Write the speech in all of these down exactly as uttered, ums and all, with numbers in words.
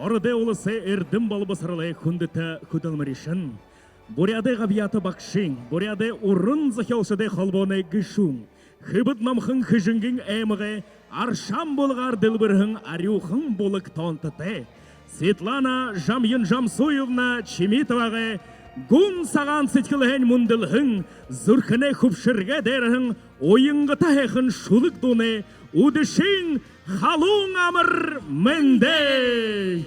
Ородой Уласай эрдэм болбосоролой хүндэтэ хүдэлмэришэн, Буряадай габьяата багшын, Буряадай уран зохёолшодой холбооной гэшүүн, Хэбэд номхон Хэжэнгын аймагай Аршаан булагаар дэлбэрһэн арюухан булаг тоонтотой Светлана Жамьян-Жамсуевна Чимитовагай гүн сагаан сэдьхэлһээнь мүндэлһэн, зүрхэнэй хүбшэргэ дээрэһэн уянгата һайхан шүлэг дуунай үдэшын халуун амар мэндэ!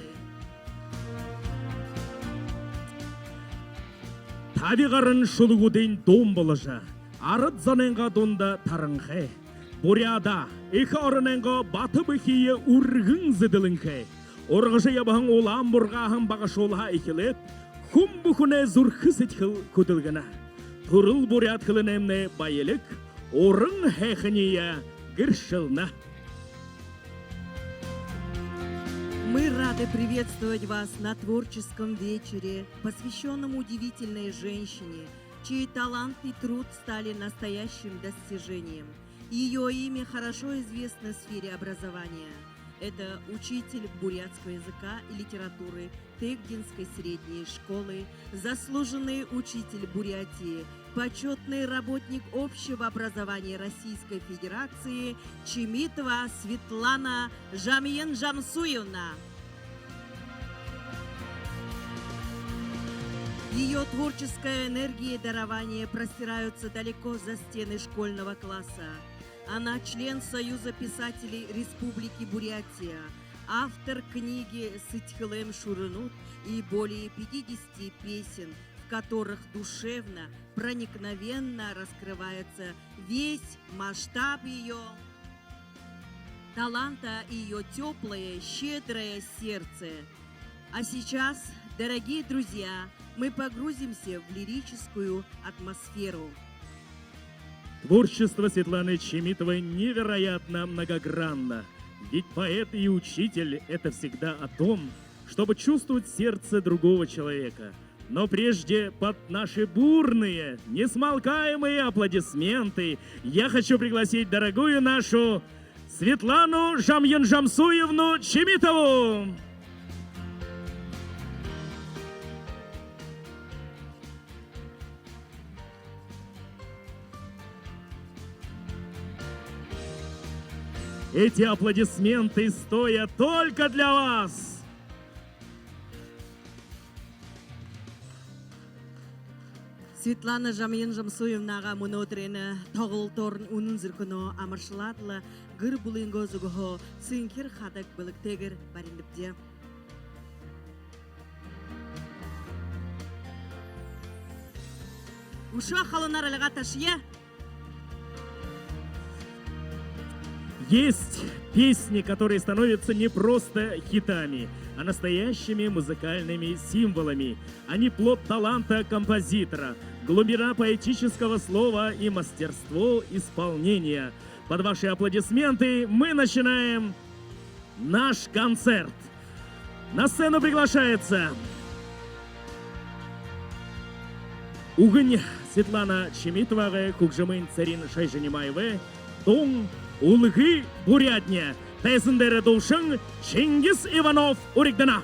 Таби гаран шүлэгүүдынь дуун боложо, арад зонойнгоо дунда таранхай. Буряадаа, эхэ оронойнгоо бата бэхые үргэн зэдэлэнхэй. Ургажа ябаһан улаан бургааһан багашуулһаа эхилээд, хүн бүхэнэй зүрхэ сэдьхэл хүдэлгэнэ. Түрэл буряад хэлэнэймнай баялиг уран һайханиие гэршэлнэ. Мы рады приветствовать вас на творческом вечере, посвящённом удивительной женщине, чей талант и труд стали настоящим достижением. Её имя хорошо известно в сфере образования. Это учитель бурятского языка и литературы Тыгдинской средней школы, заслуженный учитель Бурятии, почётный работник общего образования Российской Федерации Чимитова Светлана Жамьян-Жамсуевна. Её творческая энергия и дарование простираются далеко за стены школьного класса. Она член Союза писателей Республики Бурятия, автор книги «Сэдьхэлэйм шүрэнүүд» и более пятидесяти песен, в которых душевно, проникновенно раскрывается весь масштаб её таланта и её тёплое, щедрое сердце. А сейчас, дорогие друзья, мы погрузимся в лирическую атмосферу. Творчество Светланы Чимитовой невероятно многогранно, ведь поэт и учитель — это всегда о том, чтобы чувствовать сердце другого человека. Но прежде под наши бурные, несмолкаемые аплодисменты я хочу пригласить дорогую нашу Светлану Жамьян-Жамсуевну Чимитову. Эти аплодисменты стоят только для вас. Светлана Жамьян-Жамсуевнагаа мүнөөдэрэй энэ тоглолтоор үнэн зүрхэнһөө амаршалаад лэ, гэр бүлынгөө зүгһөө сэнхир хадаг бэлэгтэйгээр баринабди. Үшөө халуунаар альгаа ташая. Есть песни, которые становятся не просто хитами, а настоящими музыкальными символами. Они плод таланта композитора, глубина поэтического слова и мастерство исполнения. Под ваши аплодисменты мы начинаем наш концерт. На сцену приглашается үгэнь Светлана Чимитовагай, хүгжэмынь Цэрэн Шойжинимаевай, дуун «Үлгы, буряадни». Тайзан дээрэ дуушан Чингис Иванов уригдана.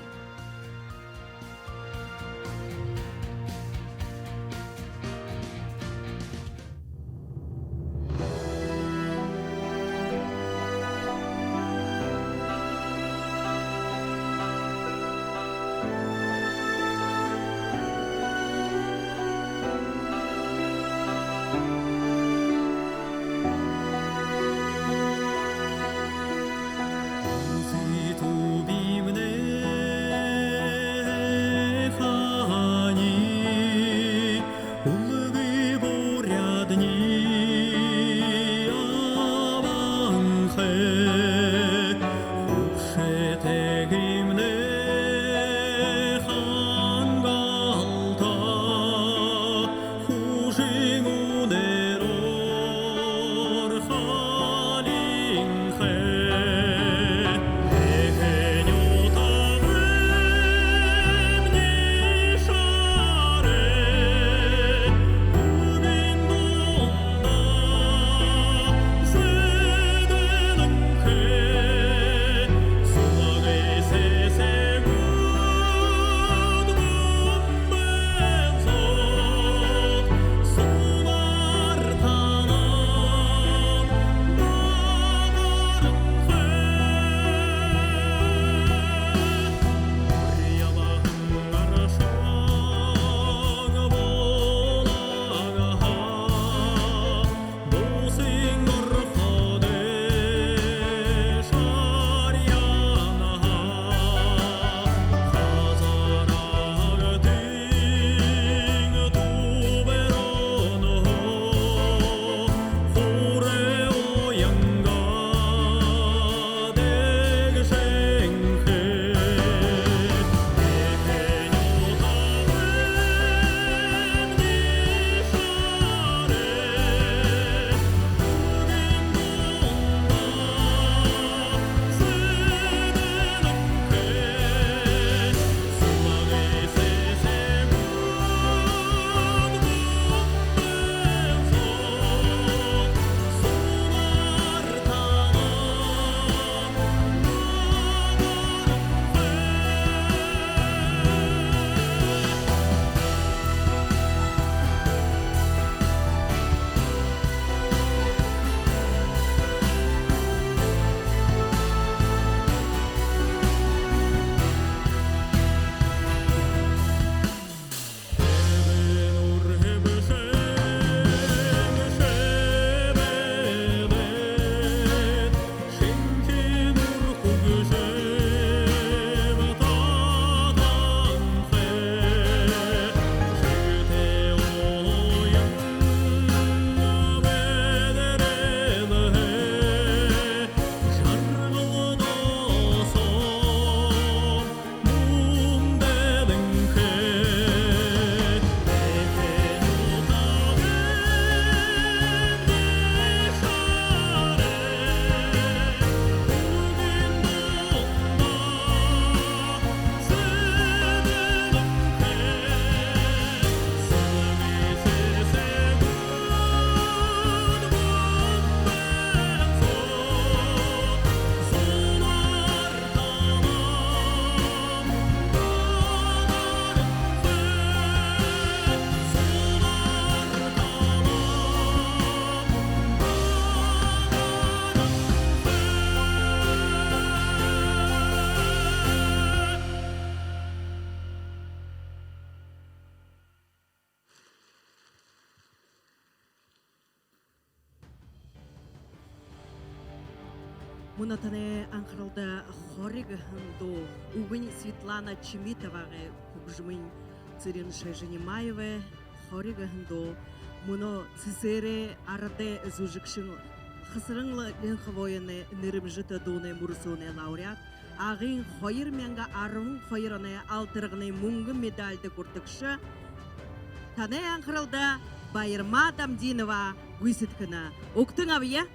Мүнөө танай анхаралда «Хори» гэһэн дуу, үгэнь Светлана Чимитовагай, хүгжэмынь Цырен Шойжинимаевай. «Хори» гэһэн дуу мүнөө СССР-эй арадай зүжэгшэн Хасаран Линховоевай нэрэмжэтэ дуунай мүрысөөнэй лауреат, Агын хоёр мянга арбан хоёр оной Алтарганай мүнгэн медальда хүртэгшэ танай анхаралда Баярма Дамдинова гүйсэдхэнэ. Угтан абая.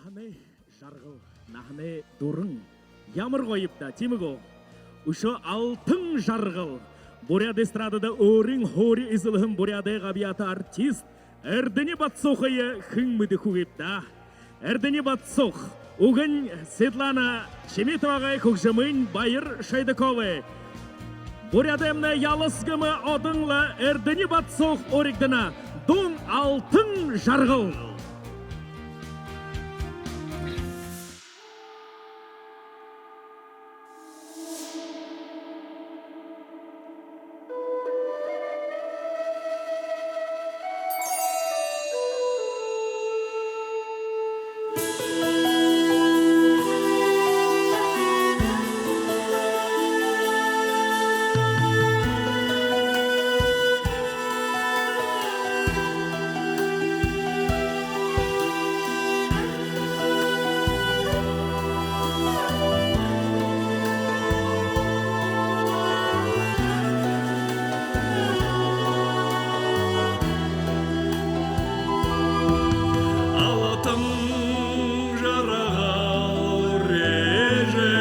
Наһанай жаргал, наһанай дуран. Ямар гоёб даа, тиимэ гү? Үшөө алтан жаргал. Буряад эстрадада өөрын һуури эзэлһэн буряадай габьяата артист Эрдэни Батсухые хэн мэдэхэгүй даа. Эрдэни Батсух, үгэнь Светлана Чимитовагай, хүгжэмынь Баяр Шойдаковай. Буряадаймнай ялас гэмэ одонло Эрдэни Батсух уригдана. Дуун «Алтан жаргал». Алтан жаргал үреэжэ,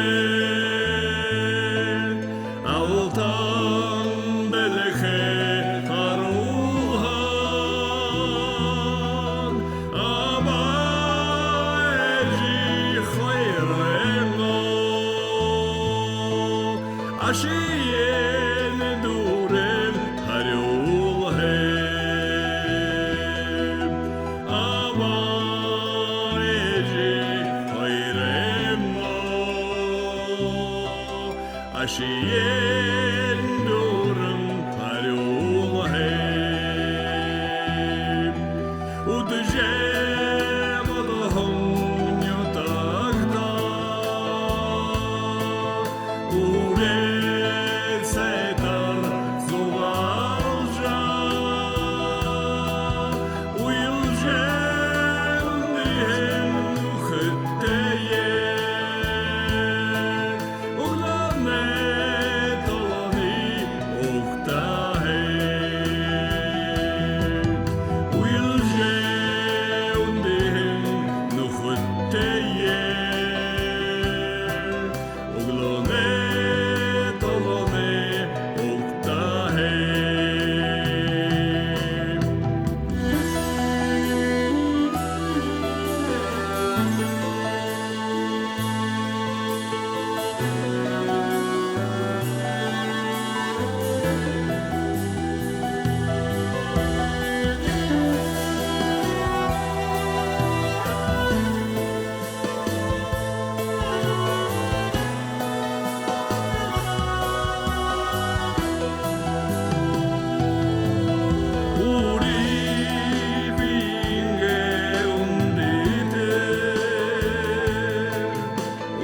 алтан дэлхэй харуулһан, аба эжы хоёрынгоо ашыень дүүрэн харюулһан. Аба эжы хоёрынгоо ашыень дүүрэн харюулһан. Үдэжэ болоһон нютагтаа үреэл сайтар зугаалжа, уйлажа үндыһэн нүхэдтэеэ үглөөнэй толоной угтаһан. Уйлажа үндыһэн нүхэдтэеэ үглөөнэй толоной угтаһан. Үри бэеынгээ үндэдэ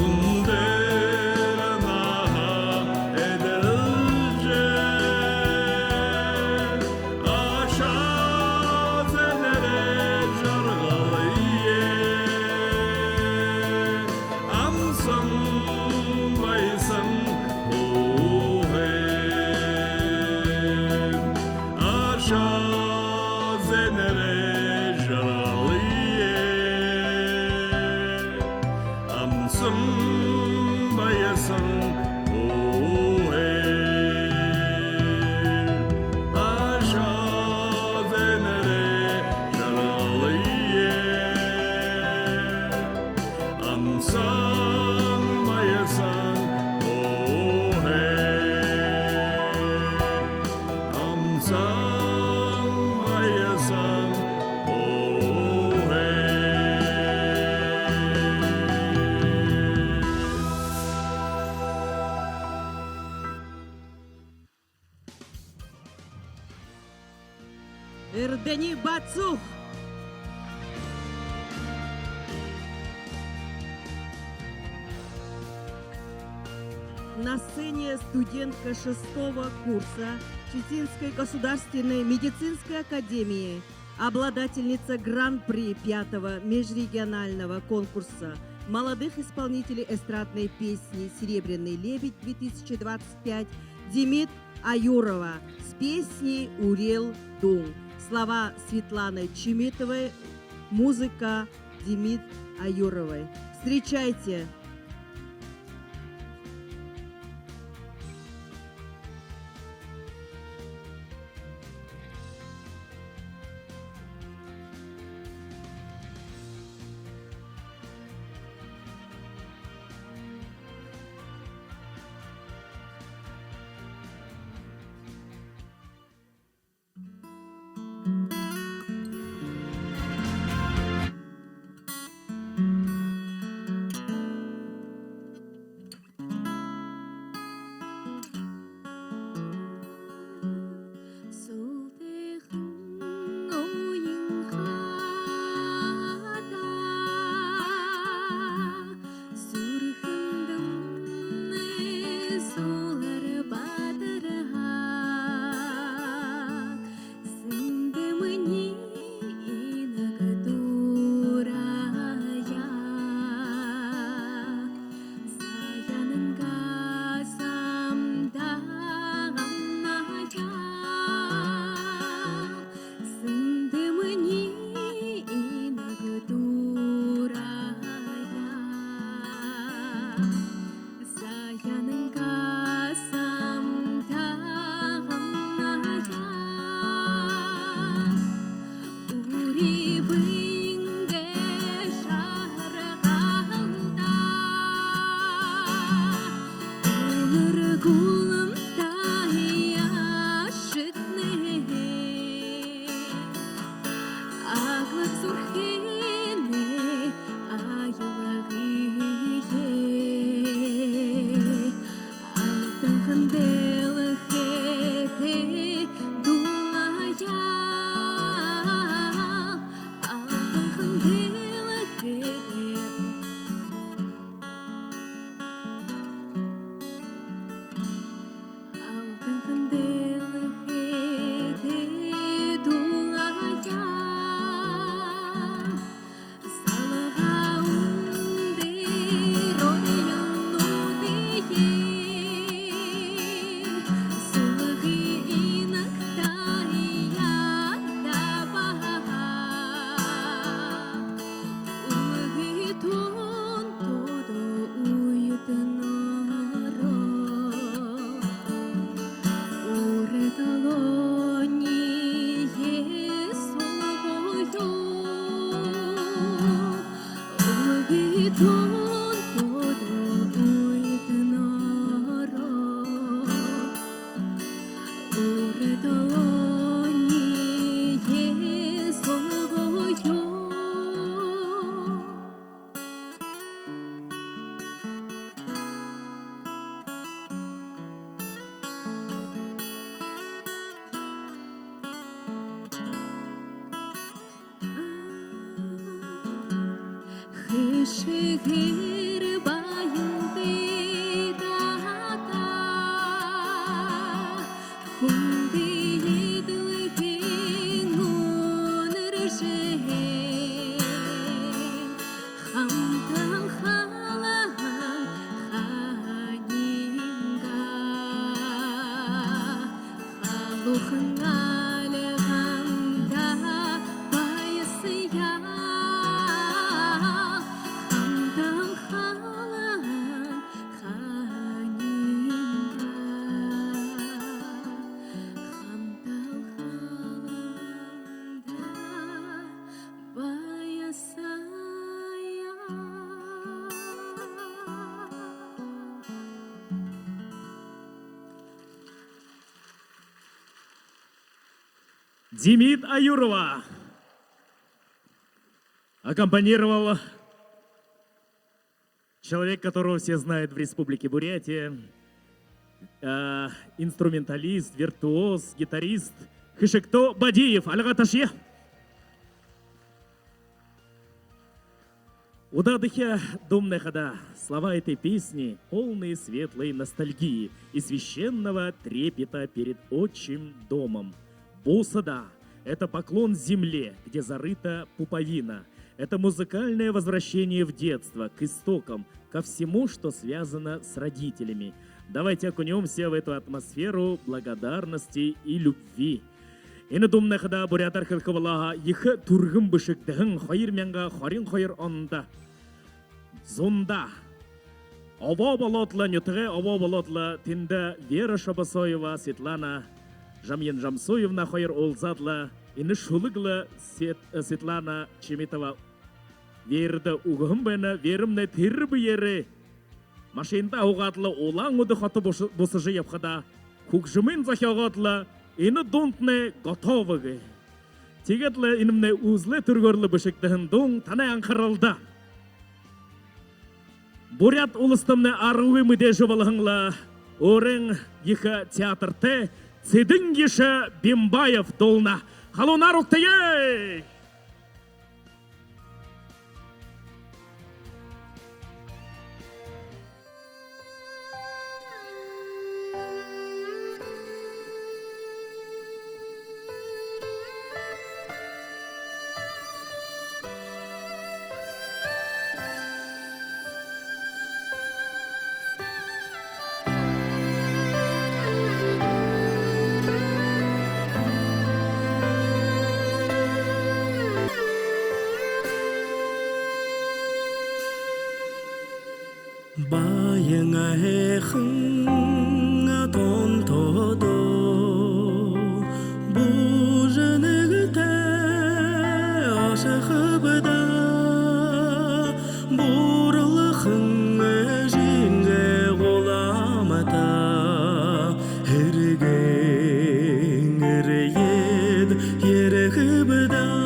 үндэр наһа эдэлжэ, аша зээнэрэй жаргалые амсан баясан һууһан. Аша зээнэрэй жаргалые амсан баясан һууһан. Аша зээнэрэй жаргалые амсан баясан һууһан. Амсан баясан һууһан. Эрдэни Батсух. На сцене студентка шестого курса Читинской государственной медицинской академии, обладательница гран-при пятого межрегионального конкурса молодых исполнителей эстрадной песни «Серебряный лебедь» две тысячи двадцать пять Демид Аюрова с песней «Үреэл дуун». Слова Светланы Чимитовой, музыка Демид Аюровой. Встречайте! Сүлтэхэн уян хадаа зүрхэндэмнай сулар бадарһаа, зэндэмни инаг дураяа, Заяанайнгаа самда гамнаяа, зэндэмни инаг дураяа. Заяанайнгаа самда гамнаяа, үри бэеынгээ шаргаалда, үнэр гуламтаяа шэтнэ. Аглаг зүрхэнэй аялгые алтанхан дэлхэйдэ дуулая, алтанхан дэлхэйдэ, алтанхан дэлхэйдэ дуулая. Залгаа үндэр оройнуудые сүлгы инагтаяа дабаха. Үлгы тон тодо уйтанараа, үрэ толониие солгоё. Үлгы тон тодо уйтанараа, үрэ толониие солгоё. Хэшэгээр баян дээдээ хүндэ дэлхэйн үнэр жэһээ, хамтын халаан ханиингаа, халуухан альганда баясая, хамтын халаан ханиингаа, хамтын халаанда баясая. Демид Аюрова. Аккомпанировал человек, которого все знают в Республике Бурятия. Э, инструменталист, виртуоз, гитарист Хэшэгтөө Бадиев. Альга ташая. Удаадахи дуумнай хадаа. Слова этой песни полные светлой ностальгии и священного трепета перед отчим домом. Бусада — это поклон земле, где зарыта пуповина. Это музыкальное возвращение в детство, к истокам, ко всему, что связано с родителями. Давайте окунёмся в эту атмосферу благодарности и любви. Энэ дуумнай хадаа буряадаар хэлэхэ болоо һаа, ехэ түргэн бэшэгдэһэн, хоёр мянга хорин хоёр ондо Зундаа. Обоо болоод лэ, нютагай обоо болоод лэ, тэндэ Вера Шабасоева, Светлана Жамьян-Жамсуевна хоёр уулзаад лэ, энэ шүлэг лэ Свет-, э, Светлана Чимитова Верэдэ үгэһэн байна. Верэмнай тэрэ бэеэрээ машинада һуугаад лэ Улаан-Үдэ хото бус-, бусажа ябахадаа хүгжэмынь зохёогоод лэ, энэ дуунтнай готово гээ. Тиигээд лэ энэмнай үзэлэй түргөөр лэ бэшэгдэһэн дуун. Танай анхаралда Буряад Уластамнай аргагүй мэдээжэ болоһон лэ өөрын ехэ театртай Цэдэн-Гиша Бимбаев дуулна. Халуунаар угтая! Баян һайхан тоонтоодо бужанагтай ошохобди даа, бууралхан эжынгээ гуламта һэргээн эрьеэд ерэхэбди даа.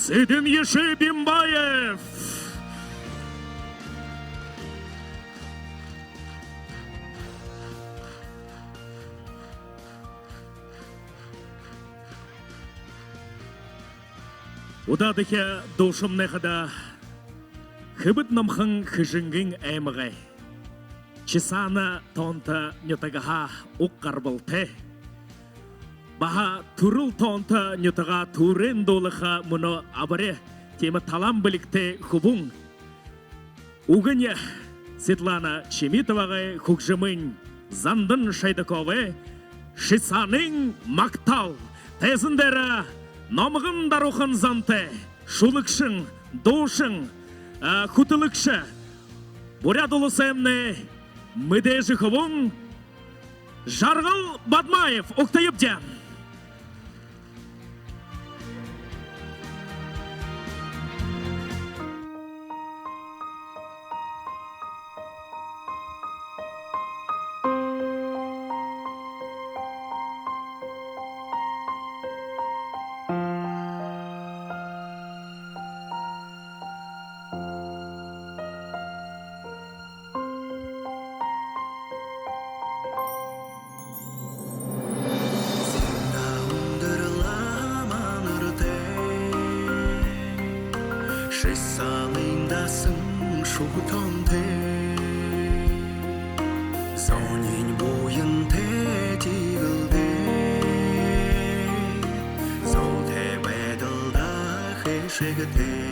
Цыден-Еши Бимбаев. Удаадахи дуушамнай хадаа Хэбэд номхон Хэжэнгын аймагай Чесана тоонто нютагһаа уг гарбалтай. Баһа түрэл тоонто нютагаа түүрээн дуулаха мүнөө абари, тиимэ талаан бэлигтэй хүбүүн. Үгэнь Светлана Чимитовагай, хүгжэмынь Зандан Шойдаковай «Шисанын магтаал». Тайзан дээрэ номгон даруухан зантай шүлэгшэн, дуушан, а, хүтэлэгшэ, Буряад Уласаймнай мэдээжэ хүбүүн Жаргал Бадмаев. Угтаябди. Зундаа үндэр лама нартай, Шисанын дасан шүхэ тоонтой. Зониинь буянтай, тиигэлтэй, золтой байдалда хэшэгтэй.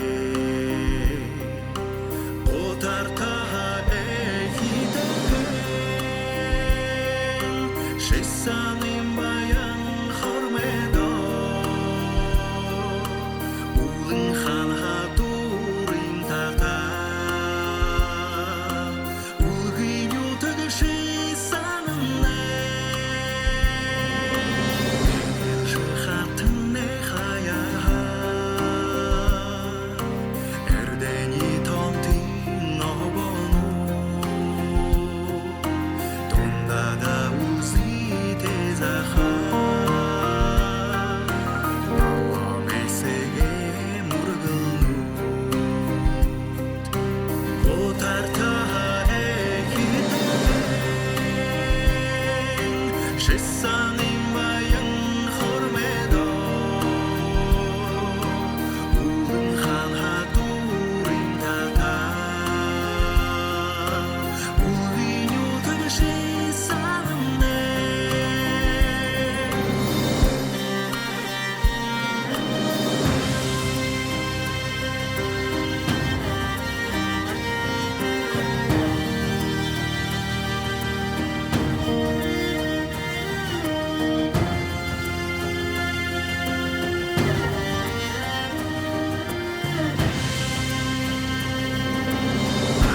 Утартаһаа эхитэйхэн Шисанын баян хормойдоо үлэн хаанһаа дүүрэн татаа. Үлгы нютаг Шисанамнай, Эрдэнэ хатамнай хаяаһаа, Эрдэни тоонтын обоонууд дундада үлзытэ захаа, далайн эсэгэй мүргэлнүүд. Утартаһаа эхитэйхэн Шисанын баян хормойдоо үлэн хаанһаа дүүрэн татаа. Үлгы нютаг Шисанамнай.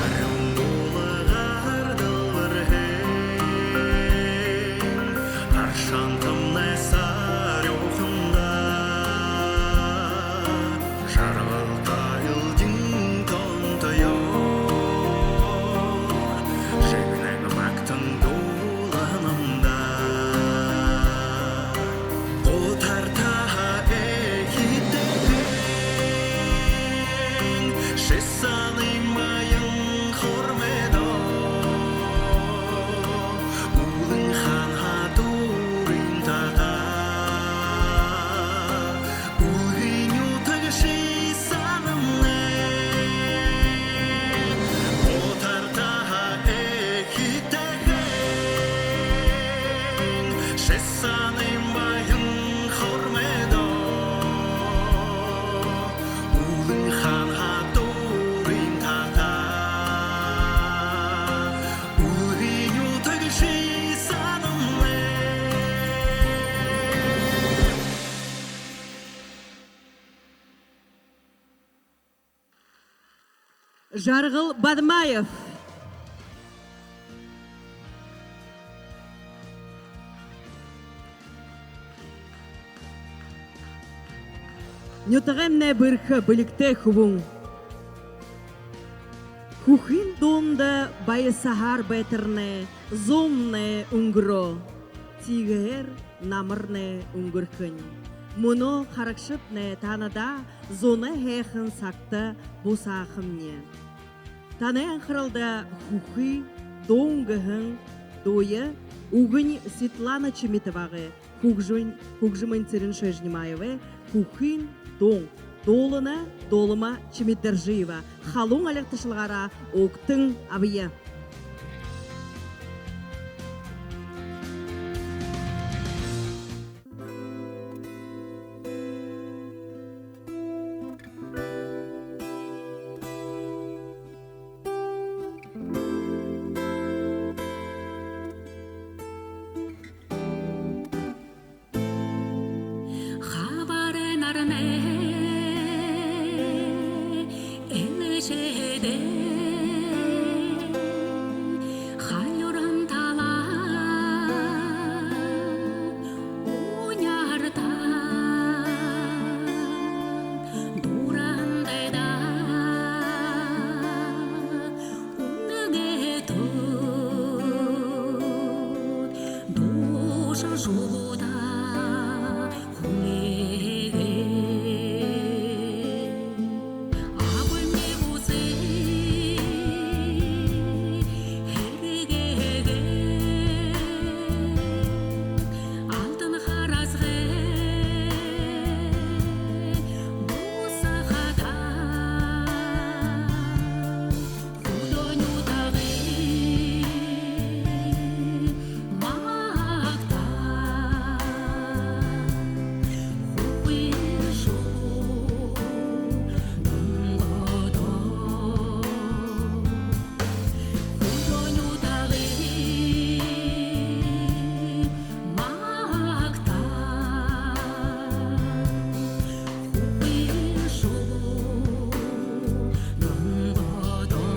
Арюун дуулагар дэлбэрһэн Аршаан тамнай сарюуханда, Жаргалта элдин тоонтоёо жэгнэн магтан дуулаһан юм даа. Утартаһаа эхитэйхэн Шисанын баян хормойдоо үлэн хаанһаа дүүрэн татаа. Үлгы нютаг Шисанамнай. Утартаһаа эхитэйхэн Шисанын баян хормойдоо үлэн хаанһаа дүүрэн татаа. Үлгы нютаг Шисанамнай. Жаргал Бадмаев. Нютагаймнай бэрхэ бэлигтэй хүбүүн. Хүхын дунда баясаһаар байтарнай зуумнай үнгэрөө. Тиигэһээр намарнай үнгэрхэнь. Мүнөө, харагшадни, таанадаа зунай һайхан сагта бусаахамни. Танай анхаралда «Хүхы дуун» гэһэн дууе, үгэнь Светлана Чимитовагай, хүгжэмынь, хүгжэмынь Цырен Шойжинимаевай. «Хүхын дуун». Дуулана Дулма Чимитдоржиева. Халуун альга ташалгаараа угтан абая. Хабар наранай элшэдэ халюуран талаар уняарта дурандайда үнэгэ төөд дууша шубууда хүлеэгээ. Агуймни бусыень һэргээгээ. Алтан хараасгай бусахада, хүдөө нютагые магтаа. Хүхын шубуу донгодоо, хүдөө нютагые магтаа. Хүхын шубуу донгодоо.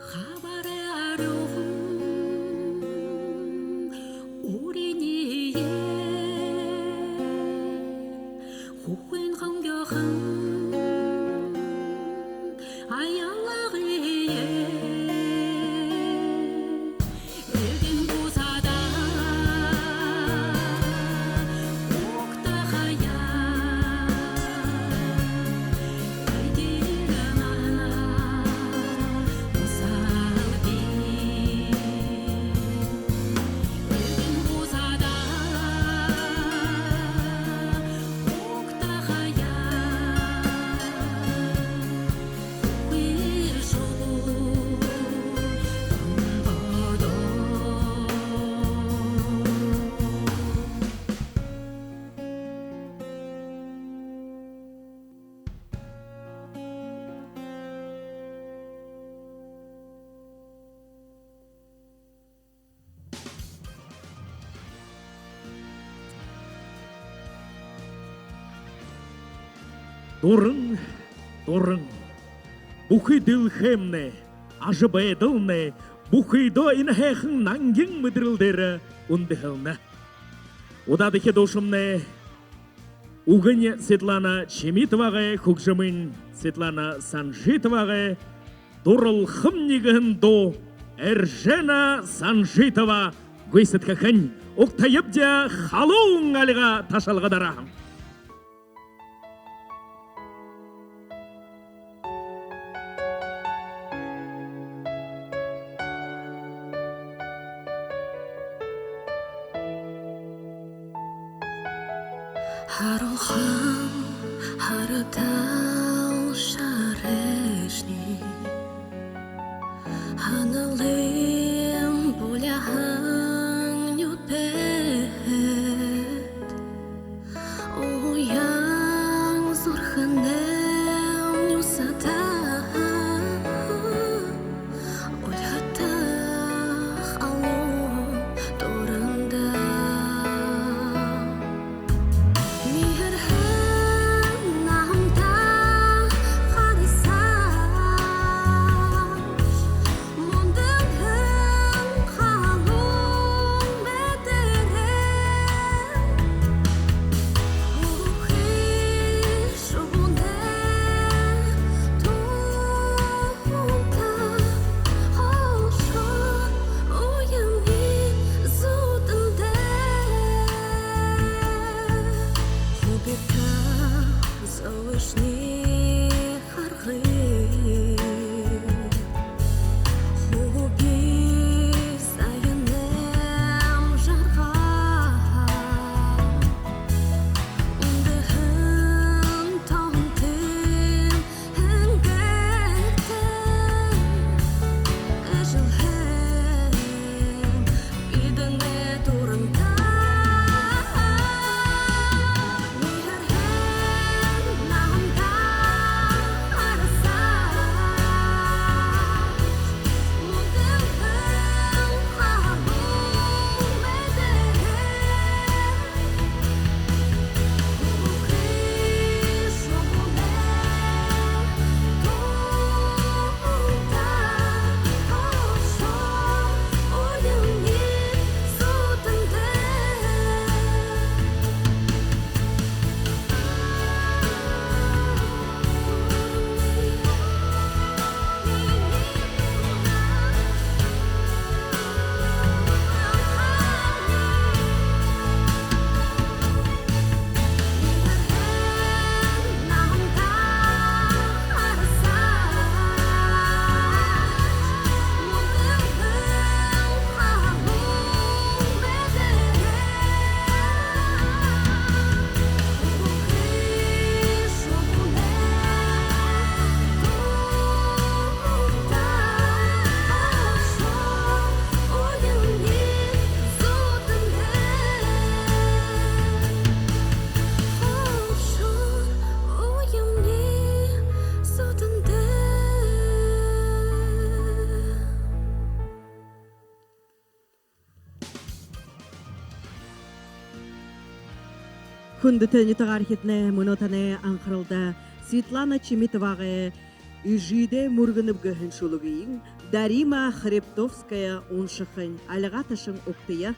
Хабар арюун үреэнэй, хүхын хонгёохон аялгые. Эрдэнь бусада угтахаяа, эдир наһанаа бусалби. Эрдэнь бусада угтахаяа, хүхын шубуу донгодоо. Дуран, дуран. Бүхы дэлхэймнай, ажабайдалнай бүхыдөө энэ һайхан нангин мэдэрэл дээрэ үндэһэлнэ. Удаадахи дуушамнай үгэнь Светлана Чимитовагай, хүгжэмынь Светлана Санжитовагай. «Дурлахамни» гэһэн дуу Эржена Санжитова гүйсэдхэхэнь. Угтаябди халуун альга ташалгадараа. Харуулхан харатал шарайшни, һаналайм буляаһан нюдэн. Уян зүрхэнэйм нюсэдэ, уйлгадах алуун дуранда. Миһэрхэн наһандаа харайсааш, мунданһан халуун мэдэрэл. Хүхэ шубуунай туунда, холшор уянай зүүдэндэ. Хубита золошни харгы, хуби саянайм жаргал. Үндэһэн тоонтойм һэнгэртэ эжэлһэн бидэнэй дуранда. Миһэрхэн наһандаа харайсааш, мунданһан халуун мэдэрэл. Хүндэтэ нютагаархиднай, мүнөө танай анхаралда Светлана Чимитовагай «Эжыдээ мүргэнэб» гэһэн шүлэгыень Дарима Хребтовская уншахань. Альга ташан угтая.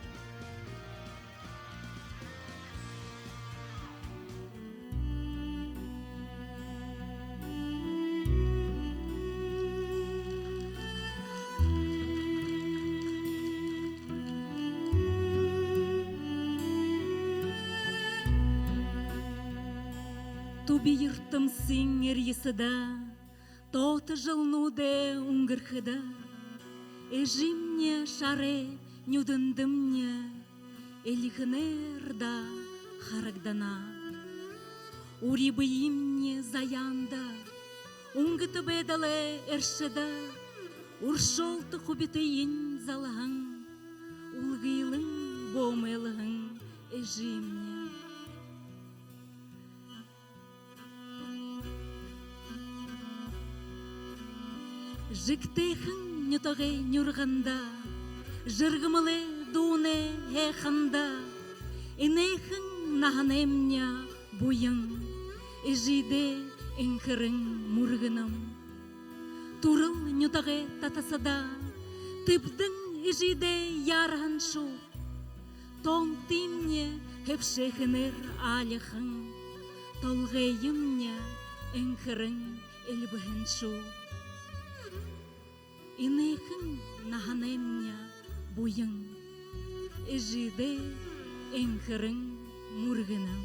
Түби юртэмсын эрьесэдэ тоото жэлнүүдэй үнгэрхэдэ, эжымни шарай нюдэндэмни эльгэнээр даа харагдана. Үри бэемни заяанда, үнгэтэ байдалай эршэдэ үршөөлтэ хубитыень залаһан, үлгылэн бөөмэйлһэн эжымни. Жэгтэйхэн нютагай нюрганда, жэргэмэлэй дуунай һайханда, энэхэн наһанаймни буян, эжыдээ энхэрэн мүргэнэм. Түрэл нютагай татасада тэбдэн эжыдээ яарһан шуу. Тоонтыемни Хэбшээхэнээр аалихан толгойемни энхэрэн эльбэһэн шүү. Энэхэн наһанаймни буян эжыдээ энхэрэн мүргэнэ.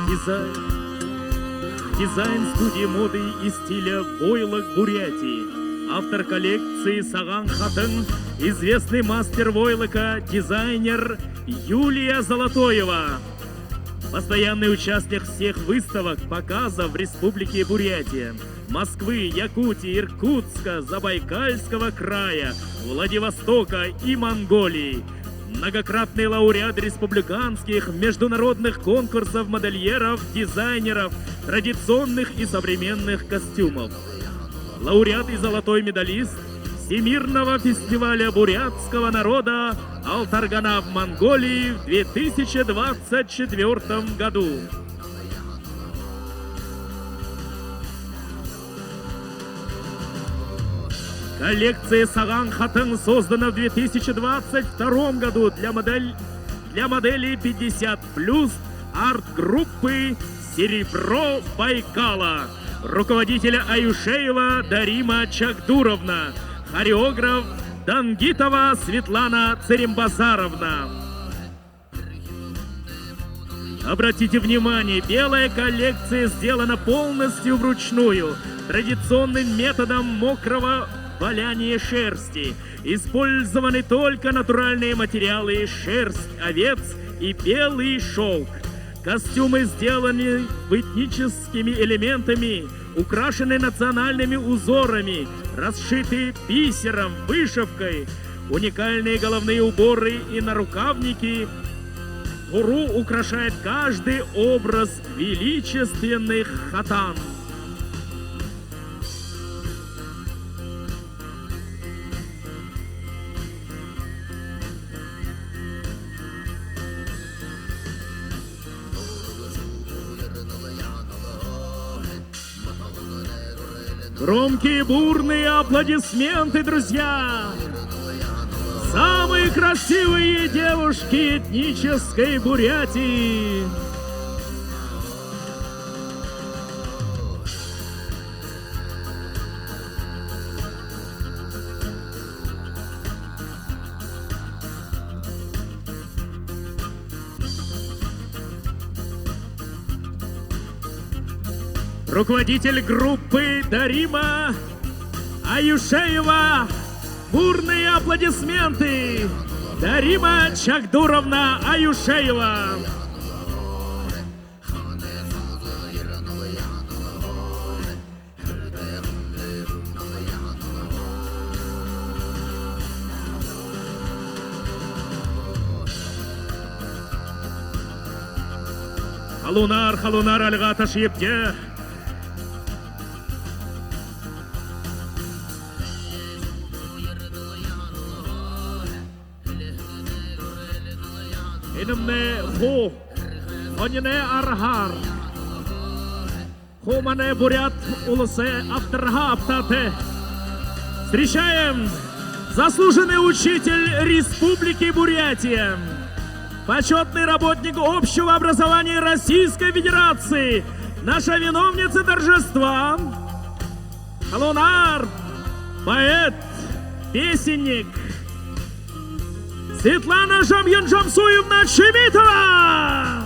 Дизайн. Дизайн студии моды и стиля «Войлок Бурятии». Автор коллекции «Сагаан хатан», известный мастер войлока, дизайнер Юлия Золотоева. Постоянный участник всех выставок, показов в Республике Бурятия, Москвы, Якутии, Иркутска, Забайкальского края, Владивостока и Монголии. Многократный лауреат республиканских, международных конкурсов модельеров, дизайнеров традиционных и современных костюмов. Лауреат и золотой медалист Всемирного фестиваля бурятского народа «Алтаргана» в Монголии в две тысячи двадцать четвёртом году. Коллекция «Сагаан хатан» создана в две тысячи двадцать втором году для модель-, для моделей пятьдесят плюс арт-группы «Серебро Байкала», руководителя Аюшеева Дарима Чагдуровна, хореограф Дангитова Светлана Церембазаровна. Обратите внимание, белая коллекция сделана полностью вручную, традиционным методом мокрого валяния шерсти. Использованы только натуральные материалы: шерсть овец и белый шёлк. Костюмы сделаны этническими элементами, украшены национальными узорами, расшиты бисером, вышивкой. Уникальные головные уборы и нарукавники туру украшают каждый образ величественных хатан. Громкие бурные аплодисменты, друзья! Самые красивые девушки этнической Бурятии! Руководитель группы Дарима Аюшеева. Бурные аплодисменты! Дарима Чагдуровна Аюшеева. Халуунаар, халуунаар альгаа ташаябди. Энэмнай хуу хониной арһаар хуу манай буряад уласай абдарһаа абтаатай. Встречаем! Заслуженный учитель Республики Бурятия, почётный работник общего образования Российской Федерации, наша виновница торжества, Халуунаар поэт, песенник Светлана Жамьян Жамсуевна Чимитова!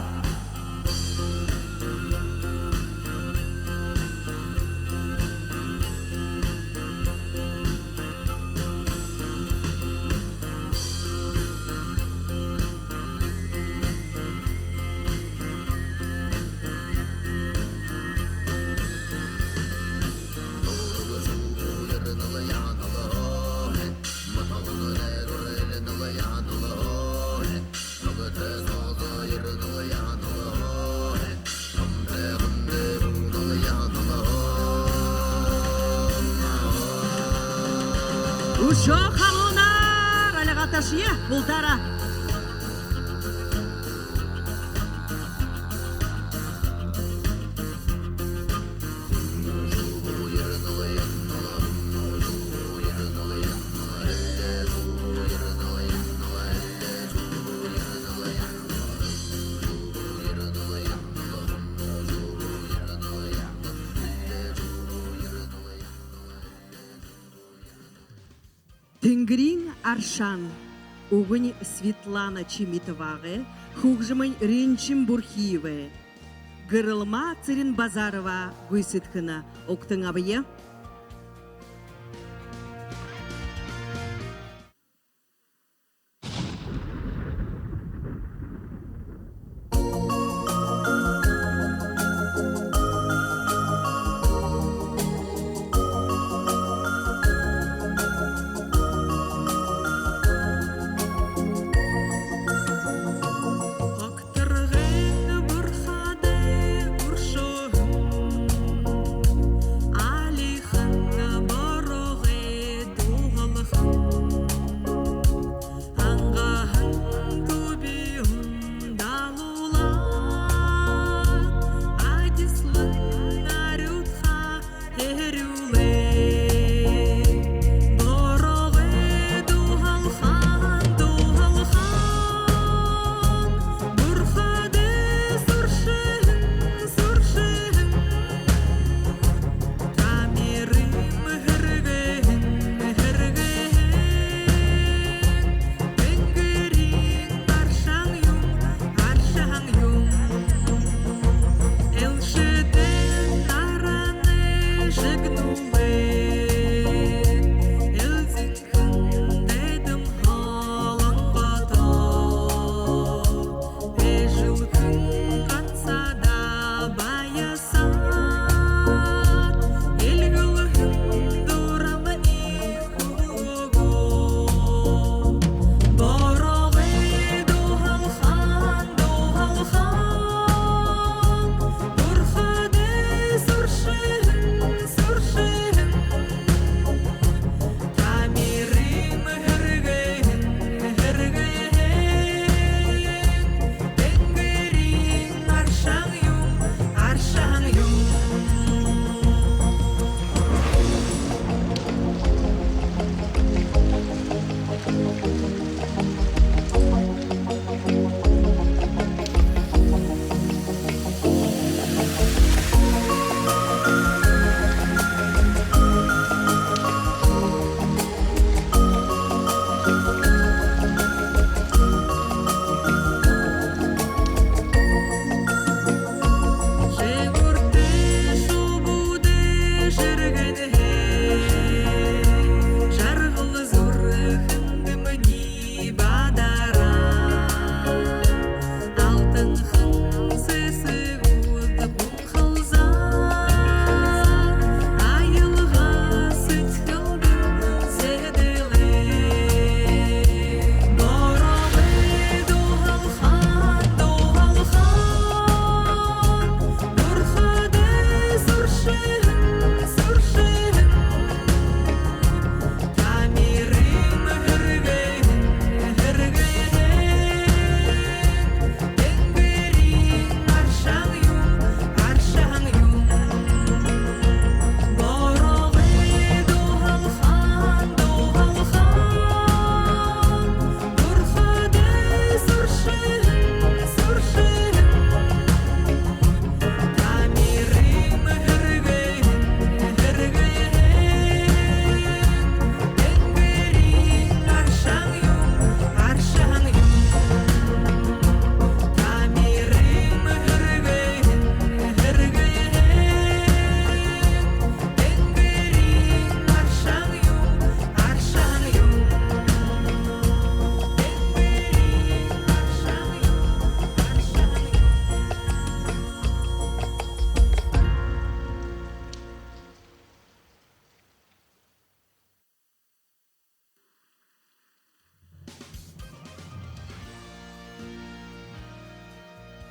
Үшөө халуунаар альга ташая, бултаараа. Тэнгэриин аршаан. Үгэнь Светлана Чимитовагай, хүгжэмынь Ринчим Бурхиевай. Гэрэлмаа Цыренбазарова гүйсэдхэнэ. Угтан абая. Огторгойн бурхадай үршөөһэн, али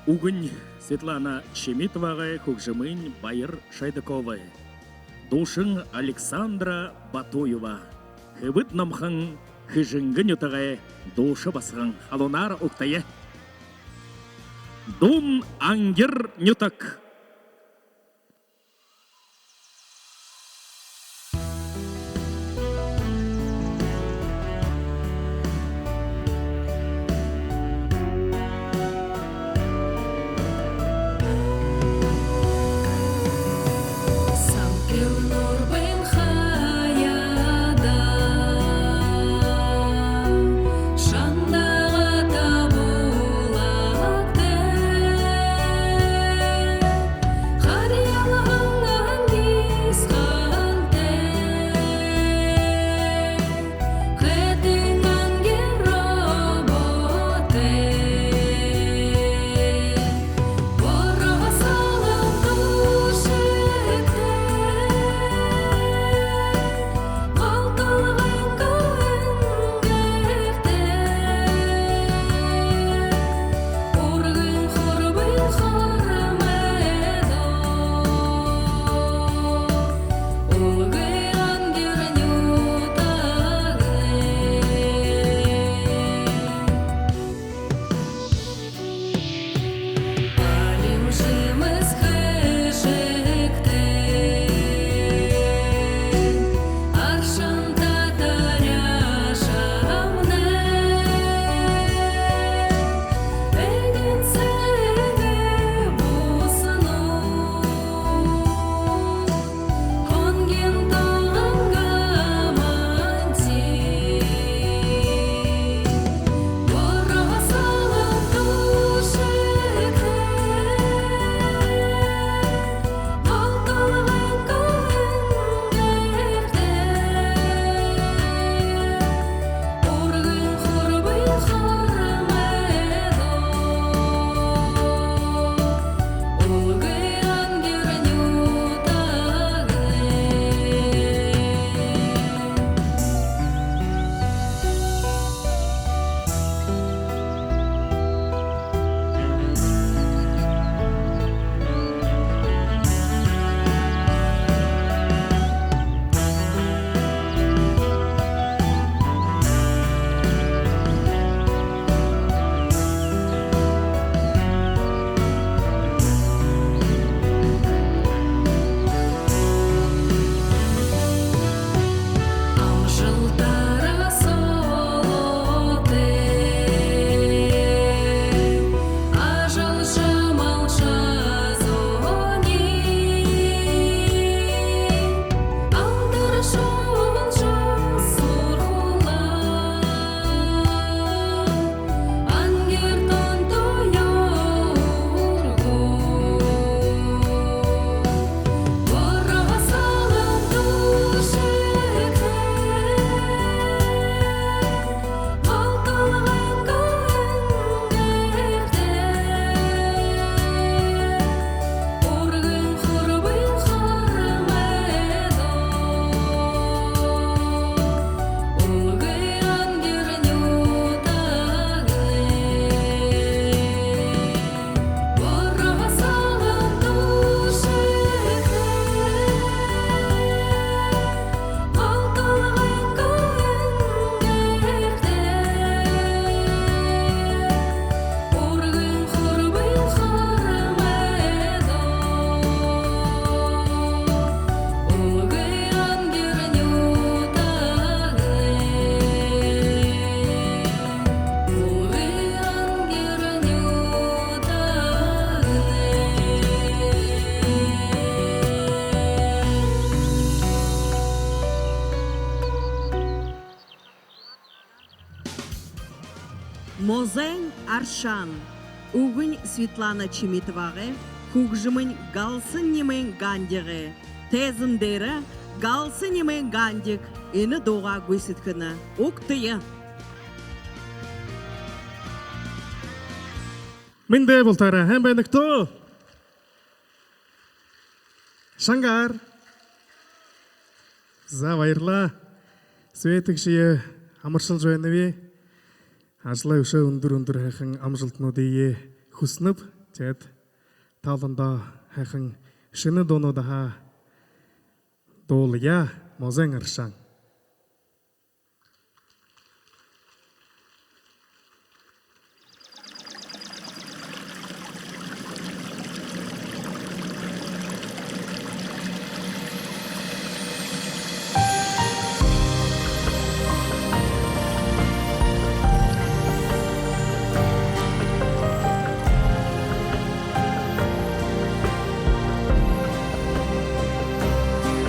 Үгэнь Светлана Чимитовагай, хүгжэмынь Баяр Шойдаковай. Дуушан Александра Батуева. Хэбэд номхон Хэжэнгэ нютагай дуушан басаган. Халуунаар угтая. Дуун «Ангир нютаг». Музайн аршаан. Үгэнь Светлана Чимитовагай, хүгжэмынь Галсан Нимын Гандигай. Тайзан дээрэ Галсан Нимын Гандиг энэ дуугаа гүйсэдхэнэ. Угтая. Мэндэ бултаараа, һайн байна гүт? Шангаар. За, баярлаа. Светагшые амаршалжа байнаб. Ажалай үшөө үндэр-үндэр һайхан амжалтануудые хүсэнэб. Тиигээд та олондоо һайхан шэнэ дуунуудһаа дуулая, Музайн Аршаан.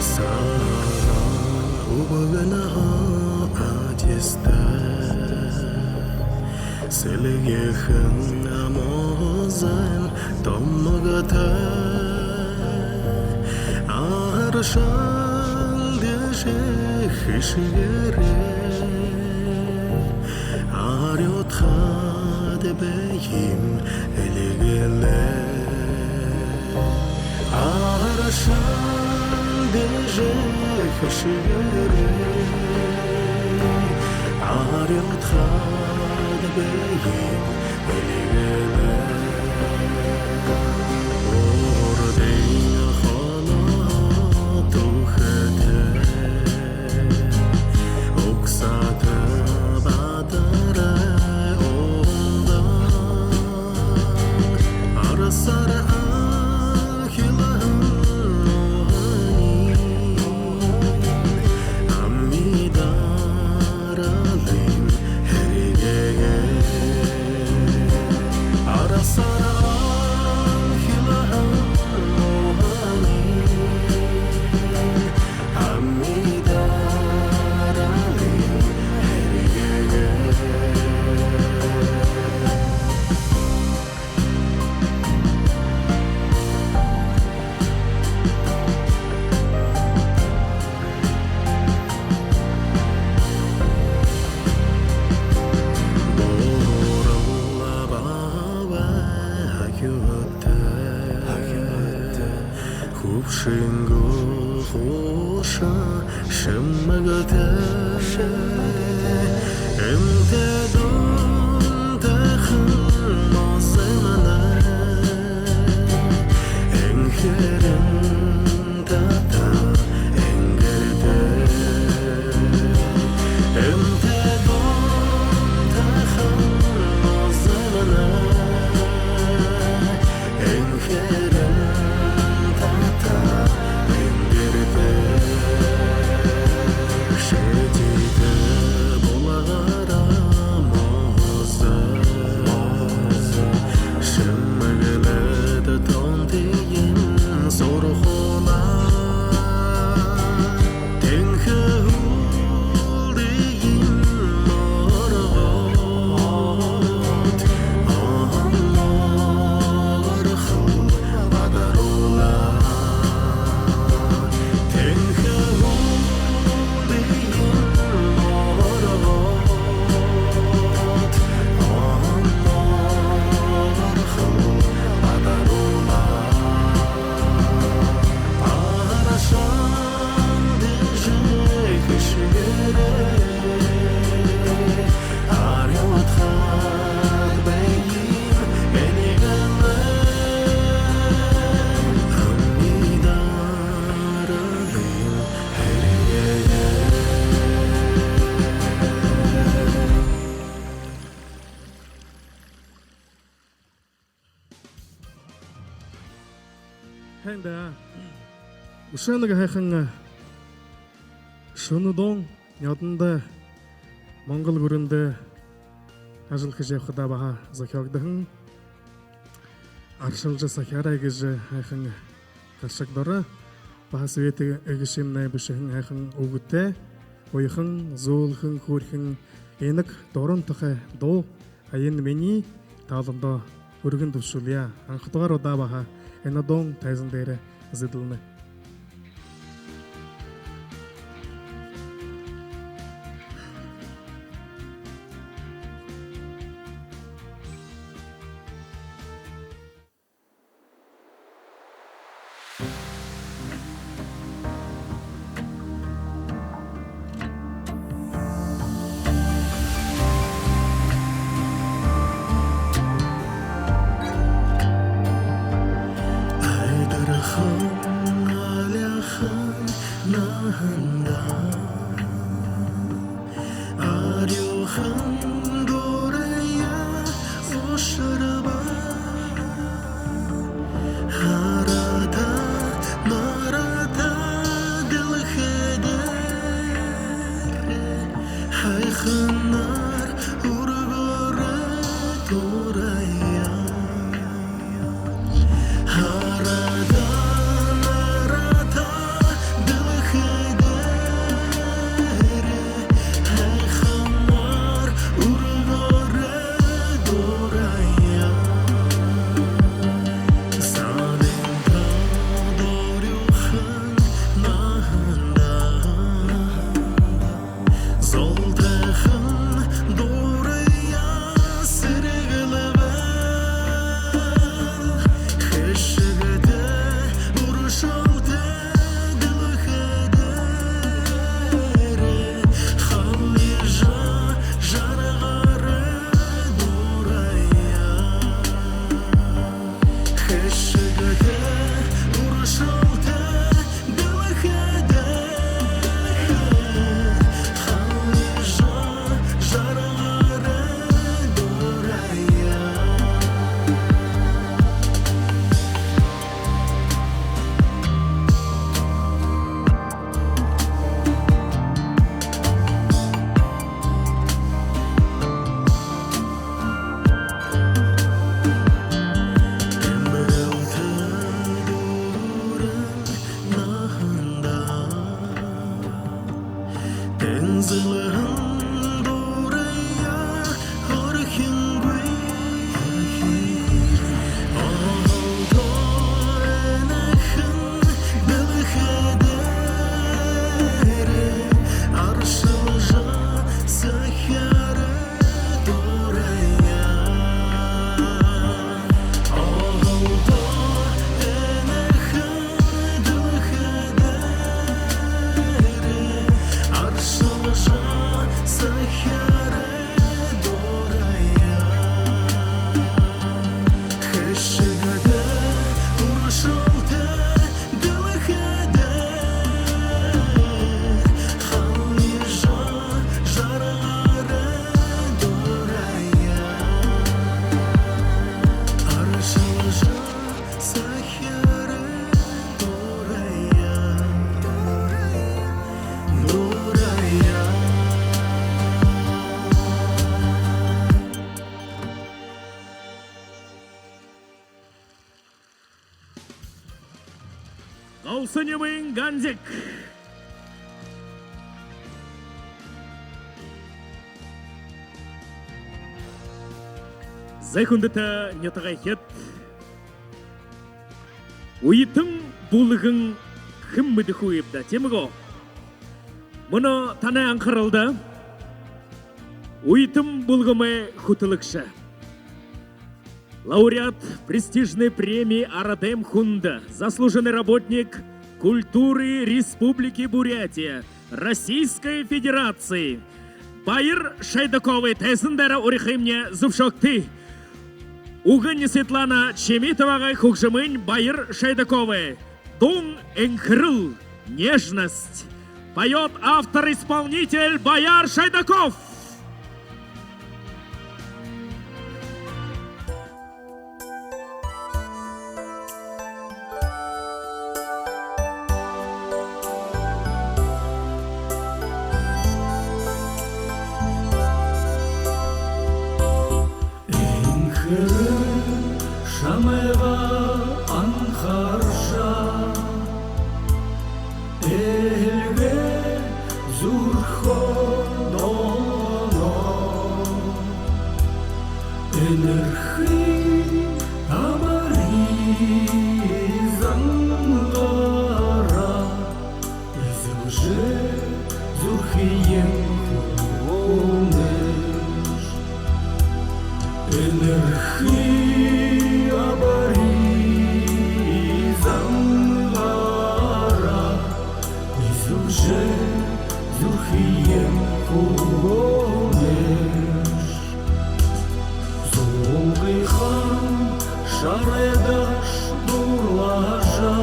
Сагаан үбгэнһөө адистай, сэлгеэхэн Музайн томогтой, Аршаан гэжэ хэшэгээрээ арюудхаад байһан элигэлээ. Аршаан гэжэ хэшэгээрээ арюудхаад байһан элигэлээ. Урдын хоноо түүхэтэй, угсаата баатарай уһанда арсаар анхилһан уһаниинь амидаралынь һэргээгээ. Арсаар анхилһан уһаниинь амидаралынь һэргээгээ. Буурал баһа хахюутай, хахюутай, хүбшэн гү хуушан шэмэгтэй, шэмэгтэй, эмтэй дуун таахан Музайн манай, энхэрэн татаа энгэртэй, эмтэй дуун таахан Музайн манай, энхэрэн татаа энгэртэй. Шэдитэ булагаараа Музай, шэмэглээд тоонтыень суурхуулаа. Тэнхээ һүүлдэнь моргоод, оһон морхол бадаруулаа. Тэнхээ һүүлдэнь моргоод, оһон морхол бадаруулаа. Аршаан гэжэ хэшэгээрээ арюудхаад байһан элигэлээ амидаралынь һэргээгээ. Һайн даа. Үшөө нэгэ һайхан, э, шэнэ дуун, нёдондо Монгол гүрэндэ ажал хэжэ ябахадаа баһа зохёогдоһон «Аршалжа сахяарай» гэжэ һайхан гашаг дуун. Баһа Света эгэшэмнай бэшэһэн һайхан үгэтэй, уяхан, зөөлэхэн, хөөрхэн, инаг дуран тухай дуу «Аян минии» та олондоо үргэн дэбшүүлье. Анхатугаар удаа баһа энэ дуун тайзан дээрэ зэдэлнэ. Харата, нарата дэлхэй дээрэ һайханаар үргөөрэй дураяа. Харата, нарата дэлхэй дээрэ һайханаар үргөөрэй дураяа. Садынта дорюухан наһанда золтойхон дураяа сэргэлбэл, хэшэгтэй үршөөлтэй дэлхэй дээрэ халижа жаргаарай дураяа. Хэшэгтэй үршөөлтэй дэлхэй дээрэ халижа жаргаарай дураяа. Тэмдэглэлтэ дүүрэн наһанда тэнзэлһэн дураяа орхингүй. Оһолто энэхэн дэлхэй дээрэ аршалжа сахяарай дураяа. Оһолто энэхэн дэлхэй дээрэ аршалжа сахяарай дураяа. Хэшэгтэй үршөөлтэй дэлхэй дээрэ халижа жаргаарай дураяа. Аршалжа сахяарай дураяа. Дураяа. Галсанимын Гандик. Зай, хүндэтэ нютагайхид, үетэн бүлгэм хэн мэдэхэгүйб даа, тиимэ гү? Мүнөө танай анхаралда үетэн бүлгэмэй хүтэлэгшэ, лауреат престижной премии «Арадай эмхэ хүндэ», заслуженный работник культуры Республики Бурятия, Российской Федерации Баяр Шайдаковай тайзан дээрэ урихыемни зүбшөөгты. Үгэнь Светлана Чимитовагай, хүгжэмынь Баяр Шайдаковай. Дуун «Энхэрэл», нежность. Поёт автор-исполнитель Баяр Шайдаков. Энхэрэл, шамайгаа анхаржа, эльгээ зүрхөө долоно. Энэрхы абари зангаараа эзэлжэ зүрхыем хүлгөөнэш. Энэрхы абари зангаараа эзэлжэ зүрхыем хүлгөөнэш. Зулгыхан шарайдаш дуурлажа,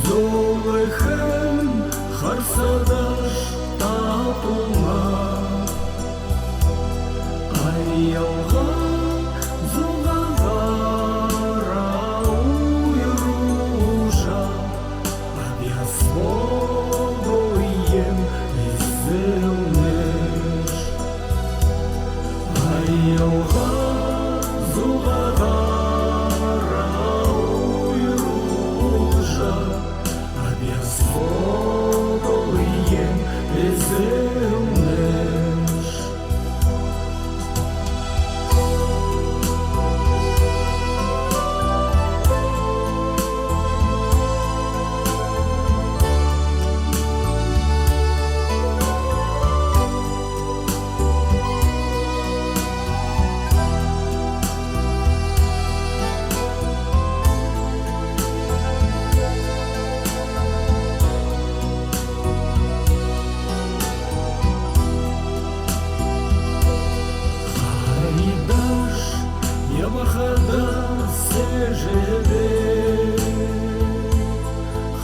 зөөлэхэн харасадаш татуулна. Аялга Зугаагаараа уйруулжа, абьяас бодолые эзэлнэш. Хайдаш ябахада сэжэдээ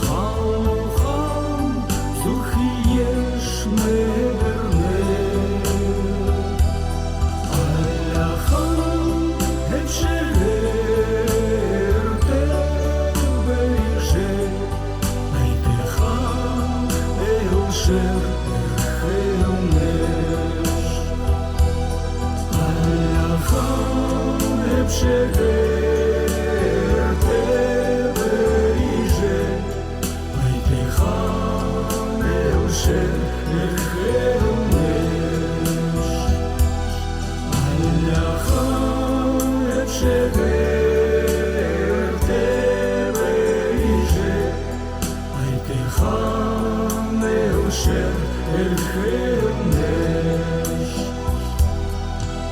халуухан зүрхыеш мэдэрнэ. Аляхан эбшэгээртэ бэшэ, аятайхан элшээр эрхэлнэш. Аляхан эбшэгээртэ бэшэ, аятайхан элшээр эрхэлнэш. Аляхан эбшэгээртэ бэшэ, аятайхан элшээр эрхэлнэш.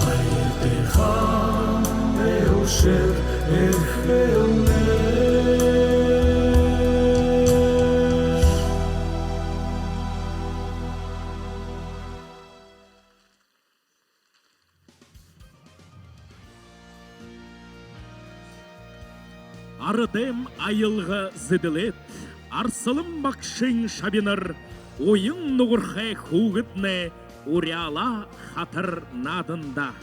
Аятайхан элшээр эрхэлнэш. Арадайм аялга зэдэлээд, арсалан багшын шабинар уян нугархай хүүгэднай уряалаа хатар наадандаа.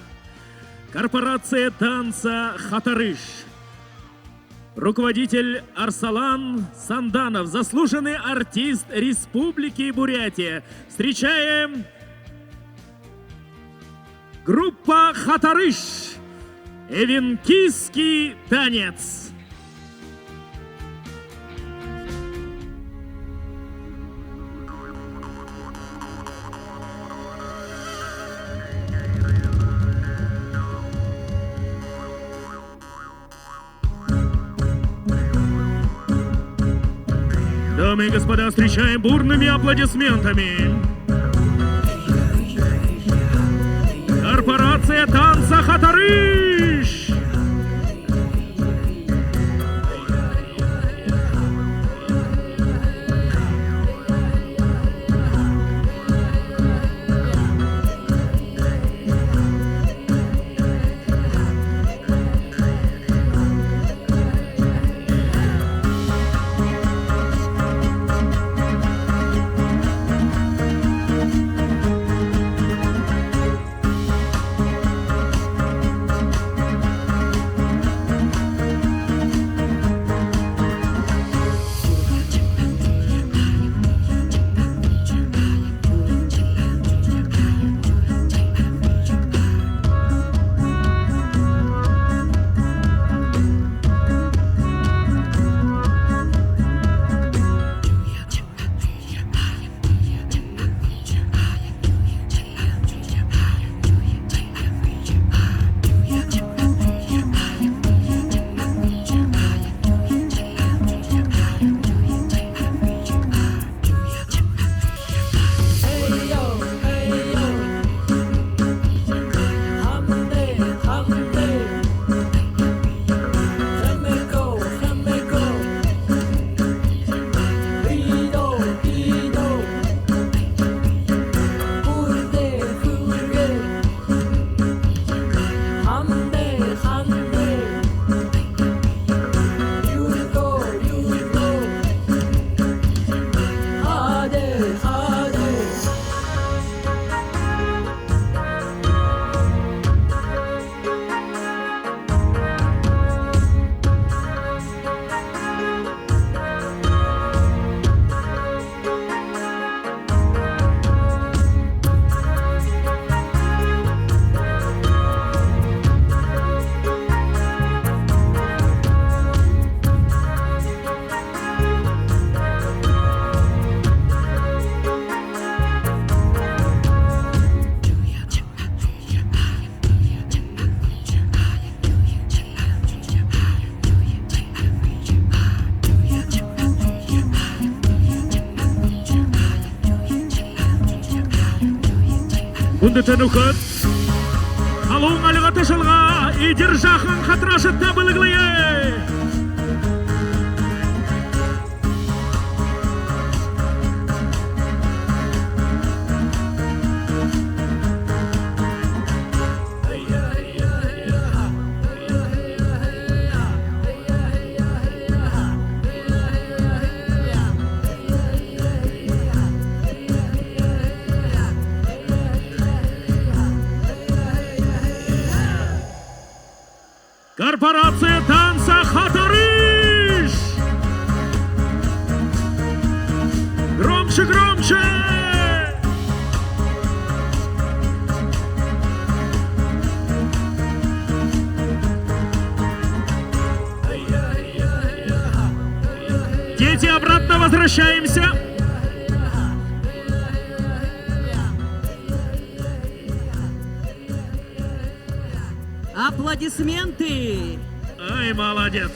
Корпорация танца «Хатарыш». Руководитель Арсалан Санданов, заслуженный артист Республики Бурятия. Встречаем группа «Хатарыш». Эвенкийский танец. Дамы и господа, встречаем бурными аплодисментами. Корпорация танца «Хатарыш». Хүндэтэ нүхэд, халуун альга ташалга эдир жаахан хатаршадта бэлэглэе. Корпорация танца «Хатарыш». Громче, громче! Дети, обратно возвращаемся. Аплодисменты! Ай, молодец!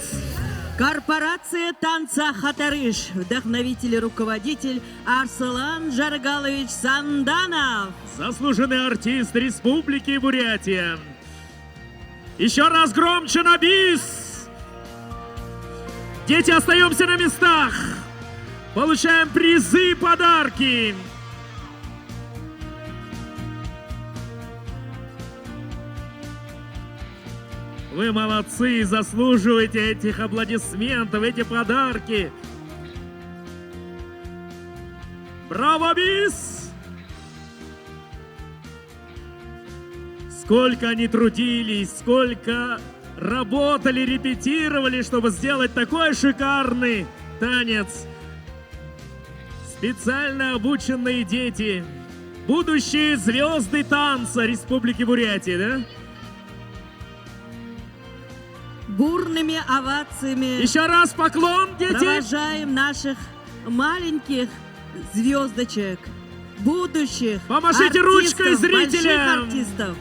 Корпорация танца «Хатарыш», вдохновитель и руководитель Арслан Жаргалович Санданов. Заслуженный артист Республики Бурятия. Ещё раз громче на бис! Дети, остаёмся на местах! Получаем призы и подарки! Вы молодцы, заслуживаете этих аплодисментов, эти подарки. Браво, бис! Сколько они трудились, сколько работали, репетировали, чтобы сделать такой шикарный танец. Специально обученные дети, будущие звёзды танца Республики Бурятия, да? Бурными овациями Ещё раз поклон, дети! Провожаем наших маленьких звёздочек, будущих Помашите ручкой артистов, больших зрителям! Артистов.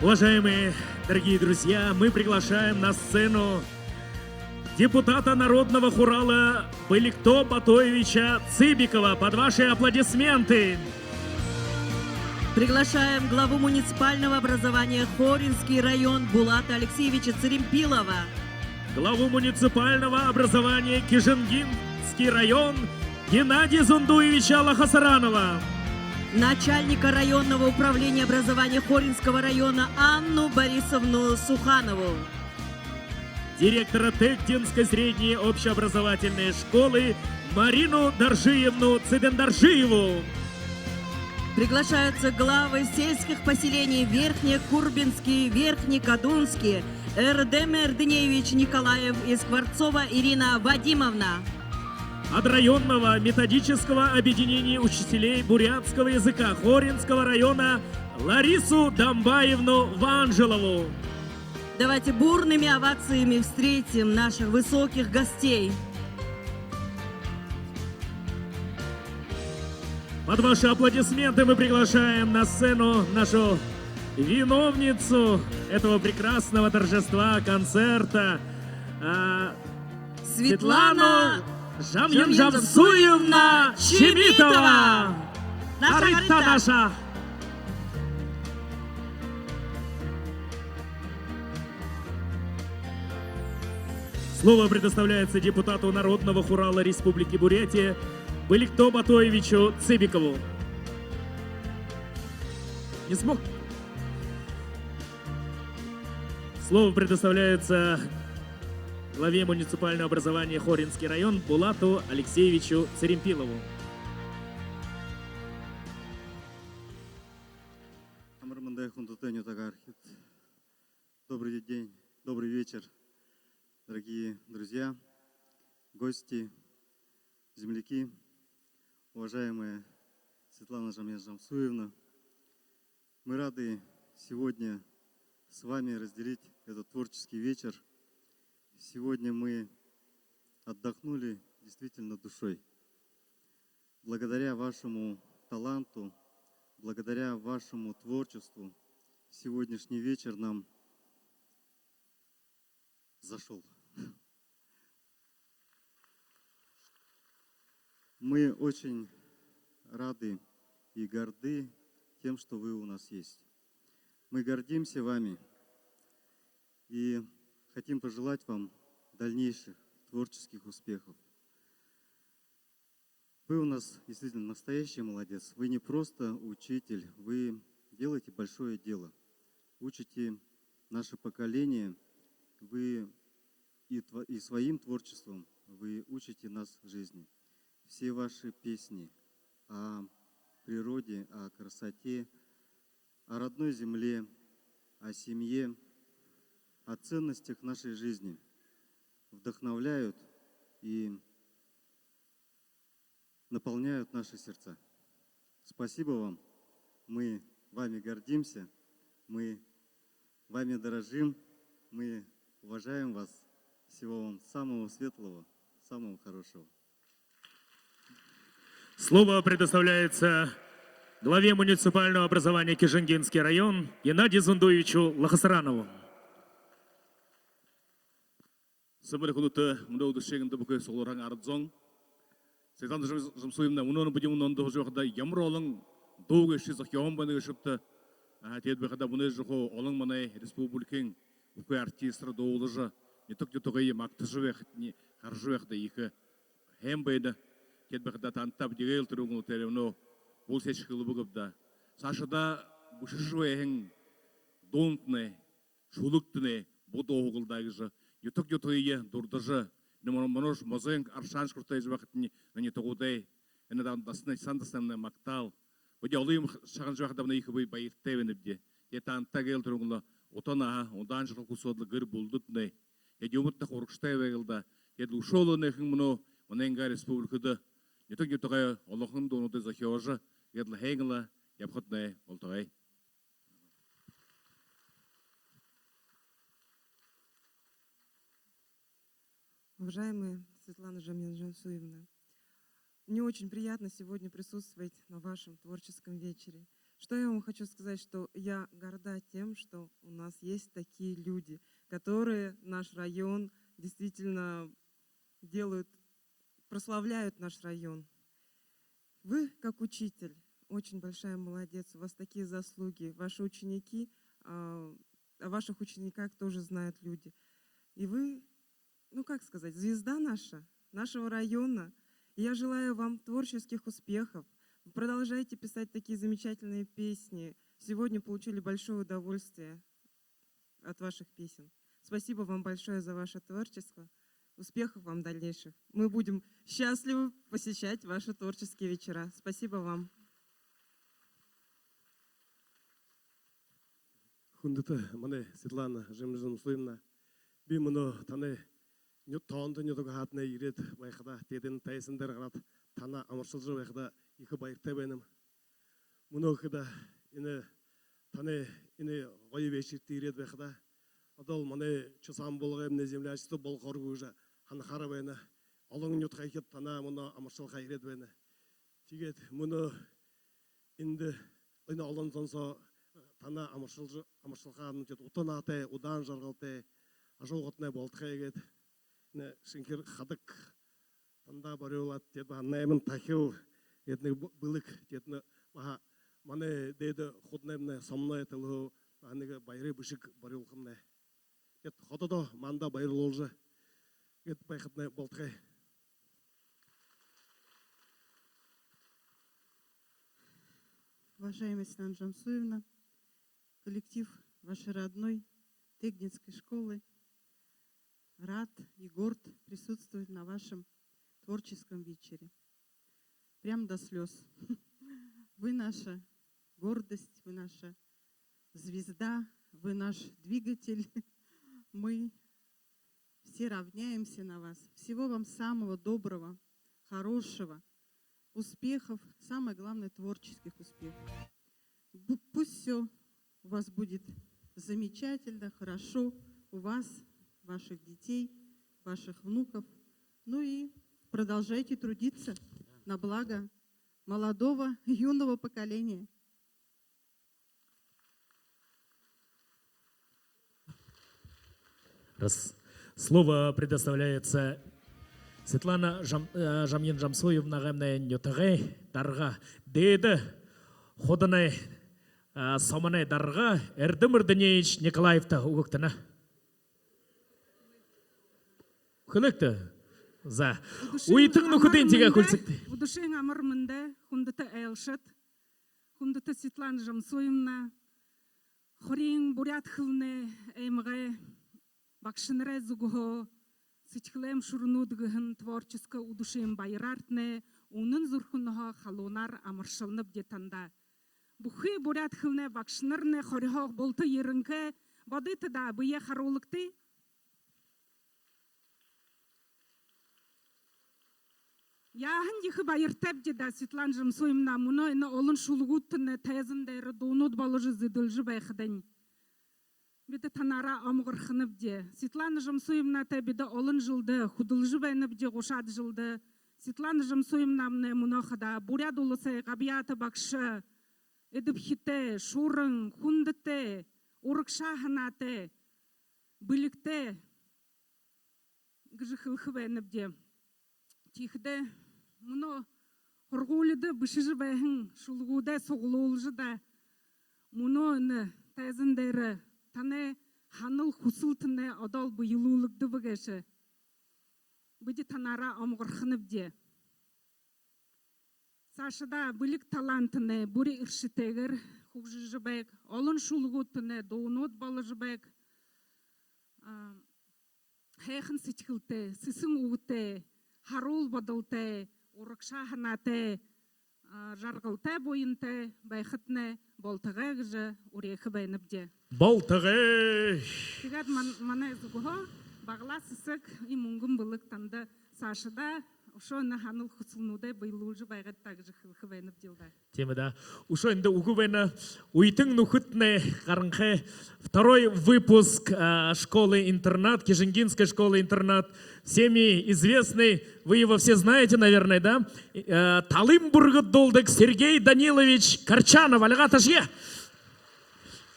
Уважаемые дорогие друзья, мы приглашаем на сцену депутата Народного хурала Быликто Батоевича Цыбикова под ваши аплодисменты. Приглашаем главу муниципального образования Хоринский район Булата Алексеевича Церемпилова. Главу муниципального образования Кижингинский район Геннадия Зундуевича Лохосаранова. Начальника районного управления образования Хоринского района Анну Борисовну Суханову. Директора Тыгдинской средней общеобразовательной школы Марину Доржиевну Цыбендоржиеву. Приглашаются главы сельских поселений Верхнекурбинский, Верхнекадунский, Эрдем Эрдынеевич Николаев и Скворцова Ирина Вадимовна. От районного методического объединения учителей бурятского языка Хоринского района Ларису Дамбаевну Ванжелову. Давайте бурными овациями встретим наших высоких гостей. Под ваши аплодисменты мы приглашаем на сцену нашу виновницу этого прекрасного торжества, концерта, а, Светлана Светлана Жамьянджамсуевна Чимитова. Наша Арыта, Арыта. Наша. Слово предоставляется депутату Народного хурала Республики Бурятия Быликто Батоевичу Цыбикову. Не смог? Слово предоставляется главе муниципального образования Хоринский район Булату Алексеевичу Церемпилову. Амар мэндэ, хүндэтэ нютагаархид. Добрый день, добрый вечер, дорогие друзья, гости, земляки, уважаемая Светлана Жамьянджамсуевна. Мы рады сегодня с вами разделить этот творческий вечер. Сегодня мы отдохнули действительно душой. Благодаря вашему таланту, благодаря вашему творчеству, сегодняшний вечер нам зашёл. Мы очень рады и горды тем, что вы у нас есть. Мы гордимся вами и хотим пожелать вам дальнейших творческих успехов. Вы у нас действительно настоящий молодец. Вы не просто учитель, вы делаете большое дело. Учите наше поколение, вы и, тво- и своим творчеством вы учите нас жизни. Все ваши песни о природе, о красоте, о родной земле, о семье, о ценностях нашей жизни вдохновляют и наполняют наши сердца. Спасибо вам. Мы вами гордимся, мы вами дорожим, мы уважаем вас. Всего вам самого светлого, самого хорошего. Слово предоставляется главе муниципального образования Кижингинский район Геннадию Зундуевичу Лохосаранову. Сайн байна, хүндэтэ мүнөө үдэшын бүхы суглараһан арад зон. Светлана Жам- Жамсуевна, мүнөө бидэ мүнөөндэ һуужа байхада ямар олон дуу гээшые зохёоһон байна гээшэбта. Аха, тиигээд байхада мүнөө жэшээнь олон манай республикын бүхы артистнар дуулажа, нютаг нютагые магтажа байхадань хаража байхада ехэ һайн байна. Тиигээд байхада танда бидэ гээл түрүүн тэрэ мүнөө бүл сэдьхэлээ үгэбэбди. Саашадаа бэшэжэ байһан дуунтнай, шүлэгтнай бү дууһал даа гэжэ нютаг нютагые дурдажа, энэ мүнөө- мүнөөшье музейн аршаан шүртэй байжа байхадань, энэ нютагуудай, энэ даа- дасанай, сан дасанаймнай магтаал. Бидэ олон юумэ шагнажа байхадаа, мүнөө ехэ бай- баяртай байнабди. Тиигээд танда гээл түрүүн лэ ута наһа, удаан жаргал хүсөөд лэ, гэр бүлэдэтнай. Тиигээд юумэдтэ урагшатай байг лэ даа. Тиигээд лэ үшөөл энэхэн мүнөө манайнгаа республикада нютаг нютагай олохон дуунуудые зохёожо, тиигээд лэ һайн лэ ябахатнай болтогой. Уважаемая Светлана Жамьянжансуевна, мне очень приятно сегодня присутствовать на вашем творческом вечере. Что я вам хочу сказать, что я горда тем, что у нас есть такие люди, которые наш район действительно делают, прославляют наш район. Вы, как учитель, очень большая молодец, у вас такие заслуги. Ваши ученики, а, о ваших учениках тоже знают люди. И вы, ну как сказать, звезда наша, нашего района. И я желаю вам творческих успехов. Вы продолжайте писать такие замечательные песни. Сегодня получили большое удовольствие от ваших песен. Спасибо вам большое за ваше творчество. Успехов вам дальнейших. Мы будем счастливы посещать ваши творческие вечера. Спасибо вам. Хүндэтэ манай Светлана Жамьянжансуевна, би мүнөө танай ню- тоонто нютагһаатнай ерээд байхадаа, тиигээд энэ тайзан дээрэ гараад, танаа амаршалжа байхадаа ехэ баяртай байнам. Мүнөө гэхэдэ энэ танай энэ гоё вечертэ ерээд байхадаа, одоол манай Чусаан Булгамнай землячество болохоор гү гэжэ һанахаар байна. Олон нютагайхид танаа мүнөө амаршалхаа ерээд байна. Тиигээд мүнөө эндэ энэ олон зон соо танаа амаршалжа, амаршалхаа, ну, тиигээд ута наһатай, удаан жаргалтай ажаһуухатнай болтогой гээд, энэ шэнхир хадаг тандаа барюулаад, тиигээд баһа найман тахил, тиигээд нэгэ б- бэлэг, тиигээд нэ- баһа манай дээдэ худнаймнай Сомной Тэлһөө баһа нэгэ баярай бэшэг барюулхамнай. Тиигээд хододоо манда баярлуулжа гээд байхатнай болтогой. Уважаемая Светлана Жамсуевна, коллектив вашей родной Тегнинской школы рад и горд присутствовать на вашем творческом вечере. Прям до слез. Вы наша гордость, вы наша звезда, вы наш двигатель. Мы все равняемся на вас. Всего вам самого доброго, хорошего, успехов, самое главное, творческих успехов. Бу- Пусть все у вас будет замечательно, хорошо, у вас, ваших детей, ваших внуков. Ну и продолжайте трудиться на благо молодого, юного поколения. Раз. Слово предоставляется Светлана Жам-, э, Жамьян Жамсуевнагаймнай нютагай дарга, Дээдэ Худанай, э, сомоной дарга Эрдэм Эрдынеевич Николаевта үгэгтэнэ. Хэлэгты. За. Үетэн нүхэдынь тиигээ хүлсэгты. Үдэшын амар мэндэ, хүндэтэ айлшад, хүндэтэ Светлана Жамсуевна, Хориин буряад хэлэнэй аймагай багшанарай зүгһөө «Сэдьхэлэйм шүрэнүүд» гэһэн творческо үдэшын баяраарнай үнэн зүрхэнһөө халуунаар амаршалнабди танда. Бүхы буряад хэлэнэй багшанарнай хориһоо булта ерэнхэй, бодыт даа, бэеэ харуулагты. Яаһан ехэ баяртайбди даа, Светлана Жамсуевна, мүнөө энэ олон шүлэгүүдтнай тайзан дээрэ дуунууд боложо зэдэлжэ байхадань. Бидэ танаараа омогорхонобди. Светлана Жамсуевнатай бидэ олон жэлдэ хүдэлжэ байнабди, гушаад жэлдэ. Светлана Жамсуевнамнай мүнөө хадаа Буряад Уласай габьяата багша, эдэбхитэй, шуран, хүндэтэй, урагшаа һанаатай, бэлигтэй гэжэ хэлэхэ байнабди. Тиихэдээ мүнөө һургуулида бэшэжэ байһан шүлэгүүдээ суглуулжа даа, мүнөө энэ тайзан дээрэ танай һанал хүсэлтнай одоол бэелүүлэгдэбэ гээшэ. Бидэ танаараа омогорхонобди. Саашадаа бэлиг талантнай бүри эршэтэйгээр хүгжэжэ байг, олон шүлэгүүдтнай дуунууд боложо байг. А, һайхан сэдьхэлтэй, сэсэн үгэтэй, һаруул бодолтой, урагшаа һанаатай, а, жаргалтай, буянтай байхатнай болтогой гэжэ үреэхэ байнабди. Болтогой! Тиигээд ман-, манай зүгһөө баглаа сэсэг, иимэ мүнгэн бэлэг танда саашадаа үшөө энэ һанал хүсэлнүүдээ бэелүүлжэ байгыт даа гэжэ хэлэхэ байнабди даа. Тиимэ даа. Үшөө эндэ үгэ байна. Үетэн нүхэдтнай гаранхай второй выпуск, а, школы-интернат, Кижингинской школы-интернат. Всеми известный, вы его все знаете, наверное, да? Э, «Талын бүргэд» дуулдаг Сергей Данилович Корчанов, альгаа ташая.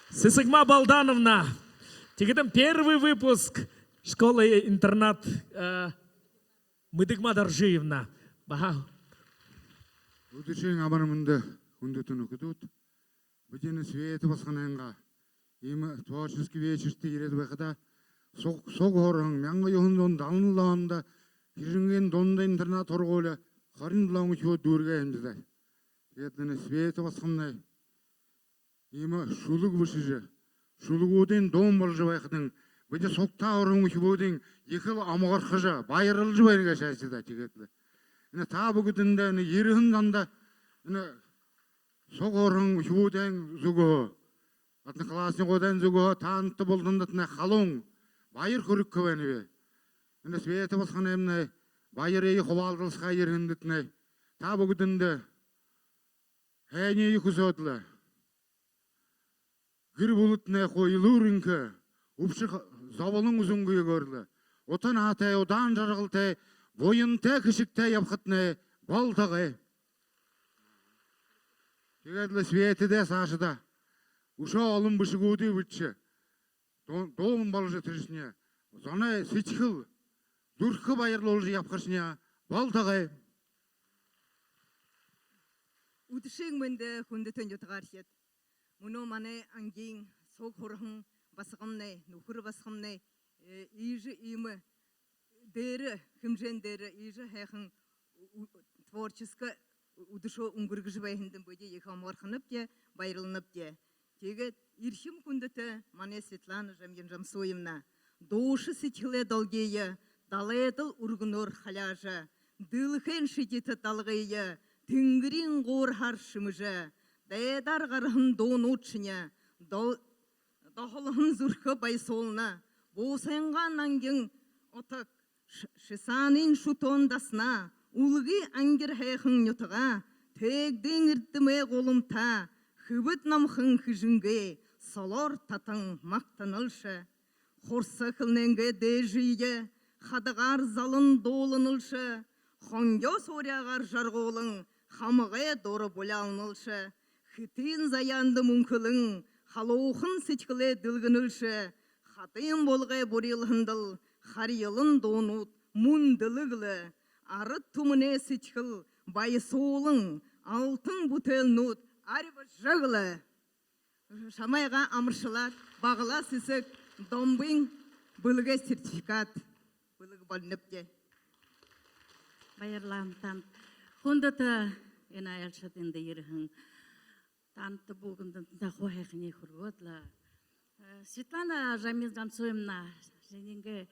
Сэсэгма Балдановна. Тиихэдэнь первый выпуск школы-интернат, э, Мэдэгма Доржиевна. Баһа. Үдэшын амар мэндэ, хүндэтэ нүхэдүүд. Бидэ энэ Света басаганайнгаа иимэ творческий вечертэ ерээд байхадаа, суг, суг һураһан, мянга юһэн зуун далан долоондо Кижингын дунда интернат һургуули хорин долоон үхибүүд дүүргээ һэмди даа. Тиигээд энэ Света басаганай иимэ шүлэг бэшэжэ, шүлэгүүдынь дуун боложо байхадань, бидэ сугтаа һураһан үхибүүдынь ехэл омогорхожо, баярлажа байна гээшэ даа. Тиигээд лэ энэ та бүгэдэндэ, энэ ерэһэн зандаа, энэ суг һураһан үхибүүдэй зүгһөө, одноклассникуудэй зүгһөө таанадта бултандатнай халуун баяр хүргэхэ байнаб. Энэ Света басаганаймнай баярые хубаалдалсахаа ерэһэндэтнай та бүгэдэндэ һайниие хүсөөд лэ, гэр бүлэтнай хуу элүүр энхэ, үбшэ ха-, зоболон үзэнгүйгөөр лэ, ута наһатай, удаан жаргалтай, буянтай, хэшэгтэй ябахатнай болтогой. Тиигээд лэ Светадаа саашадаа үшөө олон бэшэгүүдые бэшэжэ, дуун, дуун боложо, тэрэшни зоной сэдьхэл, зүрхэ баярлуулжа ябахашни болтогой. Үдэшын мэндэ, хүндэтэ нютагаархид. Мүнөө манай ангиин суг һураһан басаганмнай, нүхэр басаганмнай, э, иижэ иимэ дээрэ, хэмжээн дээрэ иижэ һайхан у-, у-, творческо үдэшөө үнгэргэжэ байһандань бидэ ехэ омогорхонобди, баярланабди. Тиигээд эрхим хүндэтэ манай Светлана Жамьян Жамсуевна, дуушан сэдьхэлэй долгие далайдал үргэнөөр халяажа, дэлхэйн шэдитэ далгые тэнгэриин гуурһаар шэмэжэ, дайдаар гараһан дуунуудшни дол-, доһолһон зүрхэ баясуулна. Буусайнгаа нангин утаг, ш-, шисаанын шүтөөн дасана. Үлгы ангир һайхан нютагаа, Тээгдээн эрдэмэй гуламтаа, хэбэд номхон Хэжэнгээ солоор татан магтаналша. Хурса хэлэнэйнгээ дээжые хадагаар залан дууланалша. Хонгёо сууряагаар жаргуулан хамагай дура буляалналша. Хэтын заяанда мүнхэлэн халуухан сэдьхэлээ дэлгэнэлша. Хадын булагай бурилһандал харьялан дуунууд мүндэлэг лэ, арад түмэнэй сэдьхэл баясуулан, алтан бүтээлнүүд арьбажаг лэ. Шамайгаа амаршалаад, баглаа сэсэг, домбын бэлэгэй сертификат бэлэг болонобди. Баярлаа танда. Хүндэтэ энэ айлшад, эндэ ерэһэн танда, бүгэдэндэ хуу һайханиие хүргөөд лэ. Э, Светлана Жамьян-Жамсуевна, шинии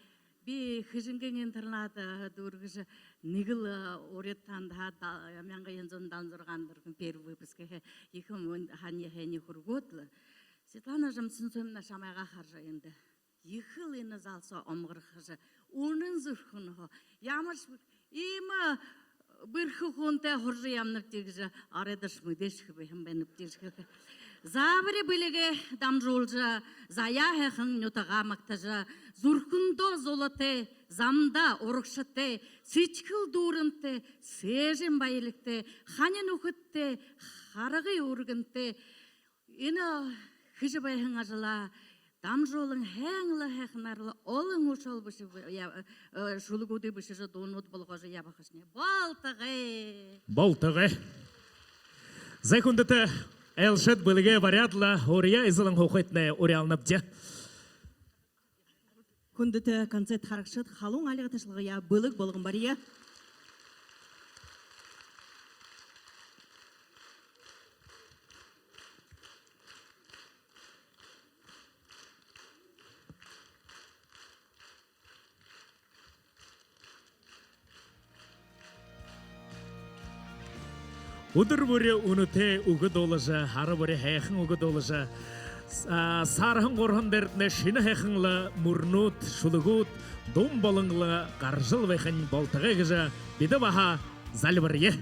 би Хэжэнгын интернада дүүргэжэ, нэгэл, э, урид танда, да-, мянга юһэн зуун далан зургаан ондо первый выпуск хэ-, ехэ мүн-, һайни-, һайниие хүргөөд лэ. Светлана Жамьян-Жамсуевна, шамайгаа хаража, эндэ ехэл энэ зал соо омогорхожо, үнэн зүрхэнһөө, ямаршье иимэ бэрхэ хүнтэй һуража ябанаб гэжэ оройдоошье мэдээжэ хэбэ һэн байнаб гэжэ хэлэхэ. Заабари бэлэгээ дамжуулжа, заяа һайхан нютагаа магтажа, зүрхэндөө зулатай, замдаа урагшатай, сэдьхэл дүүрэнтэй, сээжын баялигтай, хани нүхэдтэй, харгы үргэнтэй, энэ хэжэ байһан ажалаа дамжуулан, һайн лэ, һайханаар лэ олон үшөөл бэшэ-, я-, э, шүлэгүүдые бэшэжэ, дуунууд болгожо ябахашни. Болтогой! Болтогой! Зай, хүндэтэ айлшад, бэлэгээ баряад лэ, уряа эзэлэн һуухыетнай уряалнабди. Хүндэтэ концерт харагшад, халуун альга ташалгаяа бэлэг болгон бария. Үдэр бүри үнэтэй үгэ дуулажа, һара бүри һайхан үгэ дуулажа, с-, а, саарһан гурбан дээрэтнай шэнэ һайхан лэ мүрнүүд, шүлэгүүд, дуун болон лэ гаражал байхань болтогой гэжэ бидэ баһа зальбарая.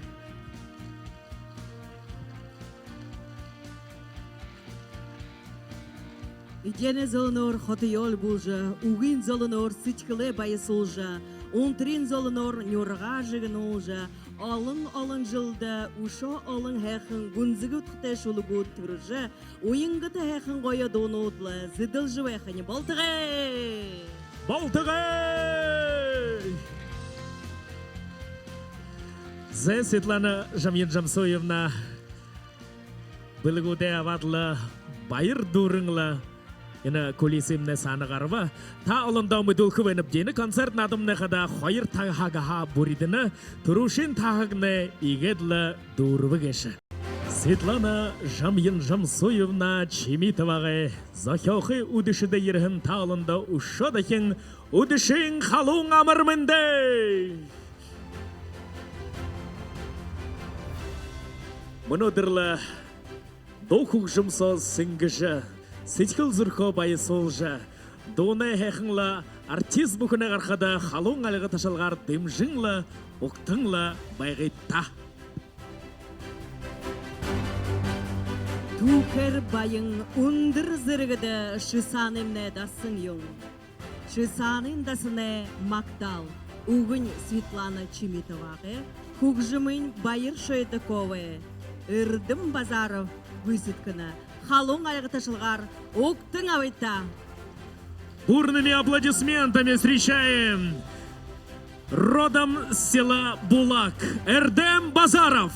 Эдеэнэй золоноор хотоёо эльбүүлжэ, үгын золоноор сэдьхэлээ баясуулжа, унтарай золоноор нюргаа жэгнүүлжэ, олон-олон жэлдэ үшөө олон һайхан гүнзэгы удхатай шүлэгүүд түрэжэ, уянгата һайхан гоё дуунууд лэ зэдэлжэ байхань болтогой! Болтогой! Зай, Светлана Жамьян-Жамсуевна, бэлэгүүдээ абаад лэ, баяр дүүрэн лэ энэ кулисымнай саана гараба. Та олондо мэдүүлхэ байнабди, энэ концерт наадамнай хадаа хоёр таһагһаа бүридэнэ, түрүүшын таһагнай иигээд лэ дүүрэбэ гээшэ. Светлана Жамьян-Жамсуевна Чимитовагай зохёохы үдэшэдэ ерэһэн та олондо үшөө дахин үдэшын халуун амар мэндэ! Мүнөөдэр лэ дуу хүгжэм соо сэнгэжэ, сэдьхэл зүрхөө баясуулжа, дуунай һайхан лэ артист бүхэнэй гарахада халуун альга ташалгаар дэмжэн лэ, угтан лэ байгыт даа. Түүхээр баян үндэр зэргэдэ ши саанымнай дасан юм. Ши саанын дасанай магтаал. Үгэнь Светлана Чимитовагай, хүгжэмынь Баяр Шойдаковай, эрдэм Базаров гүйсэдхэнэ. Халуун альга ташалгаар угтан абыт даа. Бурными аплодисментами встречаем, родом с села Булак, Эрдэм Базаров.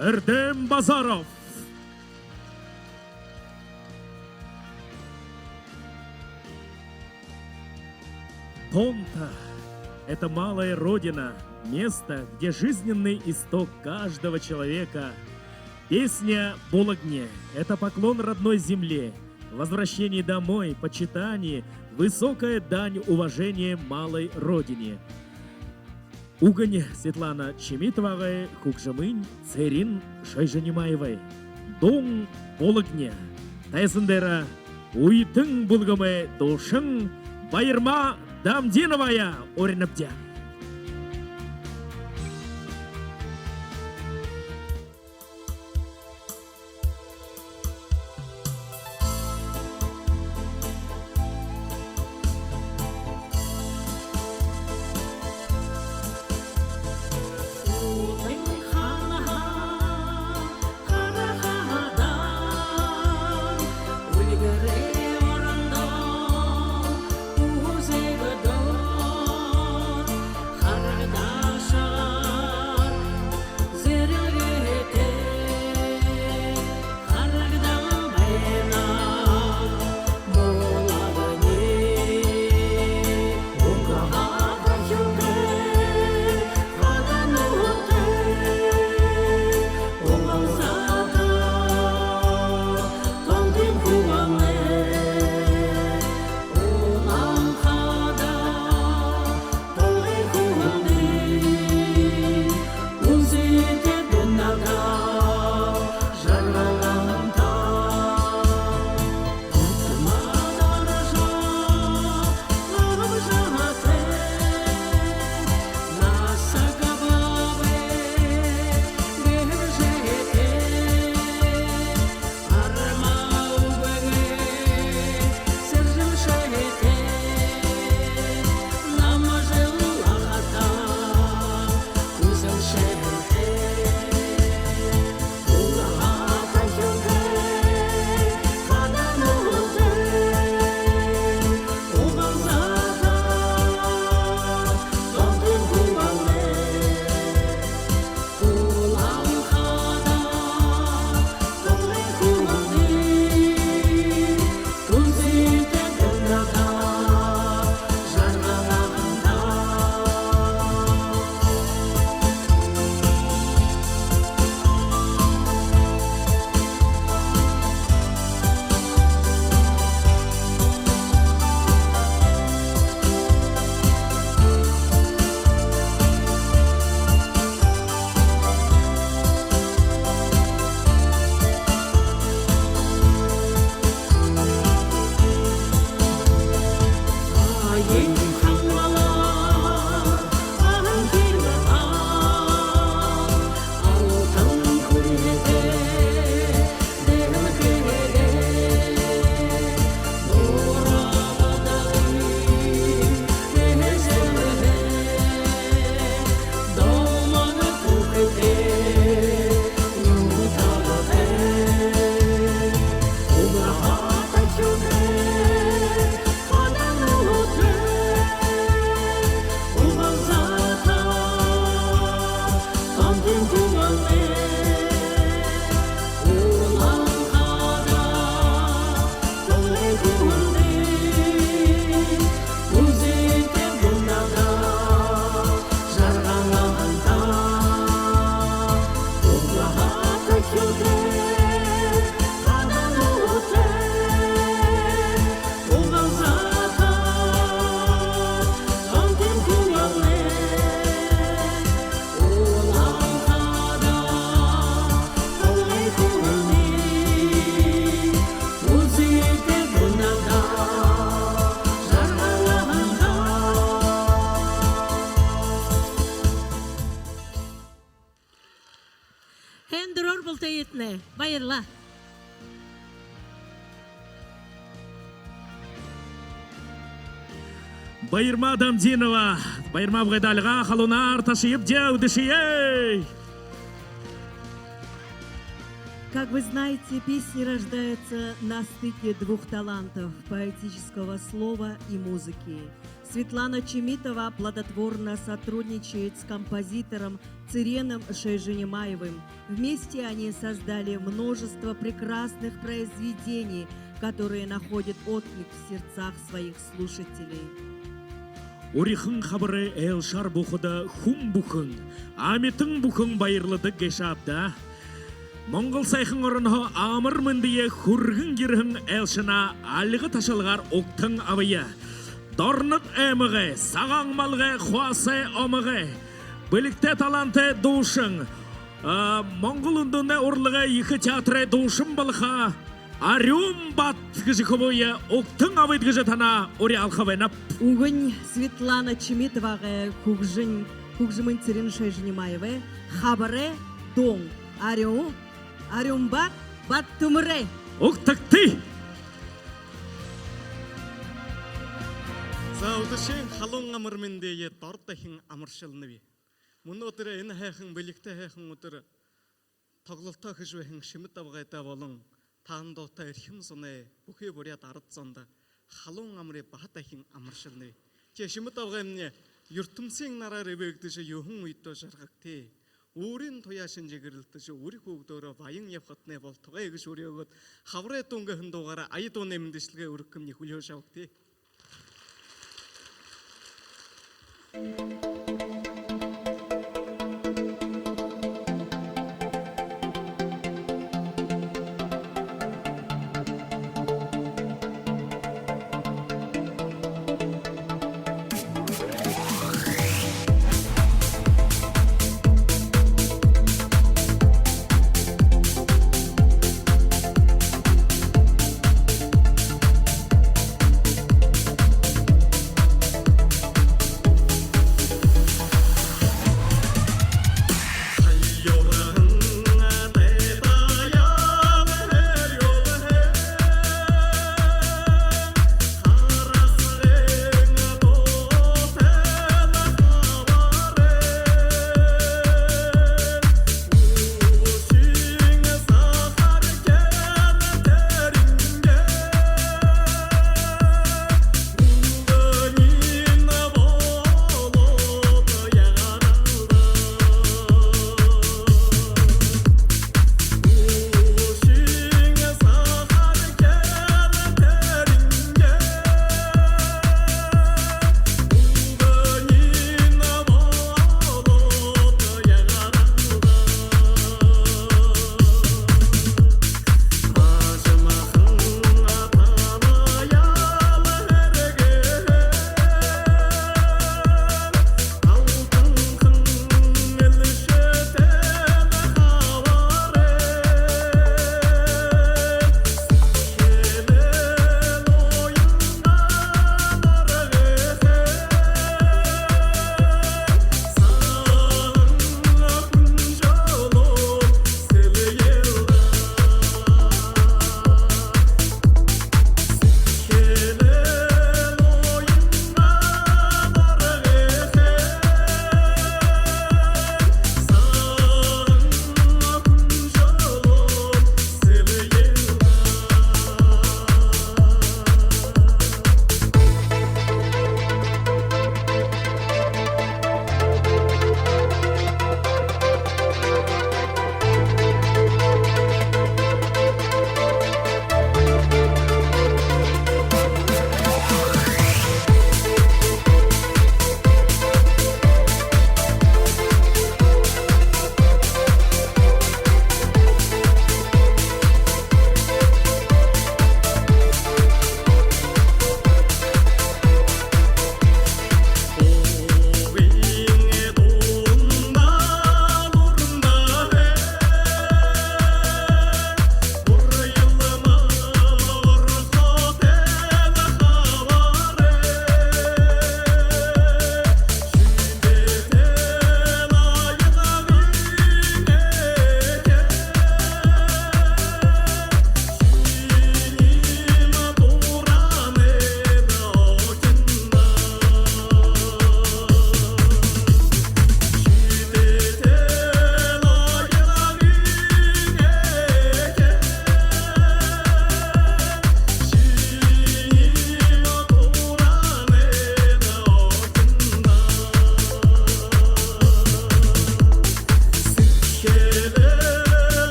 Эрдэм Базаров. Тонто — это малая родина, место, где жизненный исток каждого человека. Песня «Булагни» — это поклон родной земле, возвращение домой, почитание, высокая дань уважения малой родине. Үгэнь Светлана Чимитовагай, хүгжэмынь Цырен Шойжинимаевай. Дуун «Булагни». Тайзан дээрэ үетэн бүлгэмэй дуушан Баярма Дамдиноваяа уринабди. Һайндэрөөр бултыетнай. Баярлаа. Баярма Дамдинова, Баярма абгайда альга халуунаар ташаябди, үдэшые. Как вы знаете, песни рождаются на стыке двух талантов — поэтического слова и музыки. Светлана Чимитова плодотворно сотрудничает с композитором Цыреном Шойжинимаевым. Вместе они создали множество прекрасных произведений, которые находят отклик в сердцах своих слушателей. Урихан хабарай айлшаар буухада хүн бүхэн, амитан бүхэн баярладаг гээшэ ааб даа. Монгол һайхан оронһоо амар мэндые хүргэн ерэһэн айлшанаа альга ташалгаар угтан абая. Дорнод аймагай, Сагаан-Малгай, Хуасай омогой бэлигтэй талаантай дуушан, а, Монгол үндэһэнэй урлагай ехэ театрай дуушан болохо Арюун Бат гэжэ хүбүүе угтан абыт гэжэ танаа уряалха байнаб. Үгэнь Светлана Чимитовагай, хүгжэн, хүгжэмынь Цырен Шойжинимаевай, хабарай дуун Арюун, Арюун Бат, Бат Түмэрэй. Угтагты. За, үдэшын халуун амар мэндые дор дахин амаршалнаб. Мүнөөдэр энэ һайхан, бэлигтэй һайхан үдэр тоглолтоо хэжэ байһан Шимит абгайда болон таанадта, эрхим зоной, бүхы буряад арад зондо халуун амарые баһа дахин амаршалнаб. Тиигээд Шимит абгаймни юртэмсын нараар эбээгдэжэ, юһэн үедөө жаргагты. Өөрын туяа шэнжэ гэрэлтэжэ, үри хүүгэдөөрөө баян ябахатнай болтогой гэжэ үреэгээд, хабарай дуун гэһэн дуугаараа ая дуунай мэндэлшэлгээ үргэхэмни хүлеэжэ абагты.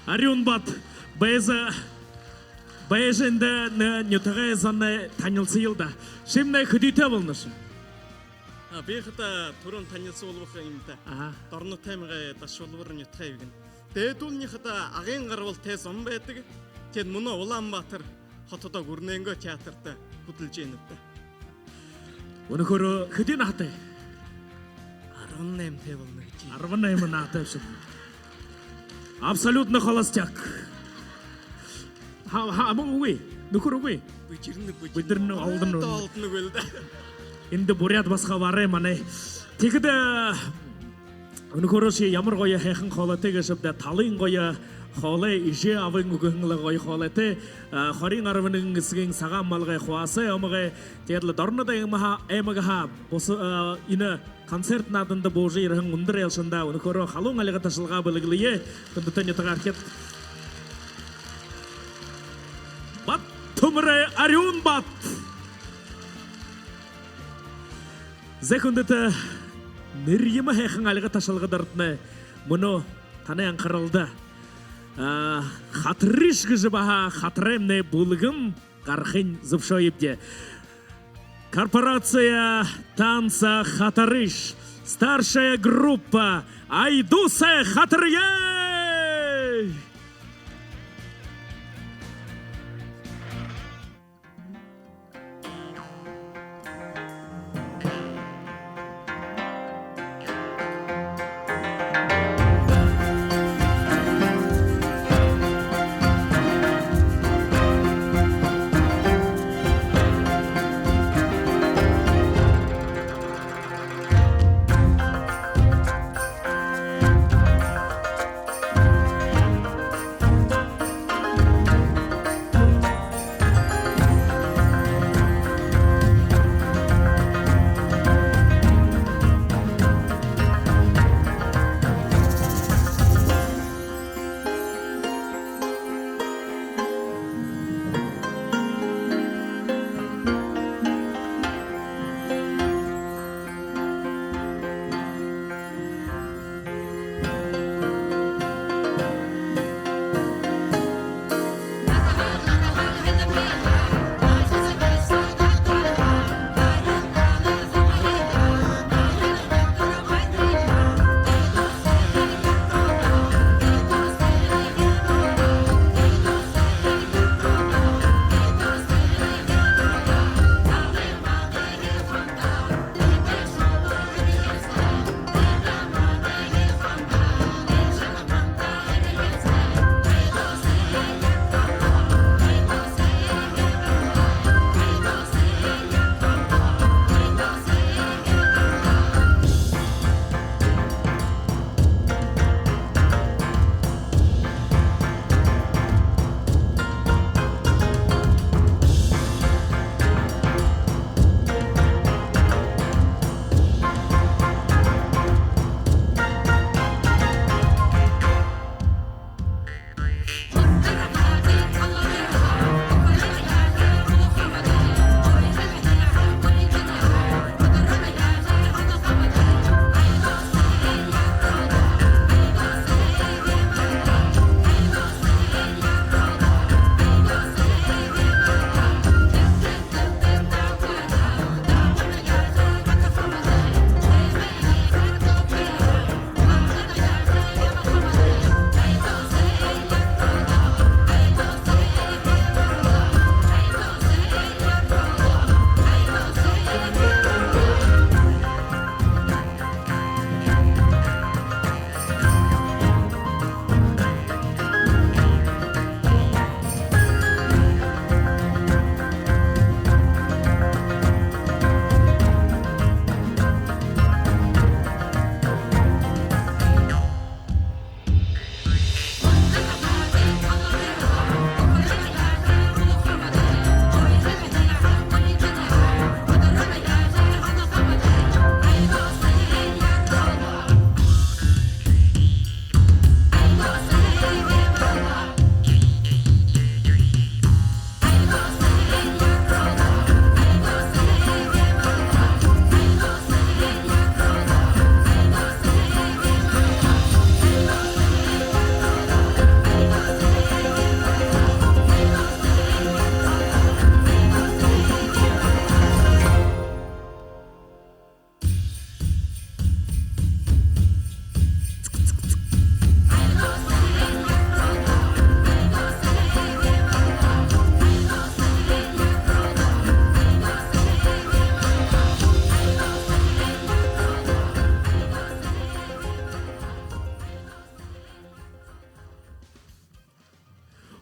Арюун Бат, байза, байжа эндэ нэ-, нютагай зоной танилсаял даа. Шимнай хэдытэй болоноши? А, би хадаа түрүүн танилсуулбаха юм даа. Аха. Дорнотоймнай Дашуулбар нютагай гэнэ. Дээдүүлни хадаа Агын гарбалтай зон байдаг. Тиигээд мүнөө Улаан-Баатар хотодо Гүрэнэйнгөө театрта хүдэлжэ байнаб даа. Үнэхөөрөө хэды наһатай? Арбан наймтай болоно гэжэ. Арбан найман наһатай бшуу. Абсолютно холостяк. Ха-, ха-, ама үгы. Нүхэр үгы. Бэдэрнэ, бэдэрнэ. Бэдэрнэ, олдоно. Олдоно гээл даа. Эндэ буряад басаган барай манай. Тиихэдэ, үнэхөөрөөшье ямар гоё һайхан хоолойтой гээшэб даа, талын гоё хоолой, эжы абын үгэһэн лэ гоё хоолойтой, а, хориин арбан нэгэн эсэгын сагаан малгай, Хуасай омогой, тиигээд лэ Дорнодой аймагһаа, аймагһаа бус-, а, энэ концерт нааданда буужа ерэһэн үндэр айлшандаа үнэхөөрөө халуун альга ташалга бэлэглэе. Хүндэтэ нютагаархид. Баттомирай Арюун Бат. Зай, хүндэтэ, нэрьемэ һайхан альга ташалга доортнай мүнөө танай анхаралда, а, «Хатарыш» гэжэ баһа хатараймнай бүлгэм гарахынь зүбшөөебди. Корпорация танца «Хатарыш», старшая группа «Айдуусай хатарые».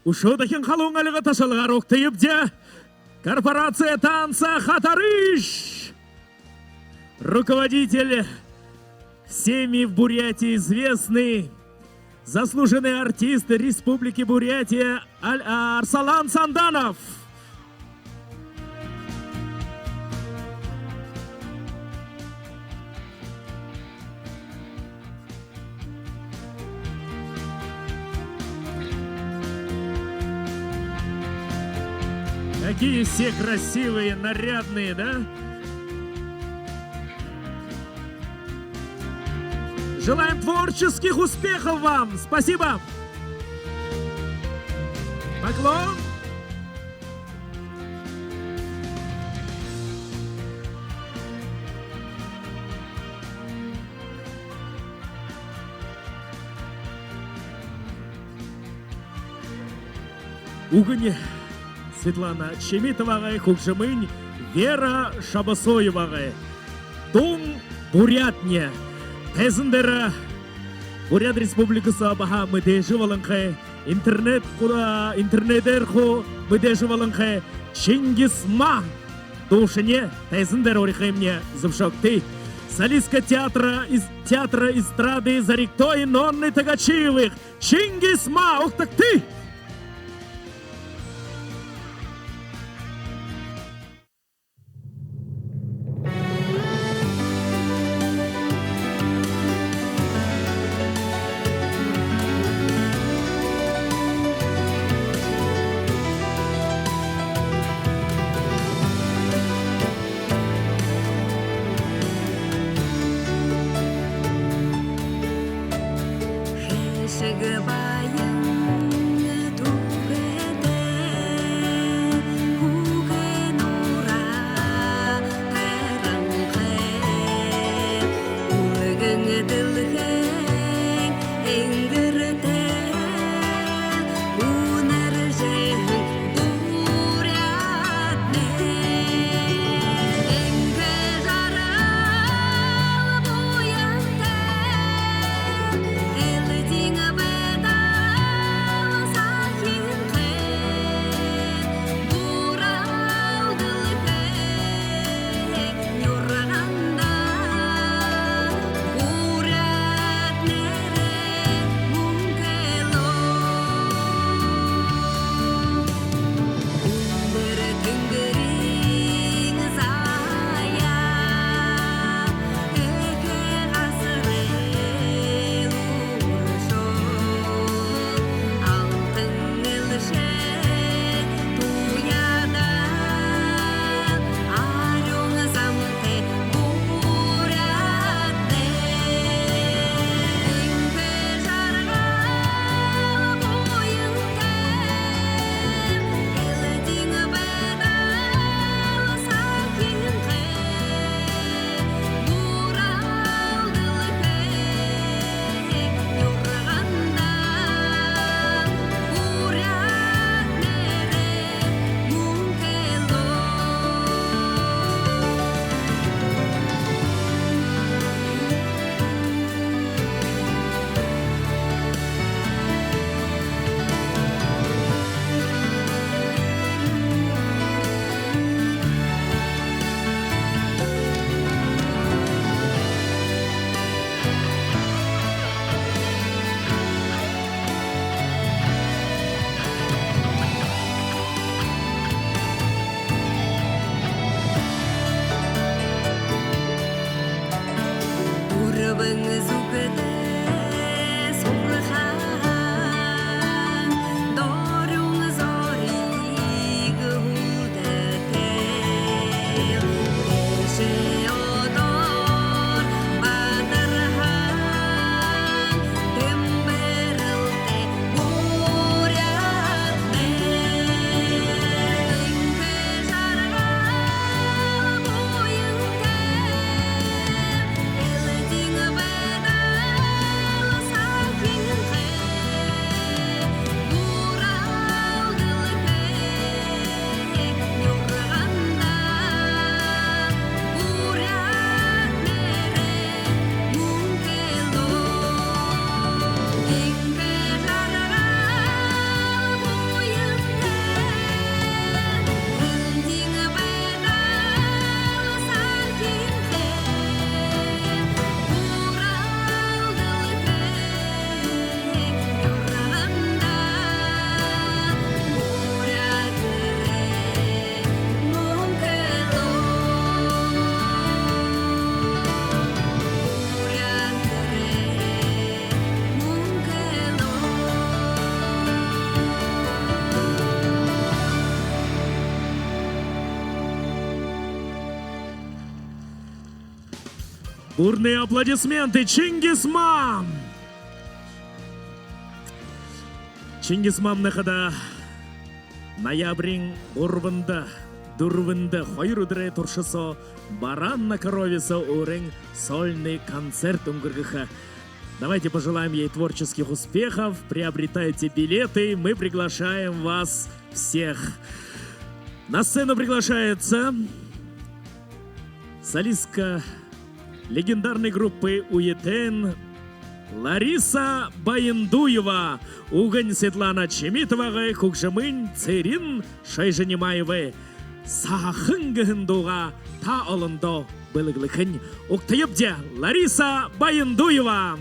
Үшөө дахин халуун альга ташалгаар угтаябди. Корпорация танца «Хатарыш». Руководитель всеми в Бурятии известный, заслуженный артист Республики Бурятия Аль-, а, Арсалан Санданов. Какие все красивые, нарядные, да? Желаем творческих успехов вам! Спасибо! Поклон! Үгэнь Светлана Чимитовагай, хүгжэмынь Вера Шабасоевагай. Дуун буряадни. Тайзан дээрэ Буряад Республика соо баһа мэдээжэ болонхой, интернет хуу, интернедээр хуу мэдээжэ болонхой Чингис Ма дуушание тайзан дээрэ урихыемни зүбшөөгты. Солистка театра эс-, театра эстрады «Зоригто» Нонна Тогочиевых Чингис Ма угтагты. Хэшэг баян Бурные аплодисменты, Чингисмам! Чингисмамнай хадаа ноябриин гурбанда, дүрбэндэ, хоёр үдэрэй туршада соо «Баран на корове» соо өөрын сольный концерт үнгэргэхэ. Давайте пожелаем ей творческих успехов, приобретайте билеты, мы приглашаем вас всех. На сцену приглашается солистка легендарной группы «Уйтээн» Лариса Баяндуева. Үгэнь Светлана Чимитовагай, хүгжэмынь Цырен Шойжонимаевай. «Саһахан» гэһэн дуугаа та олондоо бэлэглэхэнь. Угтаябди, Лариса Баяндуева.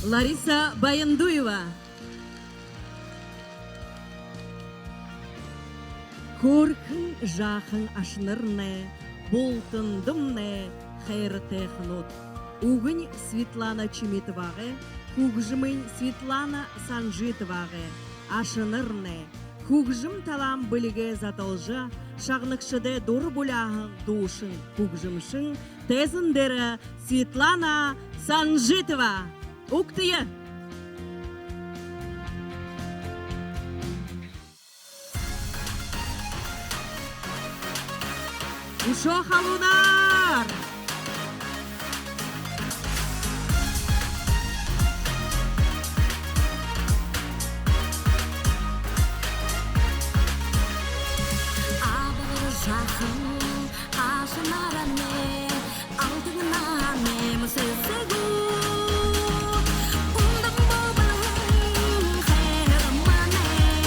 Лариса Баяндуева. Хөөрхэн жаахан ашанарнай, бултандамнай хайратайханууд. Үгэнь Светлана Чимитовагай, хүгжэмынь Светлана Санжитовагай. Ашанарнай, хүгжэм талаан бэлигээ задалжа, шагнагшадай дура буляаһан дуушан, хүгжэмшэн, тайзан дээрэ Светлана Санжитова. Угтая. Үшөө халуунаар. Абгар жаахан ашанарнай, алтан наһанай мэсэгүү. Ундан болболон хайран манай,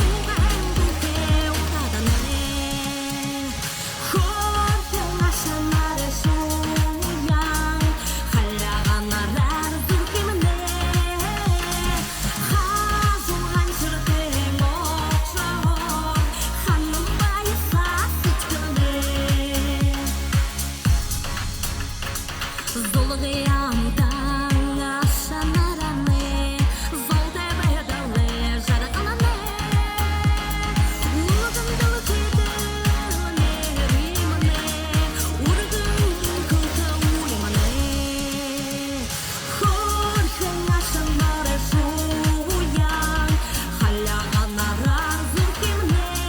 угаан бүхы утаданай. Хөөрхэн ашанарай шууян, халиганараар зүрхымнай. Хажууһаань шэртэн огшоор, ханан баясаа сэдьхэлнай. Зулгы амтан ашанарнай, золтой байдалай жаргалнай. Үргэн дэлхэйдэ нэрэймнай, үргэн хэлэхэ үгымнай. Хөөрхэн ашанарай шууян, халиганараар зүрхымнай.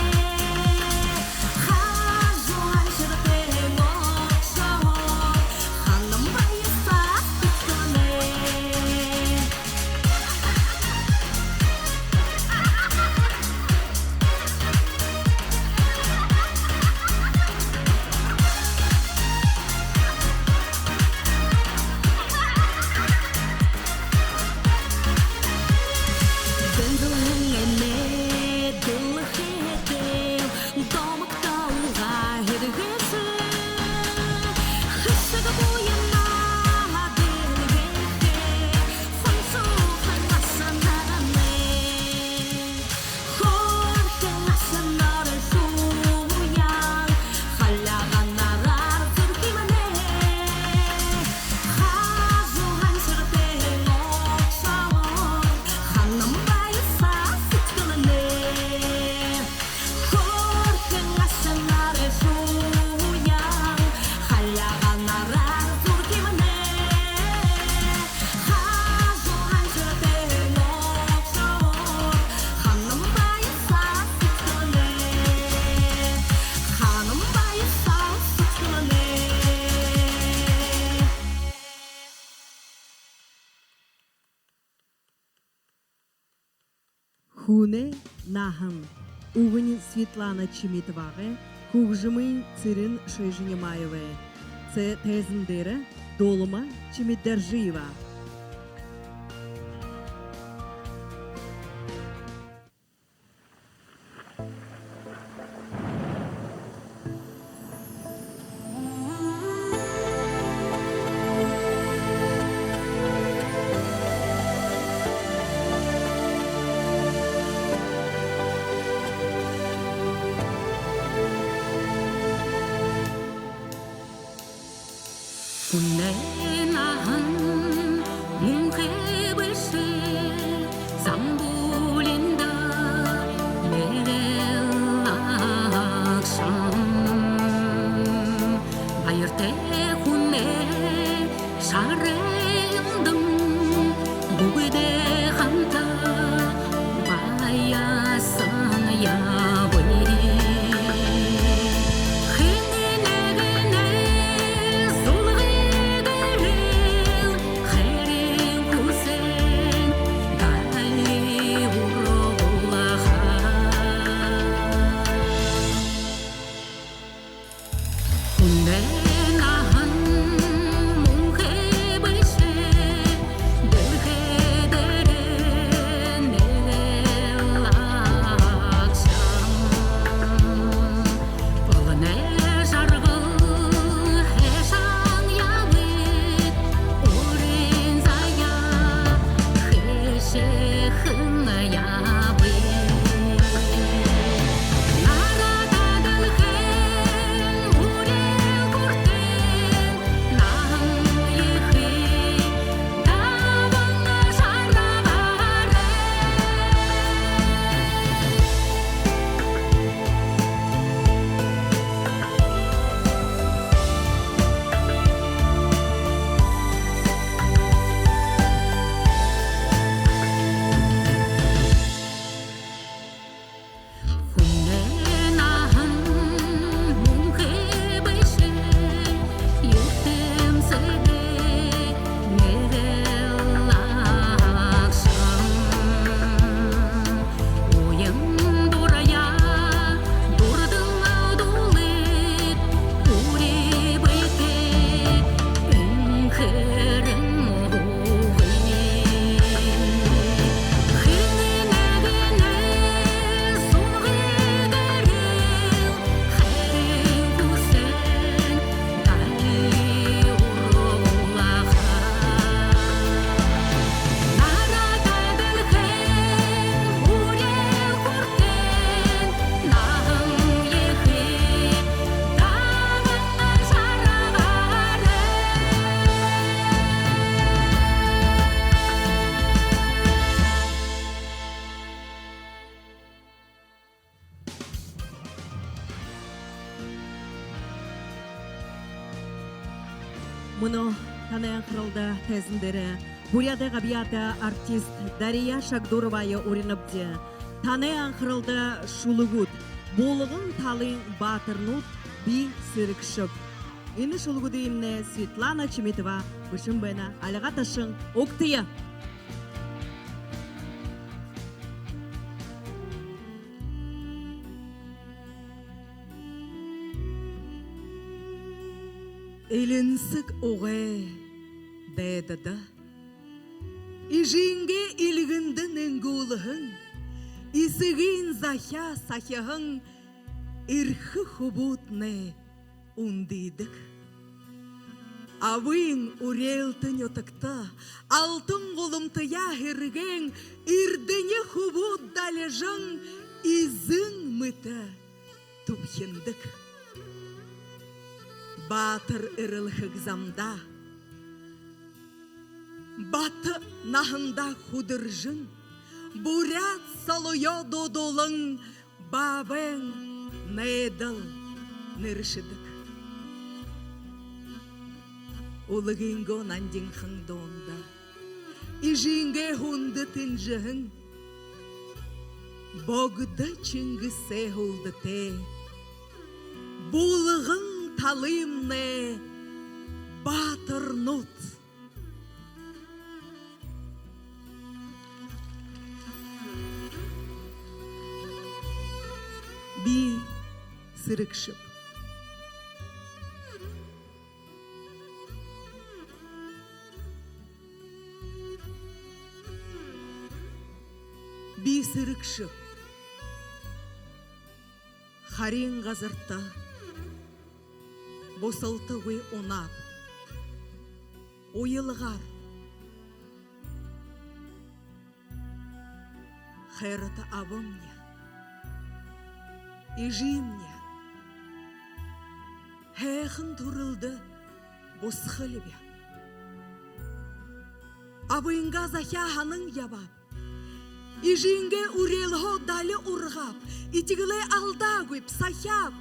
Хажууһаань шэртэн огшоор, ханан баясаа сэдьхэлнай. Зэнзэлһэн энэ дэлхэйдэ домогтолгой хэрэгшэ. Хэшэг буянаа дэлгэхэ хоншуухан ашанарнай. Хөөрхэн ашанарай шууян, халиганараар зүрхымнай. Хажууһаань шэртэн огшоор, ханан баясаа сэдьхэлнай. Хөөрхэн ашанарай шууян, халиганараар зүрхымнай. Хажууһаань шэртэн огшоор, ханан баясаа сэдьхэлнай. Ханан баясаа сэдьхэлнай. Хүнэй наһан. Үгэнь Светлана Чимитовагай, хүгжэмынь Цырен Шойжинимаевай. Тэ-, тайзан дээрэ дуулама Чимитдоржиева. Хүнэй наһан мүнхэ бэшэ, замбуулинда нэрэл агшан. Баяртай хүнэй шарайндан бүгэдэ хамта баясан ябая. Хэн нэгэнэй зулгыда Мүнөө танай анхаралда тайзан дээрэ Буряадай габьяата артист Дарья Шагдуроваа уринабди. Танай анхаралда шүлэгүүд «Булган талын баатарнууд», «Би сэрэгшэб». Энэ шүлэгүүдыемнай Светлана Чимитова бэшэһэн байна. Альга ташан угтая. Элинсэг угай дайдада эжынгээ эльгэндэ нэнгүүлһэн, эсэгын захяа сахиһан эрхэ хүбүүднай үндыдэг. Абын үреэлтэ нютагта алтан гуламтаяа һэргээн, эрдэни хүбүүд далижан, эзэн мэтэ түбхинэдэг. Баатар эрэлхэг замдаа, бата наһандаа хүдэржэн, буряад солоёо дуудуулан, баабайн найдал нэрэшэдэг. Үлгынгөө нандинхан дуунда эжынгээ хүндэ тэнжэһэн, Богдо Чингисэй һүлдэтэй «Булган талыемнай баатарнууд». Би сэрэгшэб. Би сэрэгшэб. Харин газарта бусалтагүй унааб. Уялгаар хайрата абамни, эжымни һайхан түрэлдэ бусхалби. Абынгаа захяа һанан ябааб. Эжынгээ үреэлһөө дали ургааб. Этигэлээ алдаагүйб, сахяаб.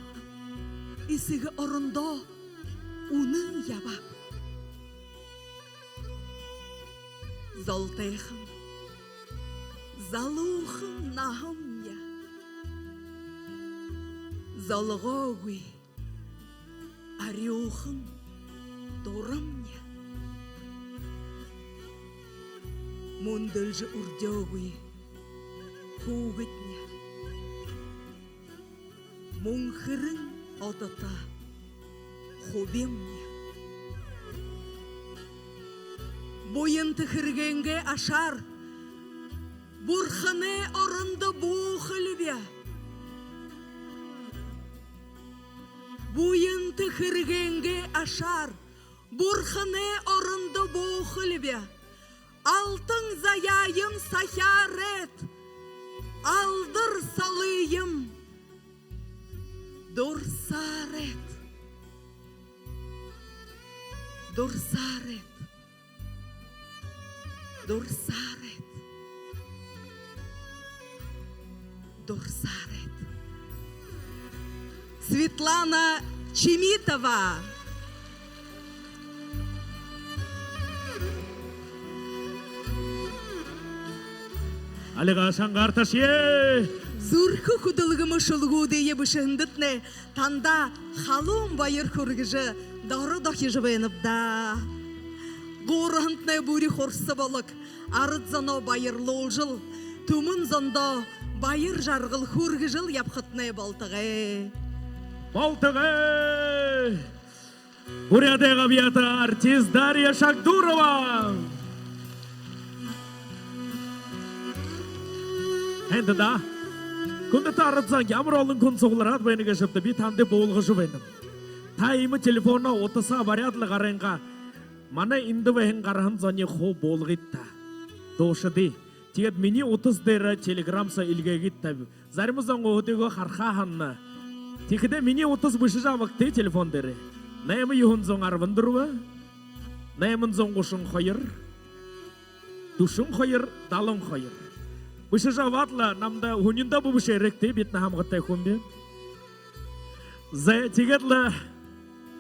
Эсэгэ орондоо үнэн ябааб. Золтойхон залуухан наһамни, золгоогүй арюухан дурамни, мүндэлжэ үрдеэгүй хүүгэдни, мүнхэрэн одото хубимни. Буянта хэрэгэнгээ ашаар бурханай орондо буухалби. Буянта хэрэгэнгээ ашаар бурханай орондо буухалби. Алтан заяаем сахяарайт, алдар солыем дурсаарайт. Дурсаарайт. Дурсаарайт. Дурсаарайт. Светлана Чимитова. Альга шангаар ташая. Зүрхэ хүдэлгэмэ шүлэгүүдые бэшэһэндэтнай танда халуун баяр хүргэжэ, доро дохижо байнаб даа. Гуурһантнай бүри хурса болог, арад зоноо баярлуулжал, түмэн зондоо баяр жаргал хүргэжэл ябахатнай болтогой. Болтогой. Буряадай габьяата артист Дарья Шагдурова. Һайн даа. Хүндэтэ арад зон, ямар олон хүн суглараад байна гээшэбта, би тандаа буулгажа байнаб. Та иимэ телефоноо утаһаа баряад лэ гарынгаа, манай эндэ байһан гараһан зоной хуу буулгыт та. Дуушадые. Тиигээд минии утаһан дээрэ Telegram соо эльгээгыт та. Зарим зон өөһэдыгөө харахаа һанана. Тиихэдээ минии утаһан бэшэжэ абагты телефон дээрэ. Найма юһэн зуун арбан дүрбэ, найман зуун гушан хоёр, дүшэн хоёр, далан хоёр. Бэшэжэ абаад лэ намда һүниндөө бү бэшээрэгты, би танда һамгатай хүмби. Зай, тиигээд лэ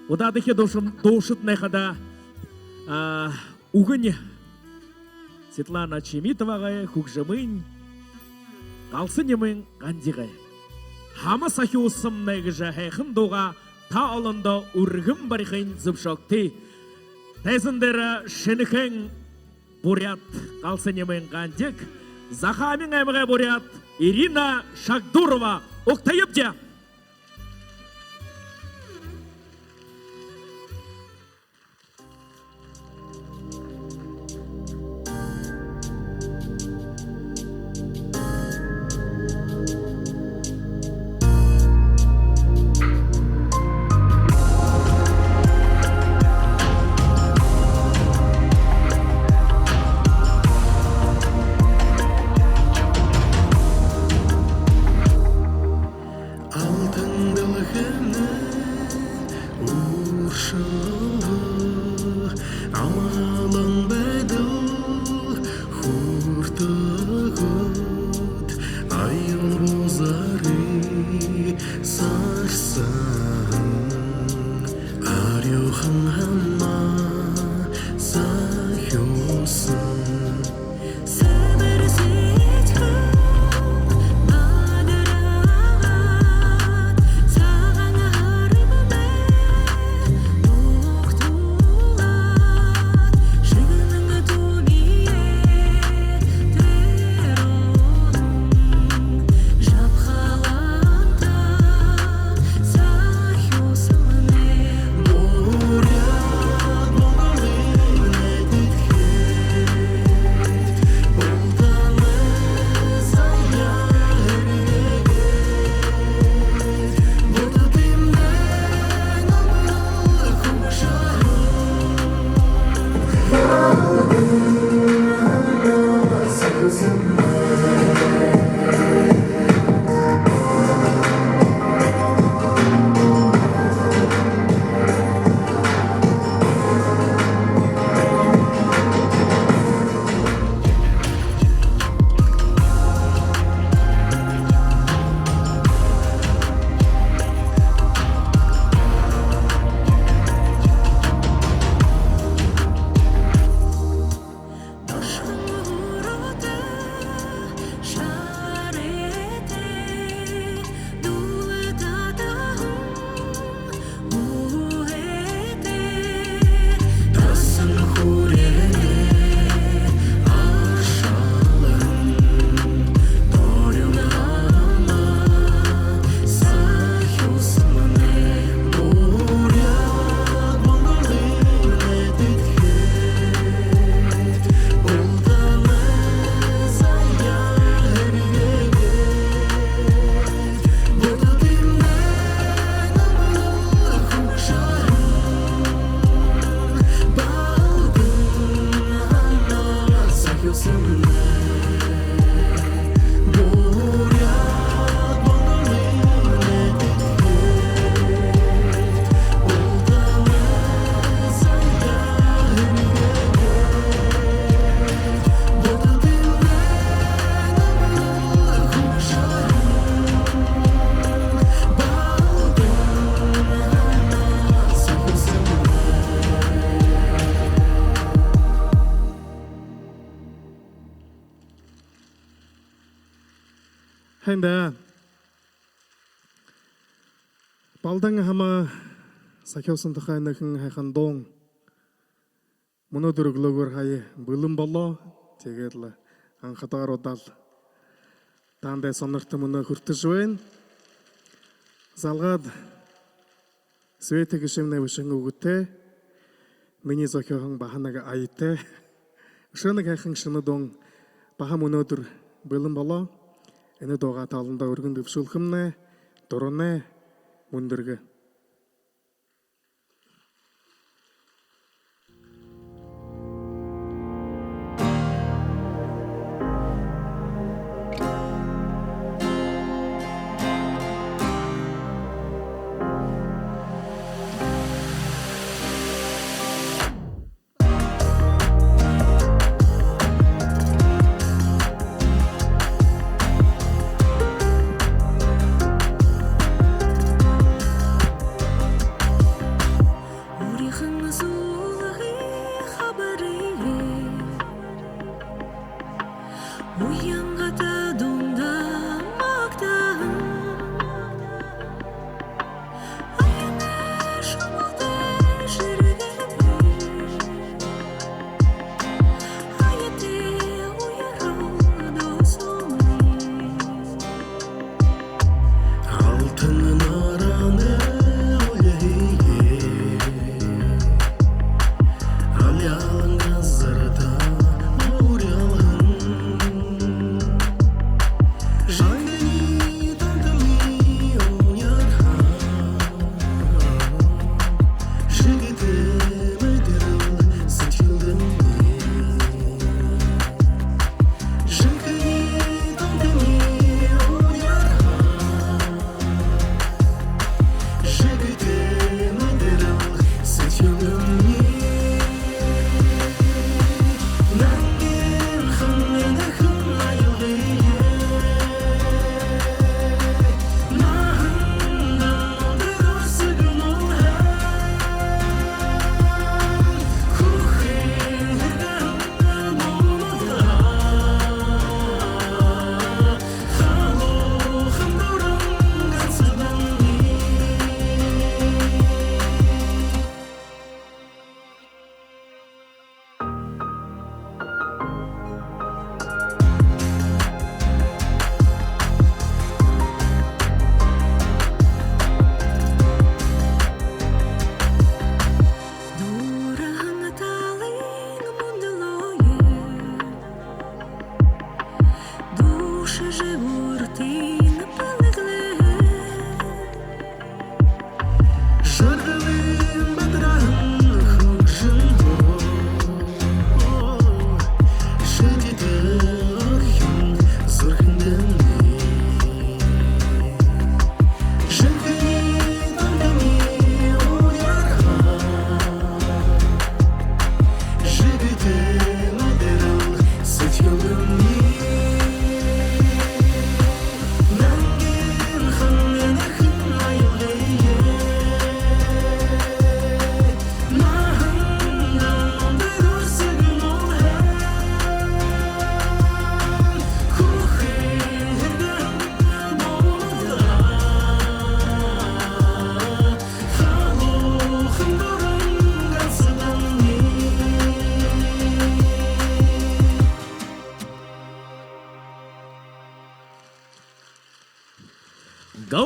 удаадахи дуушан, дуушаднай хадаа А, үгэнь Светлана Чимитовагай, хүгжэмынь Галсанимын Гандигай. «Хама сахюусамни» гэжэ һайхан дуугаа та олондо үргэн барихыень зүбшөөгты. Тайзан дээрэ шэнэхэн буряад Галсанимын Гандиг, Захааминай аймагай буряад Ирина Шагдурова. Угтаябди. Алтан дэлхэйн үршөөгөө амгалан байдал хүртөөд, аюул бузарые сахисан арюухан хама сахюусан. Һайн даа. Балдан хама сахюусан тухай нэгэ һайхан дуун мүнөөдэр үглөөгүүр һая бэлэн болоо. Тиигээд лэ анхатаар удаал таанадые сонорто мүнөө хүртэжэ байна. Залгаад Света Гишимнай бэшэһэн үгэтэй, минии зохёоһон баһа нэгэ аятай үшөө нэгэ һайхан шэнэ дуун баһа мүнөөдэр бэлэн болоо. Энэ дуугаа та олондо үргэн дэбшүүлхэмнай. Дуранай «Мүндэргэ».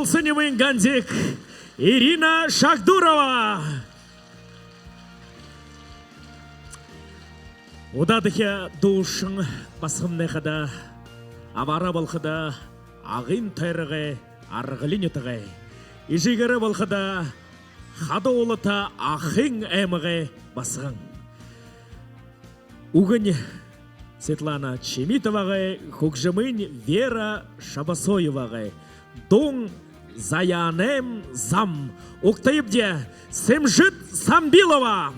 Уласай нимын гандик Ирина Шагдурова. Удаадахи дуушан басагамнай хадаа абаараа болоходо Агын тойрогой Аргалин нютагай, эжыгээрээ болоходо Хада уулата Ахын аймагай басаган. Үгэнь Светлана Чимитовагай, хүгжэмынь Вера Шабасоевагай, дуун Заяанаймни зам. Угтаябди Сэмжит Самбилова.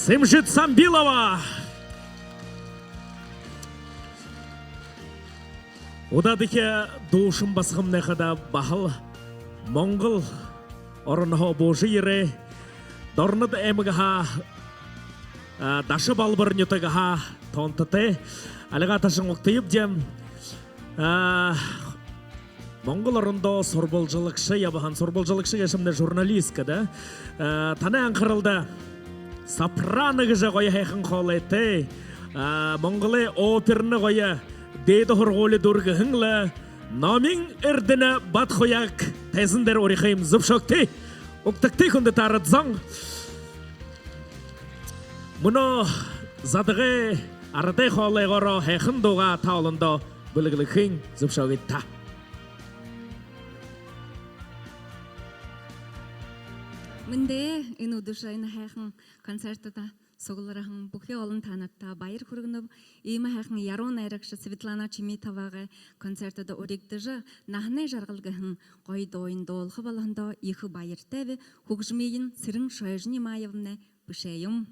Сэмжит Самбилова. Удаадахи дуушан басагамнай хадаа баһал Монгол оронһоо буужа ерээ. Дорнод аймагһаа, а, Даша-Балбар нютагһаа тоонтотой. Альгаа ташан угтаябди. А, Монгол орондо сурбалжалагша ябаһан, сурбалжалагша гээшэмнай журналистка, да? А, танай анхаралда сопрано гэжэ гоё һайхан хоолойтой, а, Монголой оперно гоё дээдэ һургуули дүүргэһэн лэ Номин Эрдэнэ Батхуяг тайзан дээрэ уряхыем зүбшөөгты. Угтагты, хүндэтэ арад зон. Мүнөө Задагай арадай хоолойгоороо һайхан дуугаа та олондоо бэлэглэхын зүбшөөгыт даа. Мэндэ, энэ үдэшэ энэ һайхан концертдэ суглараһан бүхы олон таанадта баяр хүргэнэб. Иимэ һайхан яруу найрагша Светлана Чимитовагай концертдэ уригдажа, «Наһанай жаргал» гэһэн гоё дууень дуулаха болоһондоо ехэ баяртайб. Хүгжэмыень Сэрэн Шойжинимаевнай бэшээ юм.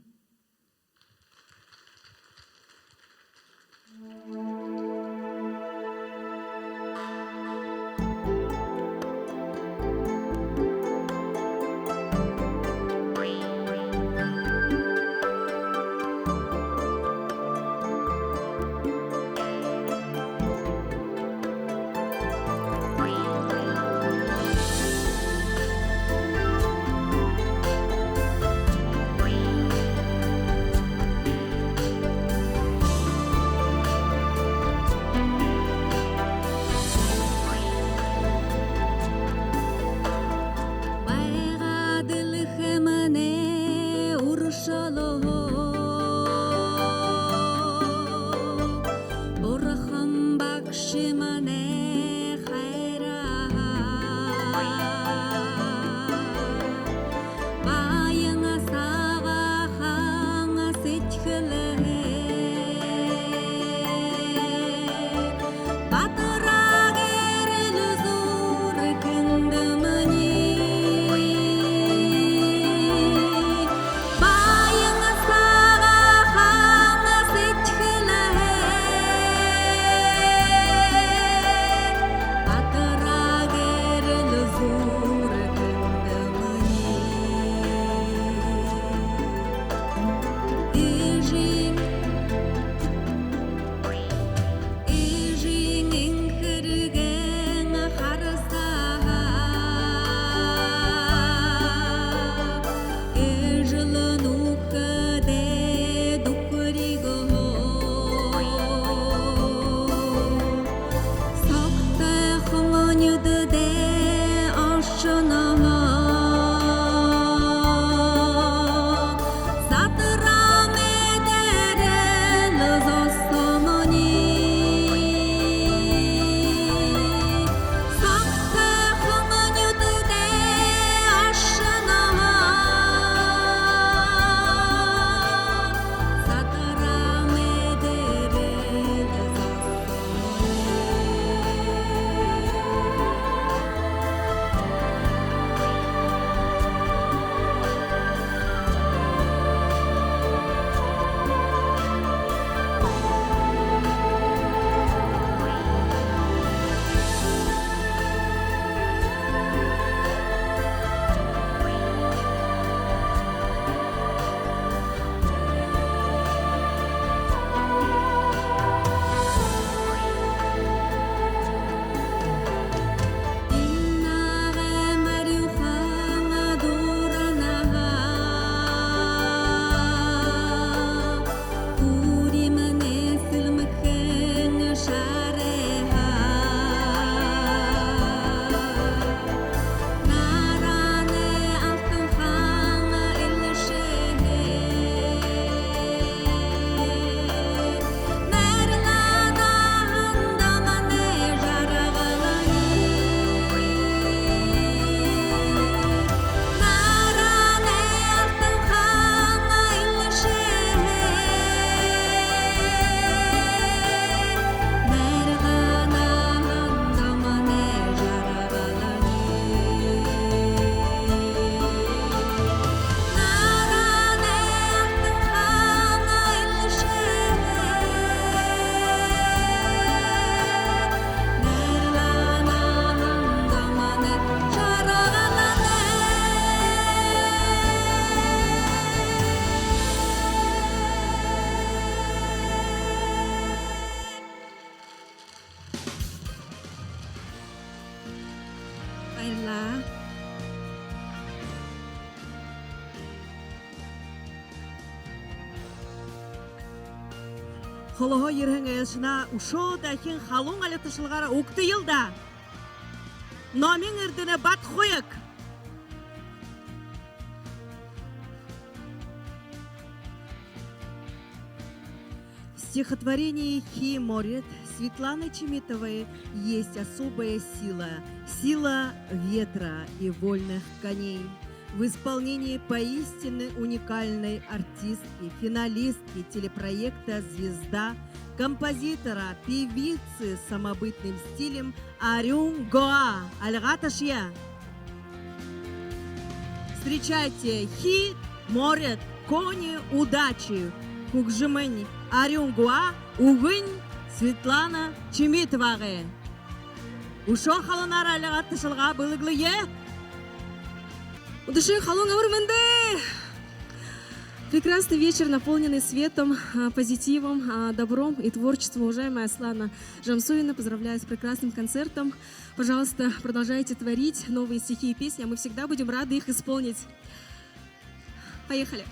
Байгаа дэлхэймнай үршөөлөө. Бурхан багшымнай хайраа. Баян сагаахан сэдьхэлээ. Баатар гэрэл зуур хүндэмни. Баян сагаахан сэдьхэлээ. Баатар гэрэл зуур хүндэмни. Эжын Эжын энхэргэн харасаа. Эжэл нүхэдэй дүхэригөө. Согтой хонидой ошоноо. Садараа мэдэрэл зосомни. Согтой хонидой ошоноо. Садараа мэдэрэл зосомни. Инагай марюухан дуранаа. Үримнай сэлмэхэн шарайһаа. Наранай алтан хаан элшэһээ. Найрлаанай хандамнай жаргални. Наранай алтан хаан элшэһээ. Найрлаанай хандамнай жаргални. Баярлаа. Холоһоо ерэһэн айлшанаа үшөө дахин халуун али ташалгаараа угтаял даа. Номин Эрдэнэ, «Бат хуяг». стихотворении «Хии морид» Светланы Чимитовой есть особая сила, сила ветра и вольных коней. В исполнении поистине уникальной артистки, финалистки телепроекта «Звезда», композитора, певицы с самобытным стилем Арюун Гоа. Альга ташая. Встречайте, «Хии морид», «Кони удачи», хүгжэмынь Арюун Гоа, үгэнь Светлана Чимитовагай. Үшөө халуунаар альга ташалга бэлэглэе. Үдэшын халуун, амар мэндэ! Прекрасный вечер, наполненный светом, а, позитивом, а, добром и творчеством. Уважаемая Аслана Жамсуевна, поздравляю с прекрасным концертом. Пожалуйста, продолжайте творить новые стихи и песни, а мы всегда будем рады их исполнить. Поехали!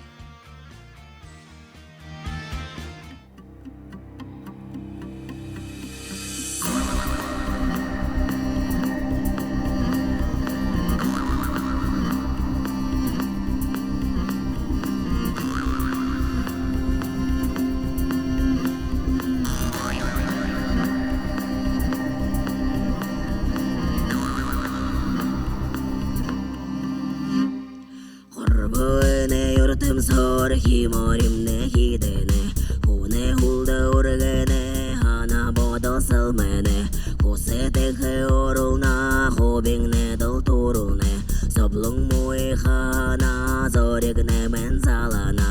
Хорбоо энэ юртэмсөөр хии моримнай хидэнэ, хүнэй һүлдэ үргэнэ, һанаа бодол сэлмэнэ, хүсэ тэхэ оруулна, хубиин нээдэл түрүүлнэ, зоболон муухайнаа зориг нэмэн залана.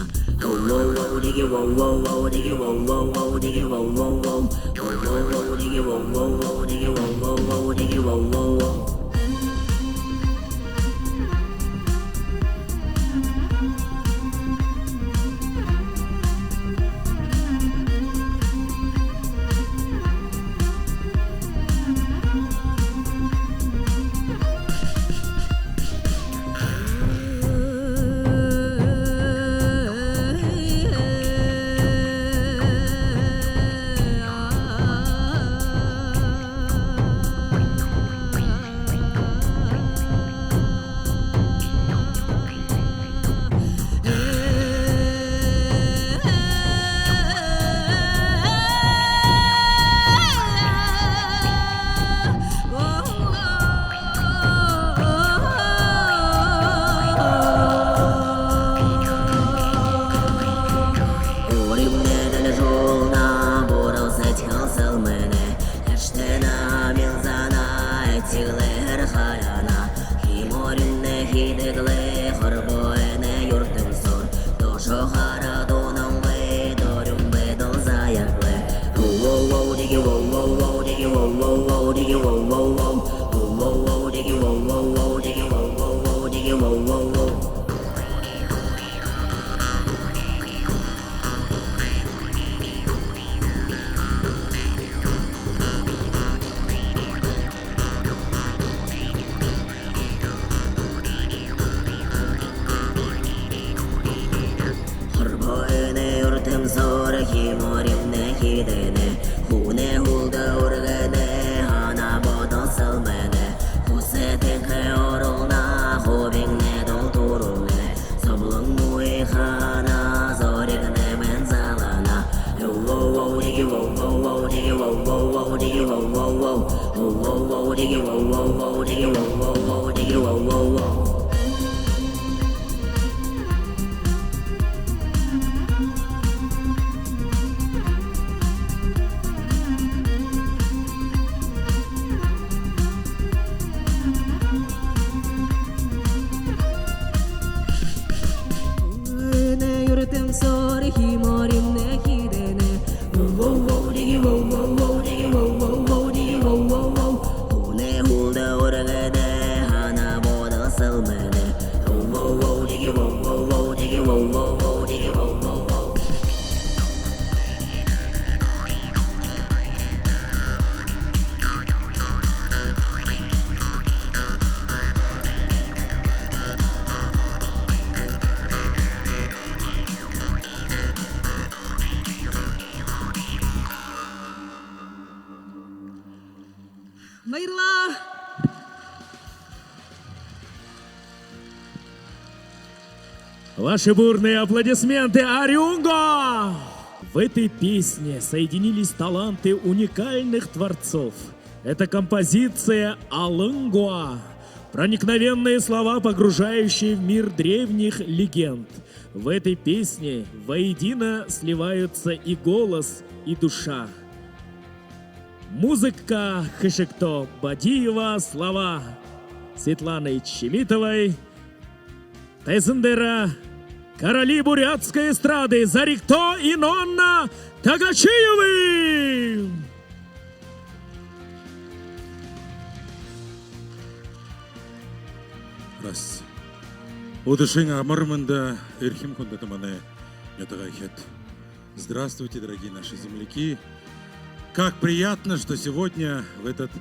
Үримнай дэлжүүлнэ, буруу сэдьхэл сэлмэнэ, эршэтэнэй амилзаан этиглээр хараана. Хии моримнай хидэглээ, хорбоо энэ юртэмсөөр. Тошоо хараа дунан бай, дорюун байдал заяаглаа. Хорбоо энэ юртэмсөөр хии моримнай хидэнэ, хүнэй һүлдэ үргэнэ, һанаа бодол сэлмэнэ, хүсэ тэхэ оруулна, хубиин нээдэл түрүүлнэ, зоболон муухайнаа зориг нэмэн залана. Энэ юртэмсөөр хии моримнай хидэнэ. Хүнэй һүлдэ үргэнэ, һанаа бодол сэлмэнэ. Баярлаа. Ваши бурные аплодисменты, Арюун Гоа! В этой песне соединились таланты уникальных творцов. Это композиция «Алан гуа». Проникновенные слова, погружающие в мир древних легенд. В этой песне воедино сливаются и голос, и душа. Музыка Хэшэгто Бадиева, слова Светланы Чимитовой. Тайзан дээрэ короли бурятской эстрады Зоригто и Нонна Тогочиевы! Раз. Үдэшын амар мэндэ, эрхим хүндэтэ манай нютагайхид. Здравствуйте, дорогие наши земляки. Как приятно, что сегодня, в этот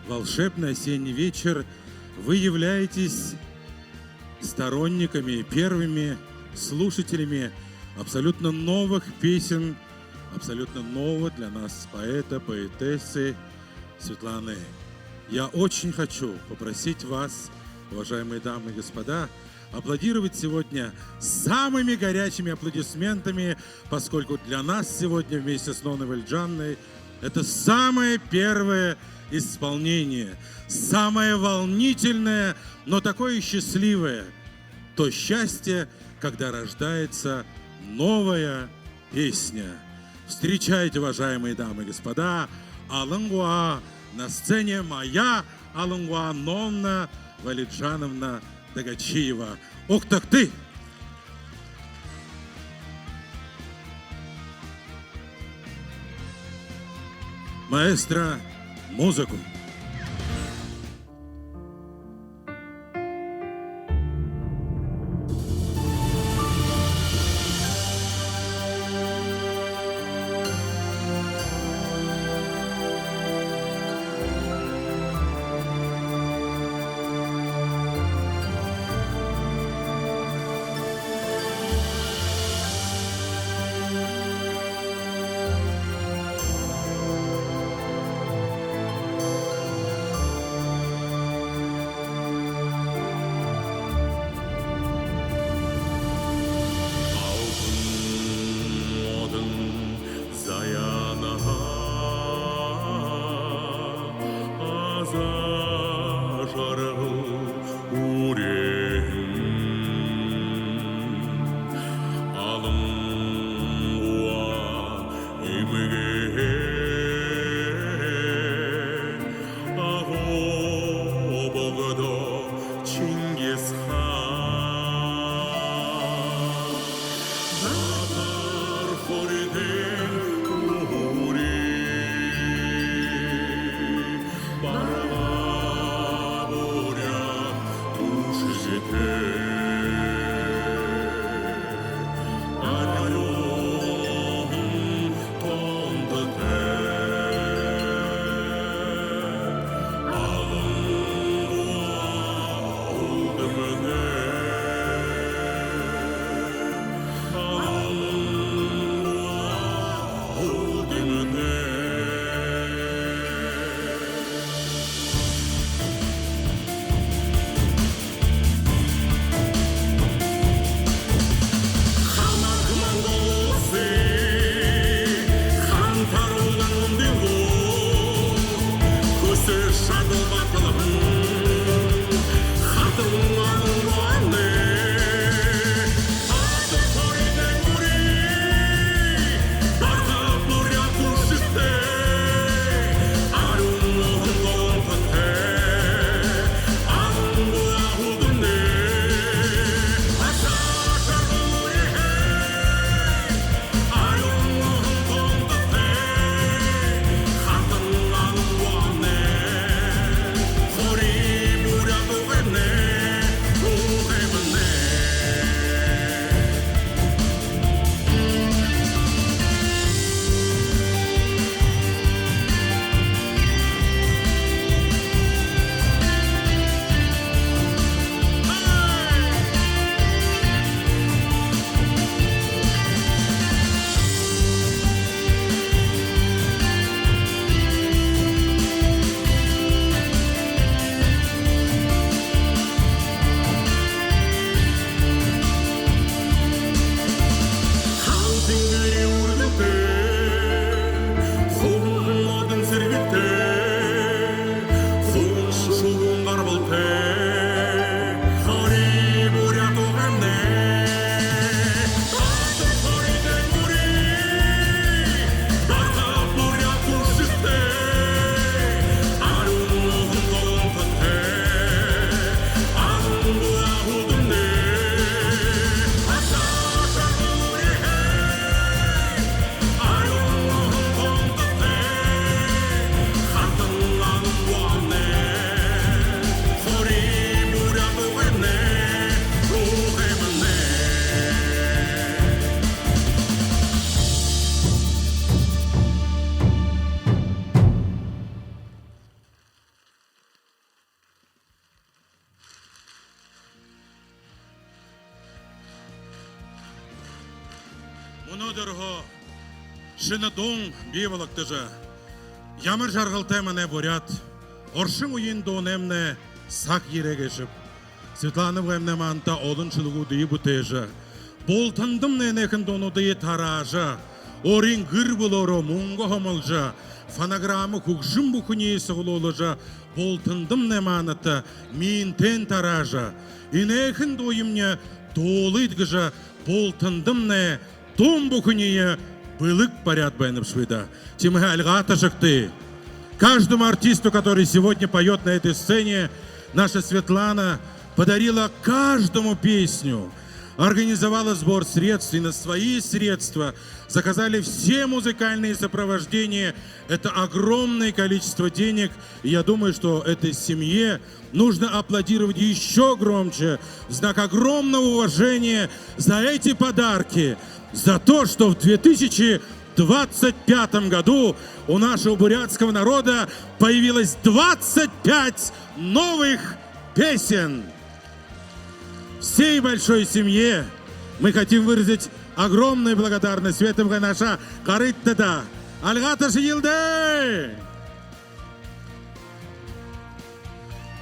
волшебный осенний вечер, вы являетесь сторонниками и первыми слушателями абсолютно новых песен, абсолютно нового для нас поэта, поэтессы Светланы. Я очень хочу попросить вас, уважаемые дамы и господа, аплодировать сегодня самыми горячими аплодисментами, поскольку для нас сегодня вместе с Нонной Валиджановной это самое первое исполнение, самое волнительное, но такое счастливое. То счастье, когда рождается новая песня. Встречайте, уважаемые дамы и господа, «Алан гуа», на сцене моя «Алан гуа» Нонна Валиджановна Тогочиева. Угтагты! Маэстро, музыку! Мүнөөдэрһөө шэнэ дуун бии бологдожо, ямар жаргалтай манай буряад оршон үеын дуунаймнай саг ерээ гээшэб. Светлана Буяновна маанадта олон шүлэгүүдые бүтээжэ, бултандамнай энээхэн дуунуудые тараажа, өөрын гэр бүлөөрөө мүнгэ хомолжо, фонограмма хүгжэм бүхэниие суглуулжа, бултандамнай маанадта миинтэйнь тараажа, энээхэн дууемни дуулыт гэжэ бултандамнай дуун бүхэниие бэлэг баряад байнабши даа. Тиимэһээ альга ташагты. Каждому артисту, который сегодня поёт на этой сцене, наша Светлана подарила каждому песню, организовала сбор средств, и на свои средства заказали все музыкальные сопровождения. Это огромное количество денег. И я думаю, что этой семье нужно аплодировать ещё громче в знак огромного уважения за эти подарки, за то, что в две тысячи двадцать пятом году у нашего бурятского народа появилось двадцать пять новых песен. Всей большой семье мы хотим выразить огромную благодарность. Светлана Буяновна, гарыт даа. Альга ташыел даа.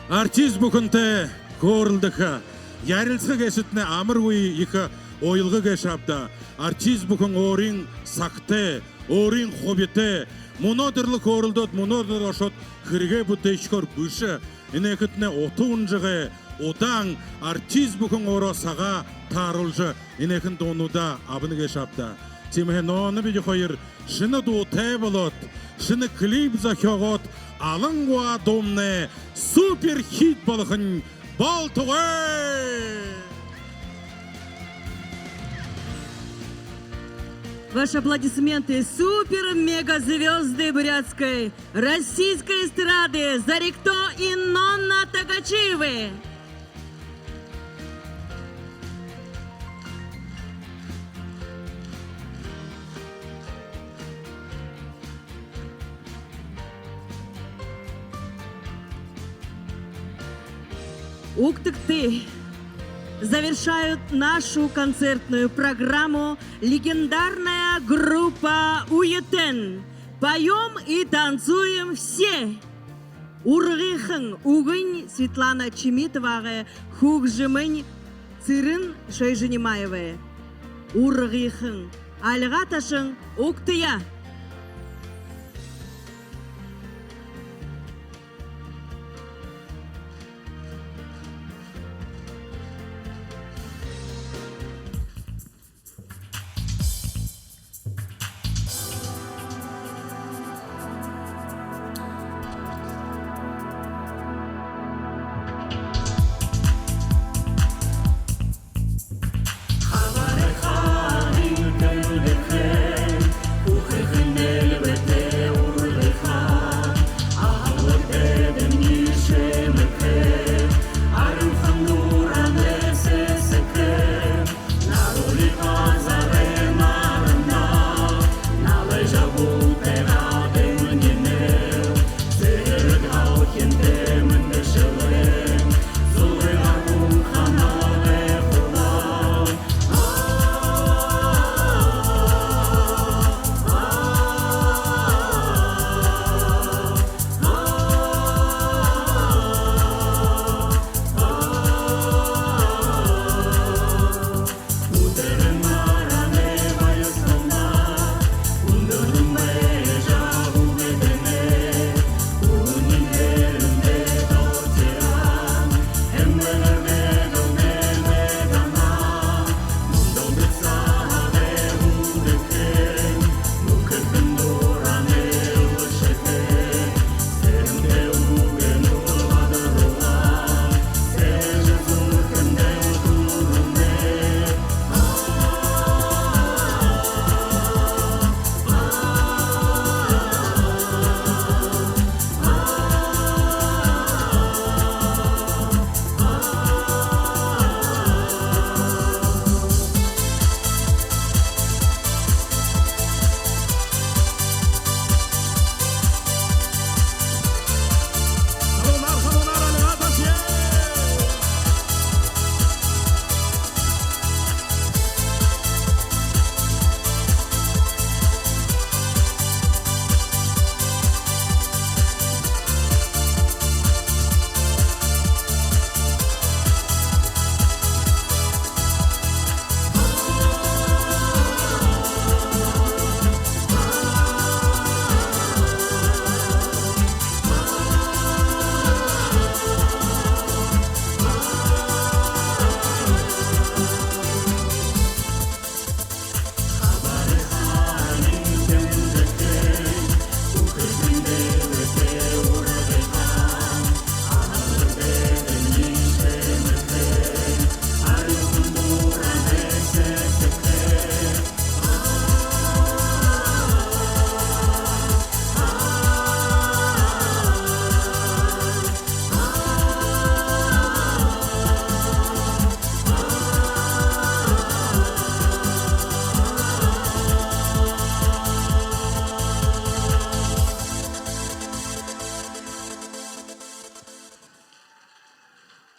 Артист бүхэнтэй хөөрэлдэхэ, ярилсаха гээшэтнай амаргүй ехэ уялга гээшэ ааб даа. Артист бүхэн өөрын сагтай, өөрын хубитай, мүнөөдэр лэ хөөрэлдөөд, мүнөөдэр ошоод хэрэгээ бүтээшэхөөр бэшэ. Энээхэтнай ута унжагай, удаан артист бүхэн өөрөө сагаа тааруулжа, энээхэн дуунуудаа абана гээшэ ааб даа. Тиимэһээ мүнөө бидэ хоёр шэнэ дуутай болоод, шэнэ клип зохёогоод, Алан гуа дуумнай суперхит болохонь болтогой! Ваши аплодисменты, супер-мега-звёзды бурятской, российской эстрады Зоригто и Нонна Тогочиевы! Угтыт. Завершают нашу концертную программу легендарная группа «Уютэн». Поём и танцуем все! Ургыхан үгэнь Светлана Чимитовагай, хүгжэмынь Цырен Шойжинимаевай. Ургыхан. Альга ташан угтая.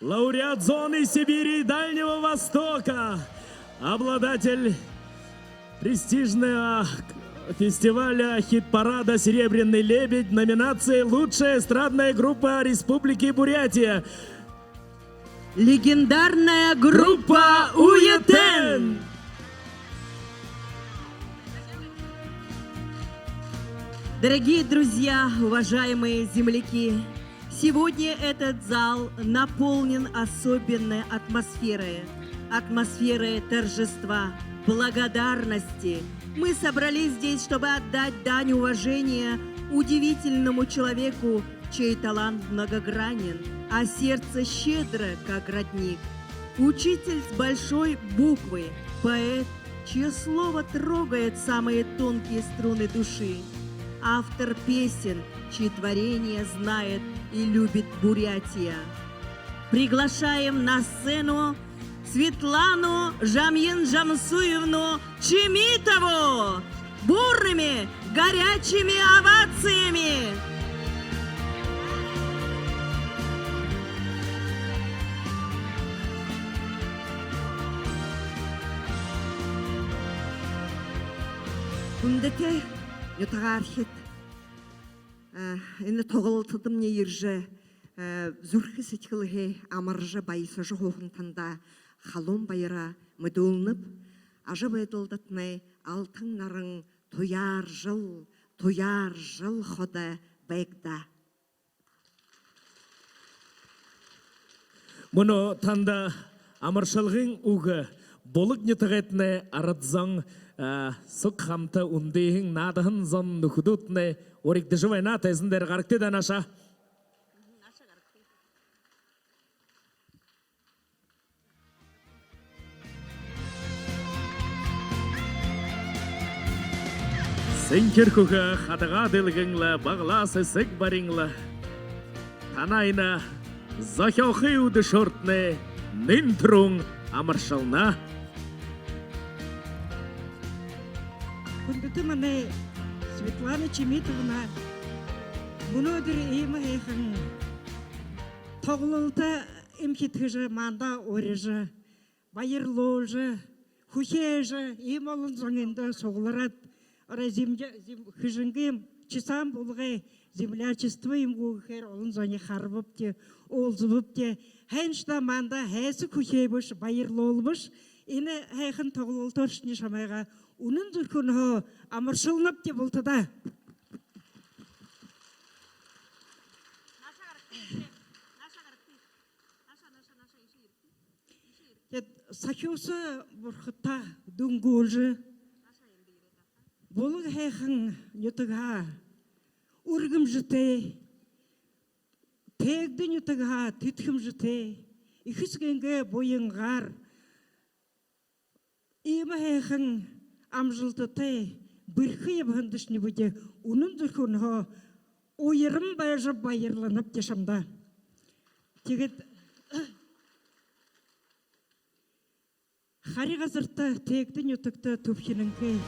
Лауреат зоны Сибири и Дальнего Востока, обладатель престижного фестиваля хит-парада «Серебряный лебедь» номинации «Лучшая эстрадная группа Республики Бурятия». Легендарная группа «Уютэн». Дорогие друзья, уважаемые земляки, сегодня этот зал наполнен особенной атмосферой, атмосферой торжества, благодарности. Мы собрались здесь, чтобы отдать дань уважения удивительному человеку, чей талант многогранен, а сердце щедро, как родник. Учитель с большой буквы, поэт, чьё слово трогает самые тонкие струны души. Автор песен, чьи творения знает и любит Бурятия. Приглашаем на сцену Светлану Жамьин-Жамсуевну Чимитову бурными, горячими овациями! Хүндэтэ нютагаархид, а, энэ тоглолтодомни ерэжэ, а, зүрхэ сэдьхэлһээ амаржа, баясажа һууһан танда халуун баяраа мэдүүлнэб. Ажабайдалдатнай алтан наран туяаржал, туяаржал ходо байгты даа. Мүнөө танда амаршалгын үгэ Булаг нютагайтнай арад зон, а, суг хамта үндыһэн, наадаһан зон нүхэдүүднай уригдажа байна. Тайзан дээрэ гарагты даа наашаа. Сэнхир хүхэ хадагаа дэлгэн лэ, баглаа сэсэг барин лэ. Танай энэ зохёохы үдэшөөртнай нэн түрүүн амаршалнаб. Хүндэтэ манай Светлана Чимитовна, мүнөөдэр иимэ һайхан тоглолто эмхидхэжэ, манда урижа, баярлуулжа, хүхеэжэ, иимэ олон зон эндэ суглараад, орой зэмжэ-, зэм-, Хэжэнгын Чисан Булагай землячество юм гү гэхээр олон зониие харабабди, уулзабабди. Һайн шта, манда һайса хүхеэбэш, баярлуулбаш. Энэ һайхан тоглолтооршни шамайгаа үнэн зүрхэнһөө амаршалнабди, бултадаа. Тиигээд сахюуса бурхадта дүнгүүлжэ, Булаг һайхан нютагһаа үргэмжэтэй, Тээгдэ нютагһаа тэдхэмжэтэй, эхэ эсэгынгээ буянгаар иимэ һайхан амжалтатай, бэрхэ ябаһандашни бидэ үнэн зүрхэнһөө уяран байжа баярланабди шамда. Тиигээд Хари газарта, Тээгдэ нютагта түбхинэнхэй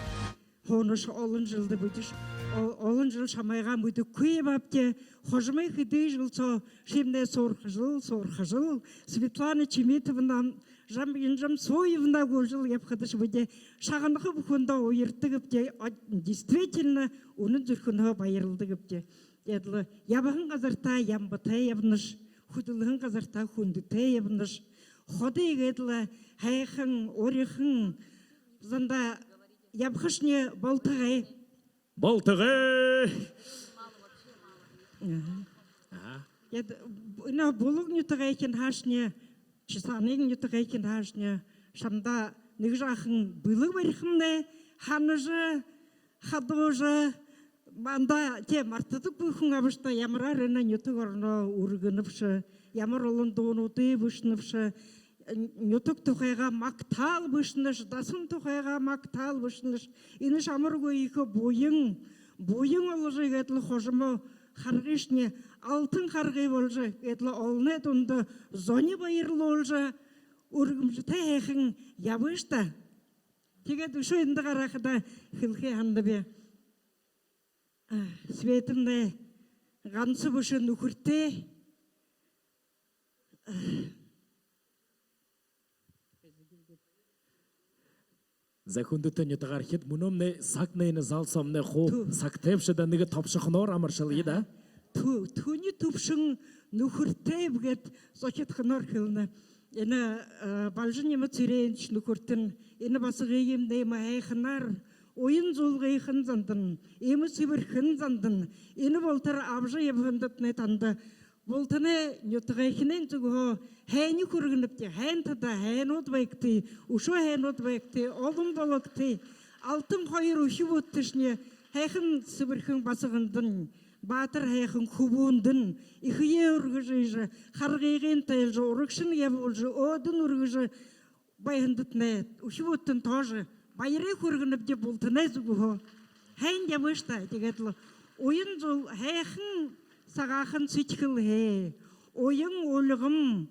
һуунаш олон жэлдэ бидэш, о-, олон жэл шамайгаа мэдэхэгүй ябаабди. Хожомой хэды жэл соо шимнай суурхажал, суурхажал, Светлана Чимитовна, Жамьин-Жамсуевна гүржэл ябахадаш, бидэ шагнаха бүхэндөө уярдагбди, о-, действительно, үнэн зүрхэнһөө баярладагбди. Тиигээд лэ ябаһан газартаа ямбатай ябанаш, хүдэлһэн газартаа хүндэтэй ябанаш. Ходо иигээд лэ һайхан, уряхан зандаа ябахашни болтогой. Болтогой. Аха. Аха. Тиигээд энэ Булаг нютагайхин һаашни, Чисанын нютагайхин һаашни шамда нэгэ жаахан бэлэг барихамнай, һанажа, хадуужа, манда, тээ, мартадаггүй хүн абашта, ямараар энэ нютаг ороноо үргэнэбши, ямар олон дуунуудые бэшэнэбши, нютаг тухайгаа магтаал бэшэнэш, дасан тухайгаа магтаал бэшэнэш. Энэш амаргүй ехэ буян, буян оложо, иигээд лэ хожомоо харгышни алтан харгы боложо, иигээд лэ олоной дунда зониие баярлуулжа, үргэмжэтэй һайхан ябыш даа. Тиигээд үшөө эндэ гарахадаа хэлэхэ һананаб. Светамнай ганса бэшэ, нүхэртэй. За, хүндэтэ нютагаархид, мүнөө манай сагнай энэ зал соомнай хуу сагтайбши даа, нэгэ тобшохоноор амаршалая даа. Тү-, түни түбшэн нүхэртэйб гээд зохидхоноор хэлэнэ. Энэ, э, Бальжинима Цыренович нүхэртэнь энэ басагыемнай һайханаар, уян зулгыхан зандань, иимэ сэбэрхэн зандань энэ болотор абажа ябаһандатнай танда бултанай нютагайхинай зүгһөө һайниие хүргэнэбди, һайн тада һайнууд байгты, үшөө һайнууд байгты, олон бологты. Алтан хоёр үхибүүтэшни һайхан сэбэрхэн басагандань, баатар һайхан хүбүүндэнь эхые үргэжэ, харгыень тайлажа, урагшань ябуулжа, өөдэнь үргэжэ байһандатнай, үхибүүдтэнь тоже баярые хүргэнэбди бултанай зүгһөө. Һайн ябыш даа, тиигээд лэ уян зул-, һайхан сагаахан сэдьхэлһээ, уян ульган,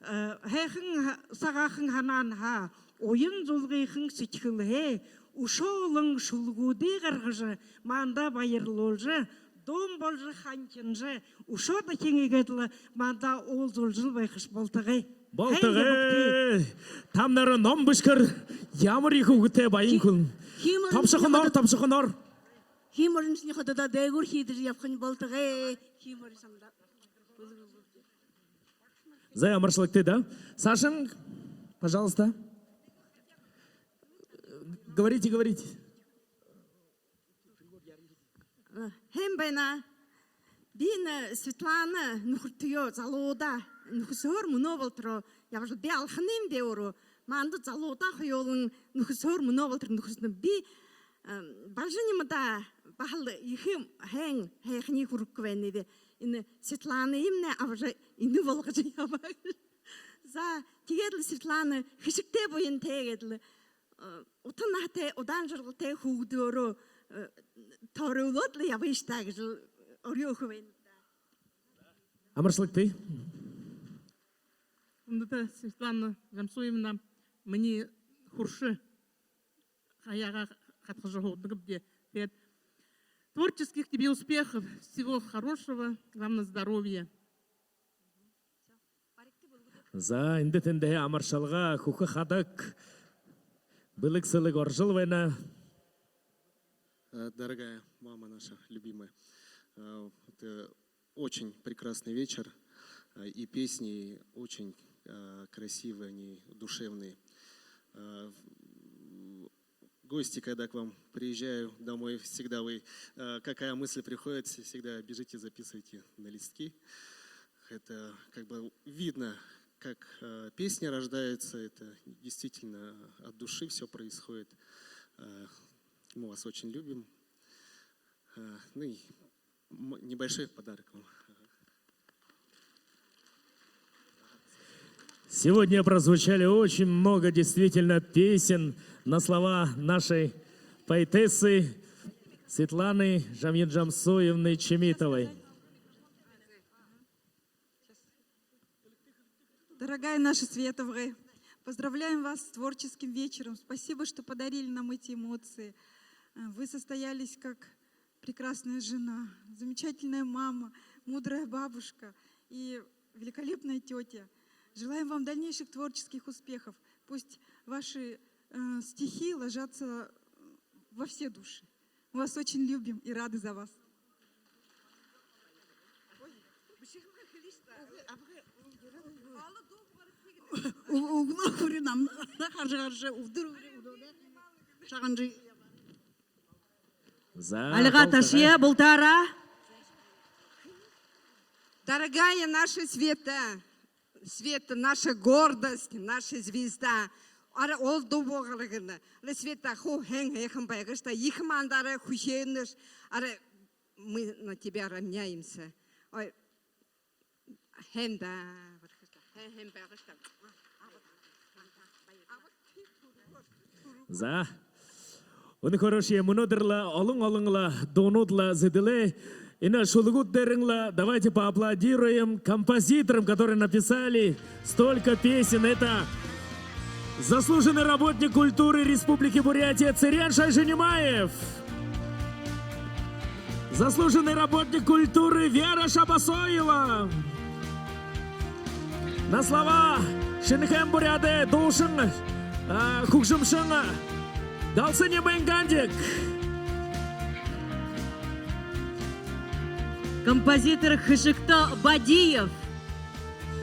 э, һайхан һа-, сагаахан һанаанһаа, уян зулгыхан сэдьхэлһээ үшөө олон шүлэгүүдые гаргажа, манда баярлуулжа, дуун боложо ханхинжа, үшөө дахин иигээд лэ манда уулзуулжал байхаш болтогой. Болтогой. Һайн ябагты. Тамнай ном бэшэхэр ямар ехэ үгтэй, баян хүн. Тобшохоноор, тобшохоноор. Хии мориншни хододоо дээгүүр хиидэжэ ябахань болтогой. Хии мориншни. За, амаршалнагты даа. Саашань, пожалуйста. Говорите, говорите. Һайн байна. Би энэ Светлана нүхэртэеэ залуудаа нүхэсөөр мүнөө болотор ябажал, би Алханын, би өөрөө. Манда залуудаа хоюулан нүхэсөөр мүнөө болотор нүхэсэнэб. Би, э, Бальжинимада баһал ехэ һайн һайханиие хүргэхэ байнаб. Энэ Светланаемнай абажа, энэ болгожо ябаа. За, тиигээд лэ, Светлана, хэшэгтэй буянтай гээд лэ, э, утан наһатай, удаан жаргалтай хүүгэдөөрөө, э, тойруулаад лэ ябыш даа гэжэ орёо үгэхэ байнаб даа. Амаршалнагты. Хүндэтэ Светлана Жамсуевна, минии хүршэ, хаяагаа хадхажа һуудаг бди. Тиигээд творческих тебе успехов, всего хорошего, главное здоровья. За, эндэ тэндэһээ амаршалга хүхэ хадаг, бэлэг сэлэг орожол байна. Э, дорогая мама наша любимая, э, это очень прекрасный вечер, э, и песни очень, э, красивые, они душевные. Э, в-, гости, когда к вам приезжаю домой, всегда вы, э, какая мысль приходит, вс-, всегда бежите, записывайте на листки. Это как бы видно, как, э, песня рождается, это действительно от души всё происходит. Э, мы вас очень любим. Э, ну и м-, небольшой подарок вам. Сегодня прозвучали очень много действительно песен на слова нашей поэтессы Светланы Жамьян Жамсуевны Чимитовой. Дорогая наша Света, вы, поздравляем вас с творческим вечером. Спасибо, что подарили нам эти эмоции. Э, вы состоялись как прекрасная жена, замечательная мама, мудрая бабушка и великолепная тётя. Желаем вам дальнейших творческих успехов. Пусть ваши, э, стихи ложатся во все души. Мы вас очень любим и рады за вас. Ү-, үгэнэ хүрөө намда хаража, хаража, үдэр, үдэр, үдэр. Шагнажа. За, альга ташая, бултаараа. Дорогая наша Света, Света, наша гордость, наша звезда. Арай олдо буугаргана. Лэ, Света, хуу һайн һайхан байгыш даа. Ехэ мандаараа хүхеэнэш. Арай мы на тебя равняемся. Ой, һайн даа. Һайн, һайн байгыш даа. За. Үнэхөөрөөшье, мүнөөдэр лэ олон-олон лэ дуунууд лэ зэдэлээ. Энэ шүлэгүүд дээрэнь лэ давайте поаплодируем композиторам, которые написали столько песен. Это заслуженный работник культуры Республики Бурятия Цырен Шойжинимаев. Заслуженный работник культуры Вера Шабасоева. На слова Шэнэхээн буряадай дуушан, а, хүгжэмшэн Галсанимын Гандик. Композитор Хэшэгтэ Бадиев.